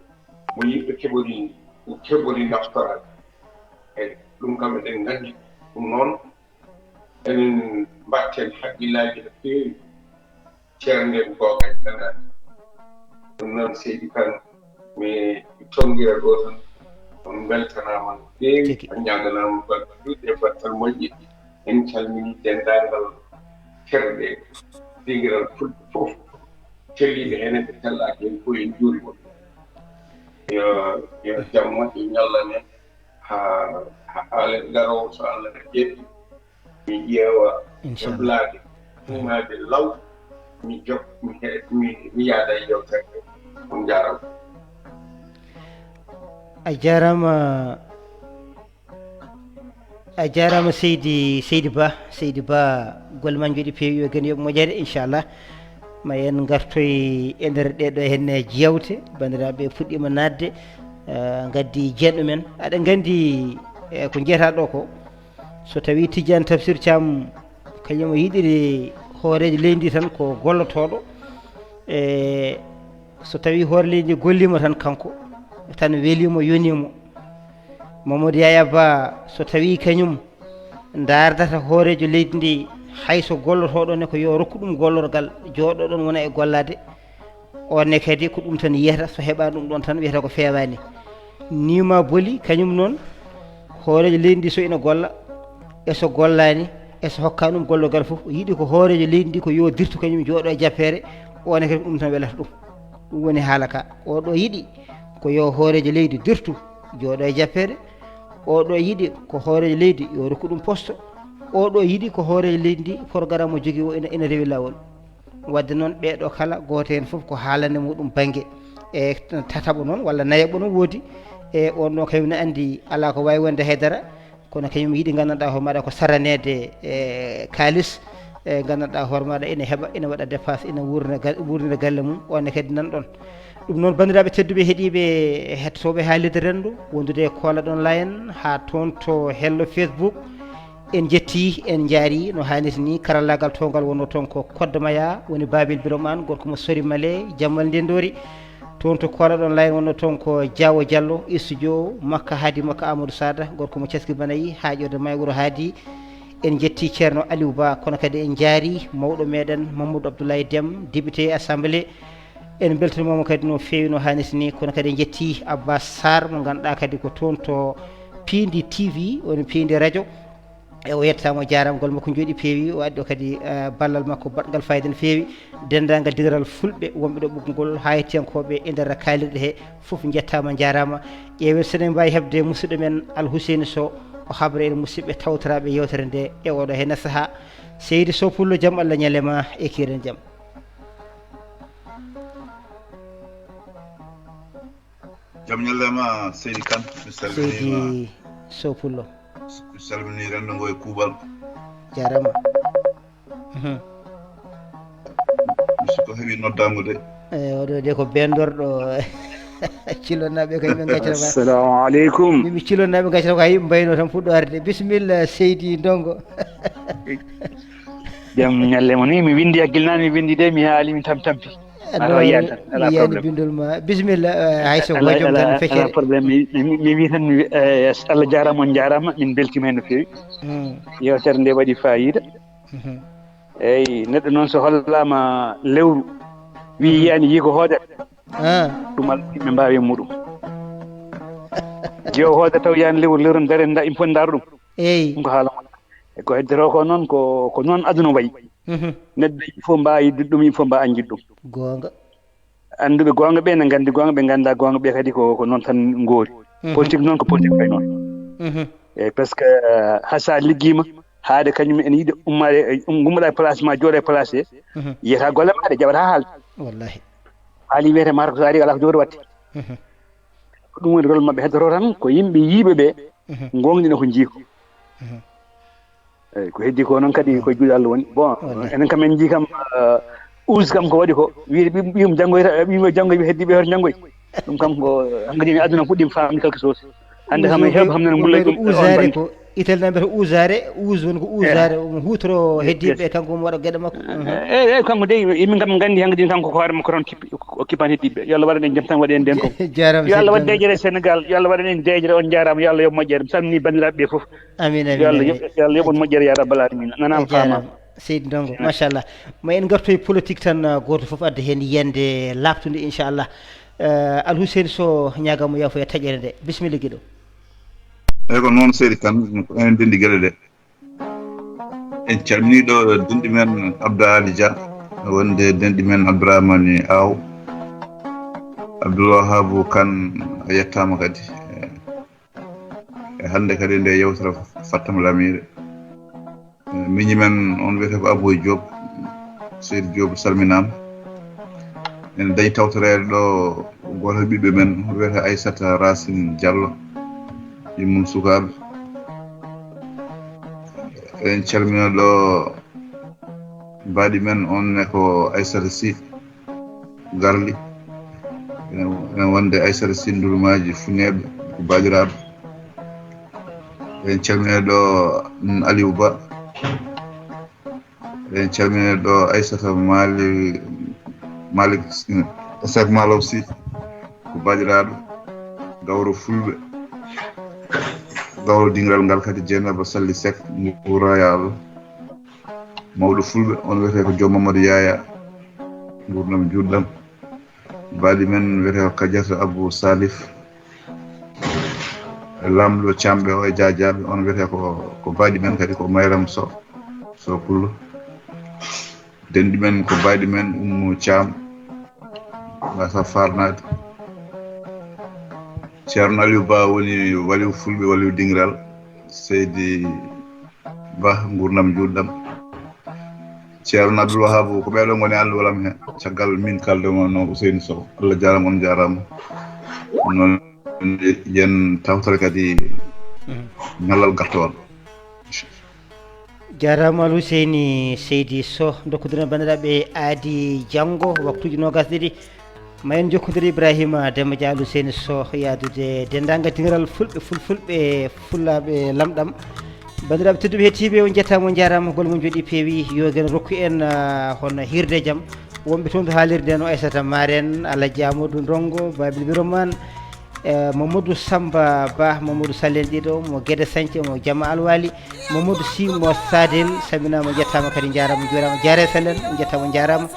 mo yimɓe keɓori, keɓori naftoraade. Eyi, ɗum kam eɗen nganndi ɗum. Noon, enen mbaɗten hakkillaaji no feewi, ceernden gooto e danndaangal. Ɗum noon, Seydi Kan, mi tonngira ɗo tan, on mbeltanaama no feewi, tigi, on ñaaganaama balɗe juutɗe e battal moƴƴe. En calminii denndaangal terɗe dingiral fulɓe fof, telliiɓe heen e ɓe tellaaki heen fof, en njuuriima ɓe. Yo, yo jam moƴƴo ñallan en haa, haa alet garoowo, so Allah jaɓii. Mi ƴeewa, inchallah, heblaade, tuumaade law, mi jok-, mi he-, mi, mi yaada e yewtere. On njaaraama. A jaaraama, a jaaraama Seydi, Seydi Ba. Seydi Ba, golle maa njooɗii peewi, yo geno yoɓ moƴƴere, inchallah. Ma en ngartoy e nder ɗee ɗoo heen jeewte, banndiraaɓe puɗɗiima naatde, eh, ngaddi jeenɗo men. Aɗa nganndi, eh, ko njiyataa ɗoo ko, so tawii Tijjaan Tafsir Caam, kañum o yiɗiri hooreejo leydi ndi tan ko gollotooɗo e So tawii hoore leydi ndi golliima tan kanko, tan weliimo, yoniimo. Mamadou Yaya Ba, so tawii kañum ndaardata hooreejo leydi ndi, hay so gollotooɗo ne ko yo rokku ɗum gollorgal, jooɗo ɗon wona e gollaade, on ne kadi ko ɗum tan yiyata, so heɓaani ɗum ɗon tan wiyata ko feewaani. Nii ma boli, kañum noon, hooreejo leydi ndi so ina golla, e so gollaani, e so hokkaani ɗum gollorgal fof, yiɗi ko hooreejo leydi ndi ko yo dirtu kañum jooɗo e jappeere, on ne kadi ko ɗum tan welata ɗum. Ɗum woni haala ka. Oɗo yiɗi ko yo hooreejo leydi dirtu jooɗo e jappeere, oɗo yiɗi ko hooreejo leydi yo rokku ɗum poste, oɗo yiɗi ko hooreejo leydi ndi programme mo jogii o ina, ina rewi laawol. Wadde noon ɓeeɗo kala gooto heen fof ko haalande muɗum bannge. E tataɓo noon walla nayaɓo noon woodi, e on ɗo kañum ne anndi alaa ko waawi wonde haydara, kono kañum yiɗi nganndanɗaa hoore maaɗa ko saraneede e kaalis, e nganndanɗaa hoore maaɗa ina heɓa, ina waɗa dépense, ina wuurna ga-, wuurnina galle mum, on ne kadi nan ɗon. Ɗum noon, banndiraaɓe tedduɓe heɗiiɓe hettotooɓe haalirde renndo, wondude e Koolaɗo Online haa toon to hello Facebook, en njettii, en njaarii no haanirta nii. Karallaagal toongal wonnoo toon ko Koddo Maya, woni Babil Birom Aan, gorko mo Sori Male, Jammal Ndendoori. Toon to Koolaɗo Online wonnoo toon ko Jaawo Jallo, studio Makka Haadi Makka Amadou Sada, gorko mo Caski Banayi, haa ƴoorde Maay Wuro Haadi. En njettii Ceerno Aliou Ba, kono kadi en njaarii mawɗo meɗen Mamadou Abdoulaye Dem, député assemblée. En mbeltinooma kadi no feewi no haanirta nii, kono kadi en njettii Abbas Sarr mo ngannduɗaa kadi ko toon to Piindi T V, woni Piindi Radio. E o yettaama, o jaaraama, golle makko njooɗi, peewi. O addi o kadi, eh, ballal makko baɗngal fayida no feewi. Denndaangal digaral fulɓe wonɓe ɗo ɓoggol ngol, haa yettiyankooɓe e nder kaalirɗe he fof njettaama, njaaraama. Ƴeewen so eɗen mbaawi heɓde musidɗo men Alhuseyni Sow, o habra en musidɓe tawtoraaɓe yeewtere nde e oɗo heen sahaa. Seydi Sow Pullo, jam Allah ñalle ma e kiiren jam. Jam ñalle ma, Seydi Kane. Mi salminiima. Seydi Sow Pullo. Mi salminii renndo ngo e kuuɓal. Jaaraama. Mhm. Mi sikko heɓi noddaango de. Eh, oɗo de ko bendorɗo. Cilonnaaɓe kay ɓe ngaccata ko. Assalamu aleykum. Min mi cilonnaaɓe ngaccata ko, hay mbayno tan fuɗɗo arde. Bisimilla, Seydi Ndongo. Jam ñalle mo ni, mi winndi hakkil nani, mi winndi de, mi haali, mi tam tampi. Ala, non, yiyan tan, ala mi yiyani problème. Bindol ma. Bisimilla, eh, hay so Ala, hojom ala, tan ala feccere. Problème. Mi, mi, mi wi tan, mi wi, eh, Allah jaaraama, on jaaraama, min mbeltiima heen no feewi. Hmm. Yeewtere nde waɗi faayiida. Mhm. Eyi, neɗɗo noon so hollaama lewru, wi Mhm. yiyaani, yii ko hoodere. Ah. Ɗum alaa ɓe mbaawi e muɗum. Jeewo hoodere taw yaani lewru, lewru dare, nda, il faut ndaaro ɗum. Eyi. Ɗum ko haala mon. E ko heddotoo ko noon, ko, ko noon aduna wayi. Mhm. Neɗɗo yimɓe fof mbaawi yiɗde ɗum, yimɓe fof mbaawi yiɗde ɗum. Goonga. Annduɓe goonga ɓe ne nganndi goonga, ɓe nganndaa goonga ɓe kadi ko, ko noon tan ngoori. Mhm. Politique noon ko politique wayi noon. Mhm. Eyi, par ce que, eh, haa so a liggiima, haade kañum ene yiɗi ummaade, eh, um-, gummoɗaa e place ma, jooɗo e place he, Mhm. yiyata golle ma ɗe, jaɓata haalde. Wallahi. Haali wiyete mata ko so ari alaa ko jogori waɗde. Mhm. Ko ɗum woni rôle maɓɓe, heddotoo tan ko yimɓe yiiɓe ɓe Mhm. ngoongɗina ko njii ko. Mhm. Eyi, ko heddi ko noon kadi ko e juuɗe Allah woni. Bon, Wallahi. Enen kam en njii kam, eh, uus kam ko waɗi ko. Wi-, wi-, wi'um janngoyta, wi'um janngoy, wi heddi ɓe hoto njanngoy. Ɗum kam ko, hankadi ne aduna fuɗɗiima faamde quelque chose. Hannde kam en heewɓe kam nana ngulla ɗum e on usaare bannge. Ko Italian mbiyata usaare, uus woni ko usaare, Eyi. Omo huutoro Yes, heddiiɓe yes. Kanko omo waɗa geɗe makko. Mhm. Eyi, eyi, kanko dey, emin kam nganndi hankadi kanko ko hoore makko tan kippi, o kippani heddiiɓe. Yo Allah waɗan en jam tan, waɗi en ndeenkon. Jaaraama Yo Allah seydi waɗ Jongo. Deeƴere Sénégal, yo Allah waɗan en deeƴere, on jaaraama, yo Allah yoɓ moƴƴere. Mi salminii banndiraaɓe ɓe fof. Amin, amin, Yo Allah amin. Yoɓ-, yo Allah yoɓ on moƴƴere, ya rabbal aalamiina. Nanaama, Jaaraama. Faamaama. Seydi Ndongo, Amin. Machallah. Ma en ngartoy politique tan, uh, gooto fof adda heen yiyannde laaɓtunde, inchallah. Uh, Alhuseyni Sow, ñaagaama yaafo e taƴere nde. Bisimilla, giɗo. Eyi, ko noon, Seydi Kane, ko enen denndi geɗe ɗe. En calminii ɗo denɗi men Abdou Ali Dia, wonde denɗi men Abdourahmane Aw. Abdoul Wahabu Kane, a yettaama kadi. E hannde kadi nde yewtere Fattam Lamiire. E, miñi men on wiyetee ko Aboy Diop, Seydi Diop salminaama. Ene dañi tawtoreede ɗo gooto e ɓiɓɓe men, wiyetee Aissata Racine Diallo, yummum sukaaɓe. En calmina ɗo Baɗi men on ne ko Aissata Sy Garli. Ene, ene wonde Aissata Sy Ndulmaaji Funeeɓe ko baɗiraaɓe. En calmina ɗo, mm, Aliou Ba. En calmina ɗo Aissata Mali-, Malick Sy. Sek Malaw Sy ko baɗiraaɗo gawro fulɓe, gawro dingiral ngal kadi, Jeynaba Sally Sek, nguura yo Allah. Mawɗo fulɓe on wiyetee ko Joom Mamadou Yaya, nguurndam juutɗam. Baali men wiyetee ko Kadiata Abou Salif, laamɗo Caamɓe o e Jaajaaɓe, on wiyetee ko, ko baali men kadi ko Mayram Sow, Sow Pullo. Denɗi men ko baali men Ummu Caam, wasa farnaade. Ceerno Aliou Ba woni waliw fulɓe, waliw dingiral. Seydi Ba, nguurndam juutɗam. Ceerno Abdoul Wahab, ko ɓeeɗo ngoni alluwalam he. Caggal min kalde mo no Ousseynou Sow. Allah jaaraama, on jaaraama. Noon yen tawtore kadi ñallal gartowal. Jaaraama Al Huseyni Seydi Sow, ndokkodiren banndiraaɓe aadi janngo, waktuuji noogas ɗiɗi. Ma en njokkondir Ibrahima Demba Dia, Al Huseyni Sow, yaadude denndaangal dingiral fulɓe, fulfulɓe, fullaaɓe lamɗam. Banndiraaɓe tedduɓe, hettiiɓe, on njettaama, on njaaraama, golle mon njooɗii peewi, yo geno rokku en, ah, hono hiirde jam. Wonɓe toon to haalirde no Aissata Maren, Alhaji Amadou Ndongo, Babil Biroman, eh, Mamadou Samba Ba, Mamadou Sall en ɗiɗo, mo Gede Sañce, mo Jama Alwali, Mamadou Sy, mo Sadel, saminaama, njettaama kadi, njaaraama, njuuraama, jaare salen, njettaama, njaaraama.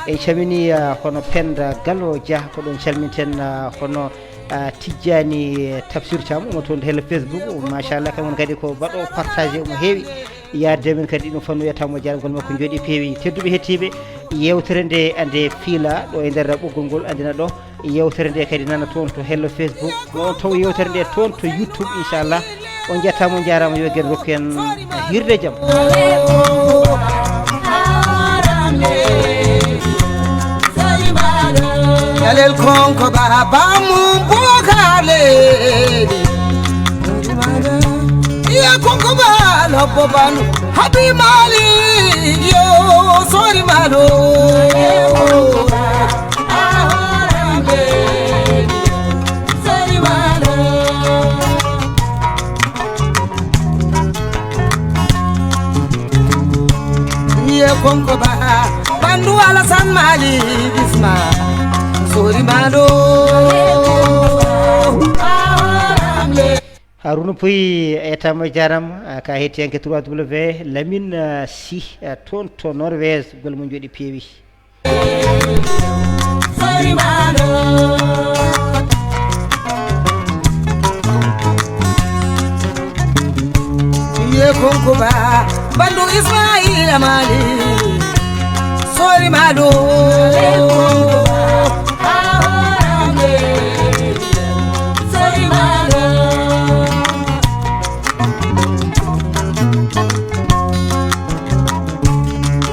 En calminii, ah, hono Penda Gallo Dia, ko ɗoon calminten, ah, hono, ah, Tijjani, eh, Tafsir Thiam, omo toon to hello Facebook, machallah, kañum kadi ko baɗɗo partagé, omo heewi. Yaade men kadi ɗum fannu yetta mo jaargol makko njooɗi peewi. Tedduɓe hettiiɓe, yeewtere nde ande fiila ɗo e nder ɓoggol ngol, andina ɗo. Yeewtere nde kadi nana toon to hello Facebook. Mo on taw yeewtere nde toon to YouTube, inchallah. On njettaama, on njaaraama, yo geno rokku en hiirde jam. Jalel Konko Ba, Ba mum Bokar Leydi. Iya Konko Ba, Lobbo Banu, Habi Mali, yo, Sori Malo. Wiye Konko Ba, Bandu Alasan Mali, Bisma, Sori Malo. Haruna Pouy, yettaama, jaaraama, ah, ka hettiyanke trois W, Lamine, ah, Sy, ah, toon to Norvège, golle mum njooɗi peewi. Ye Konko Ba, Bandu Ismaila Mali, Sori Malo.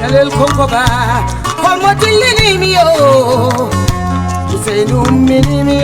Jalel Konko Ba, holmo dillinimi yo? Ousseynou umminimi.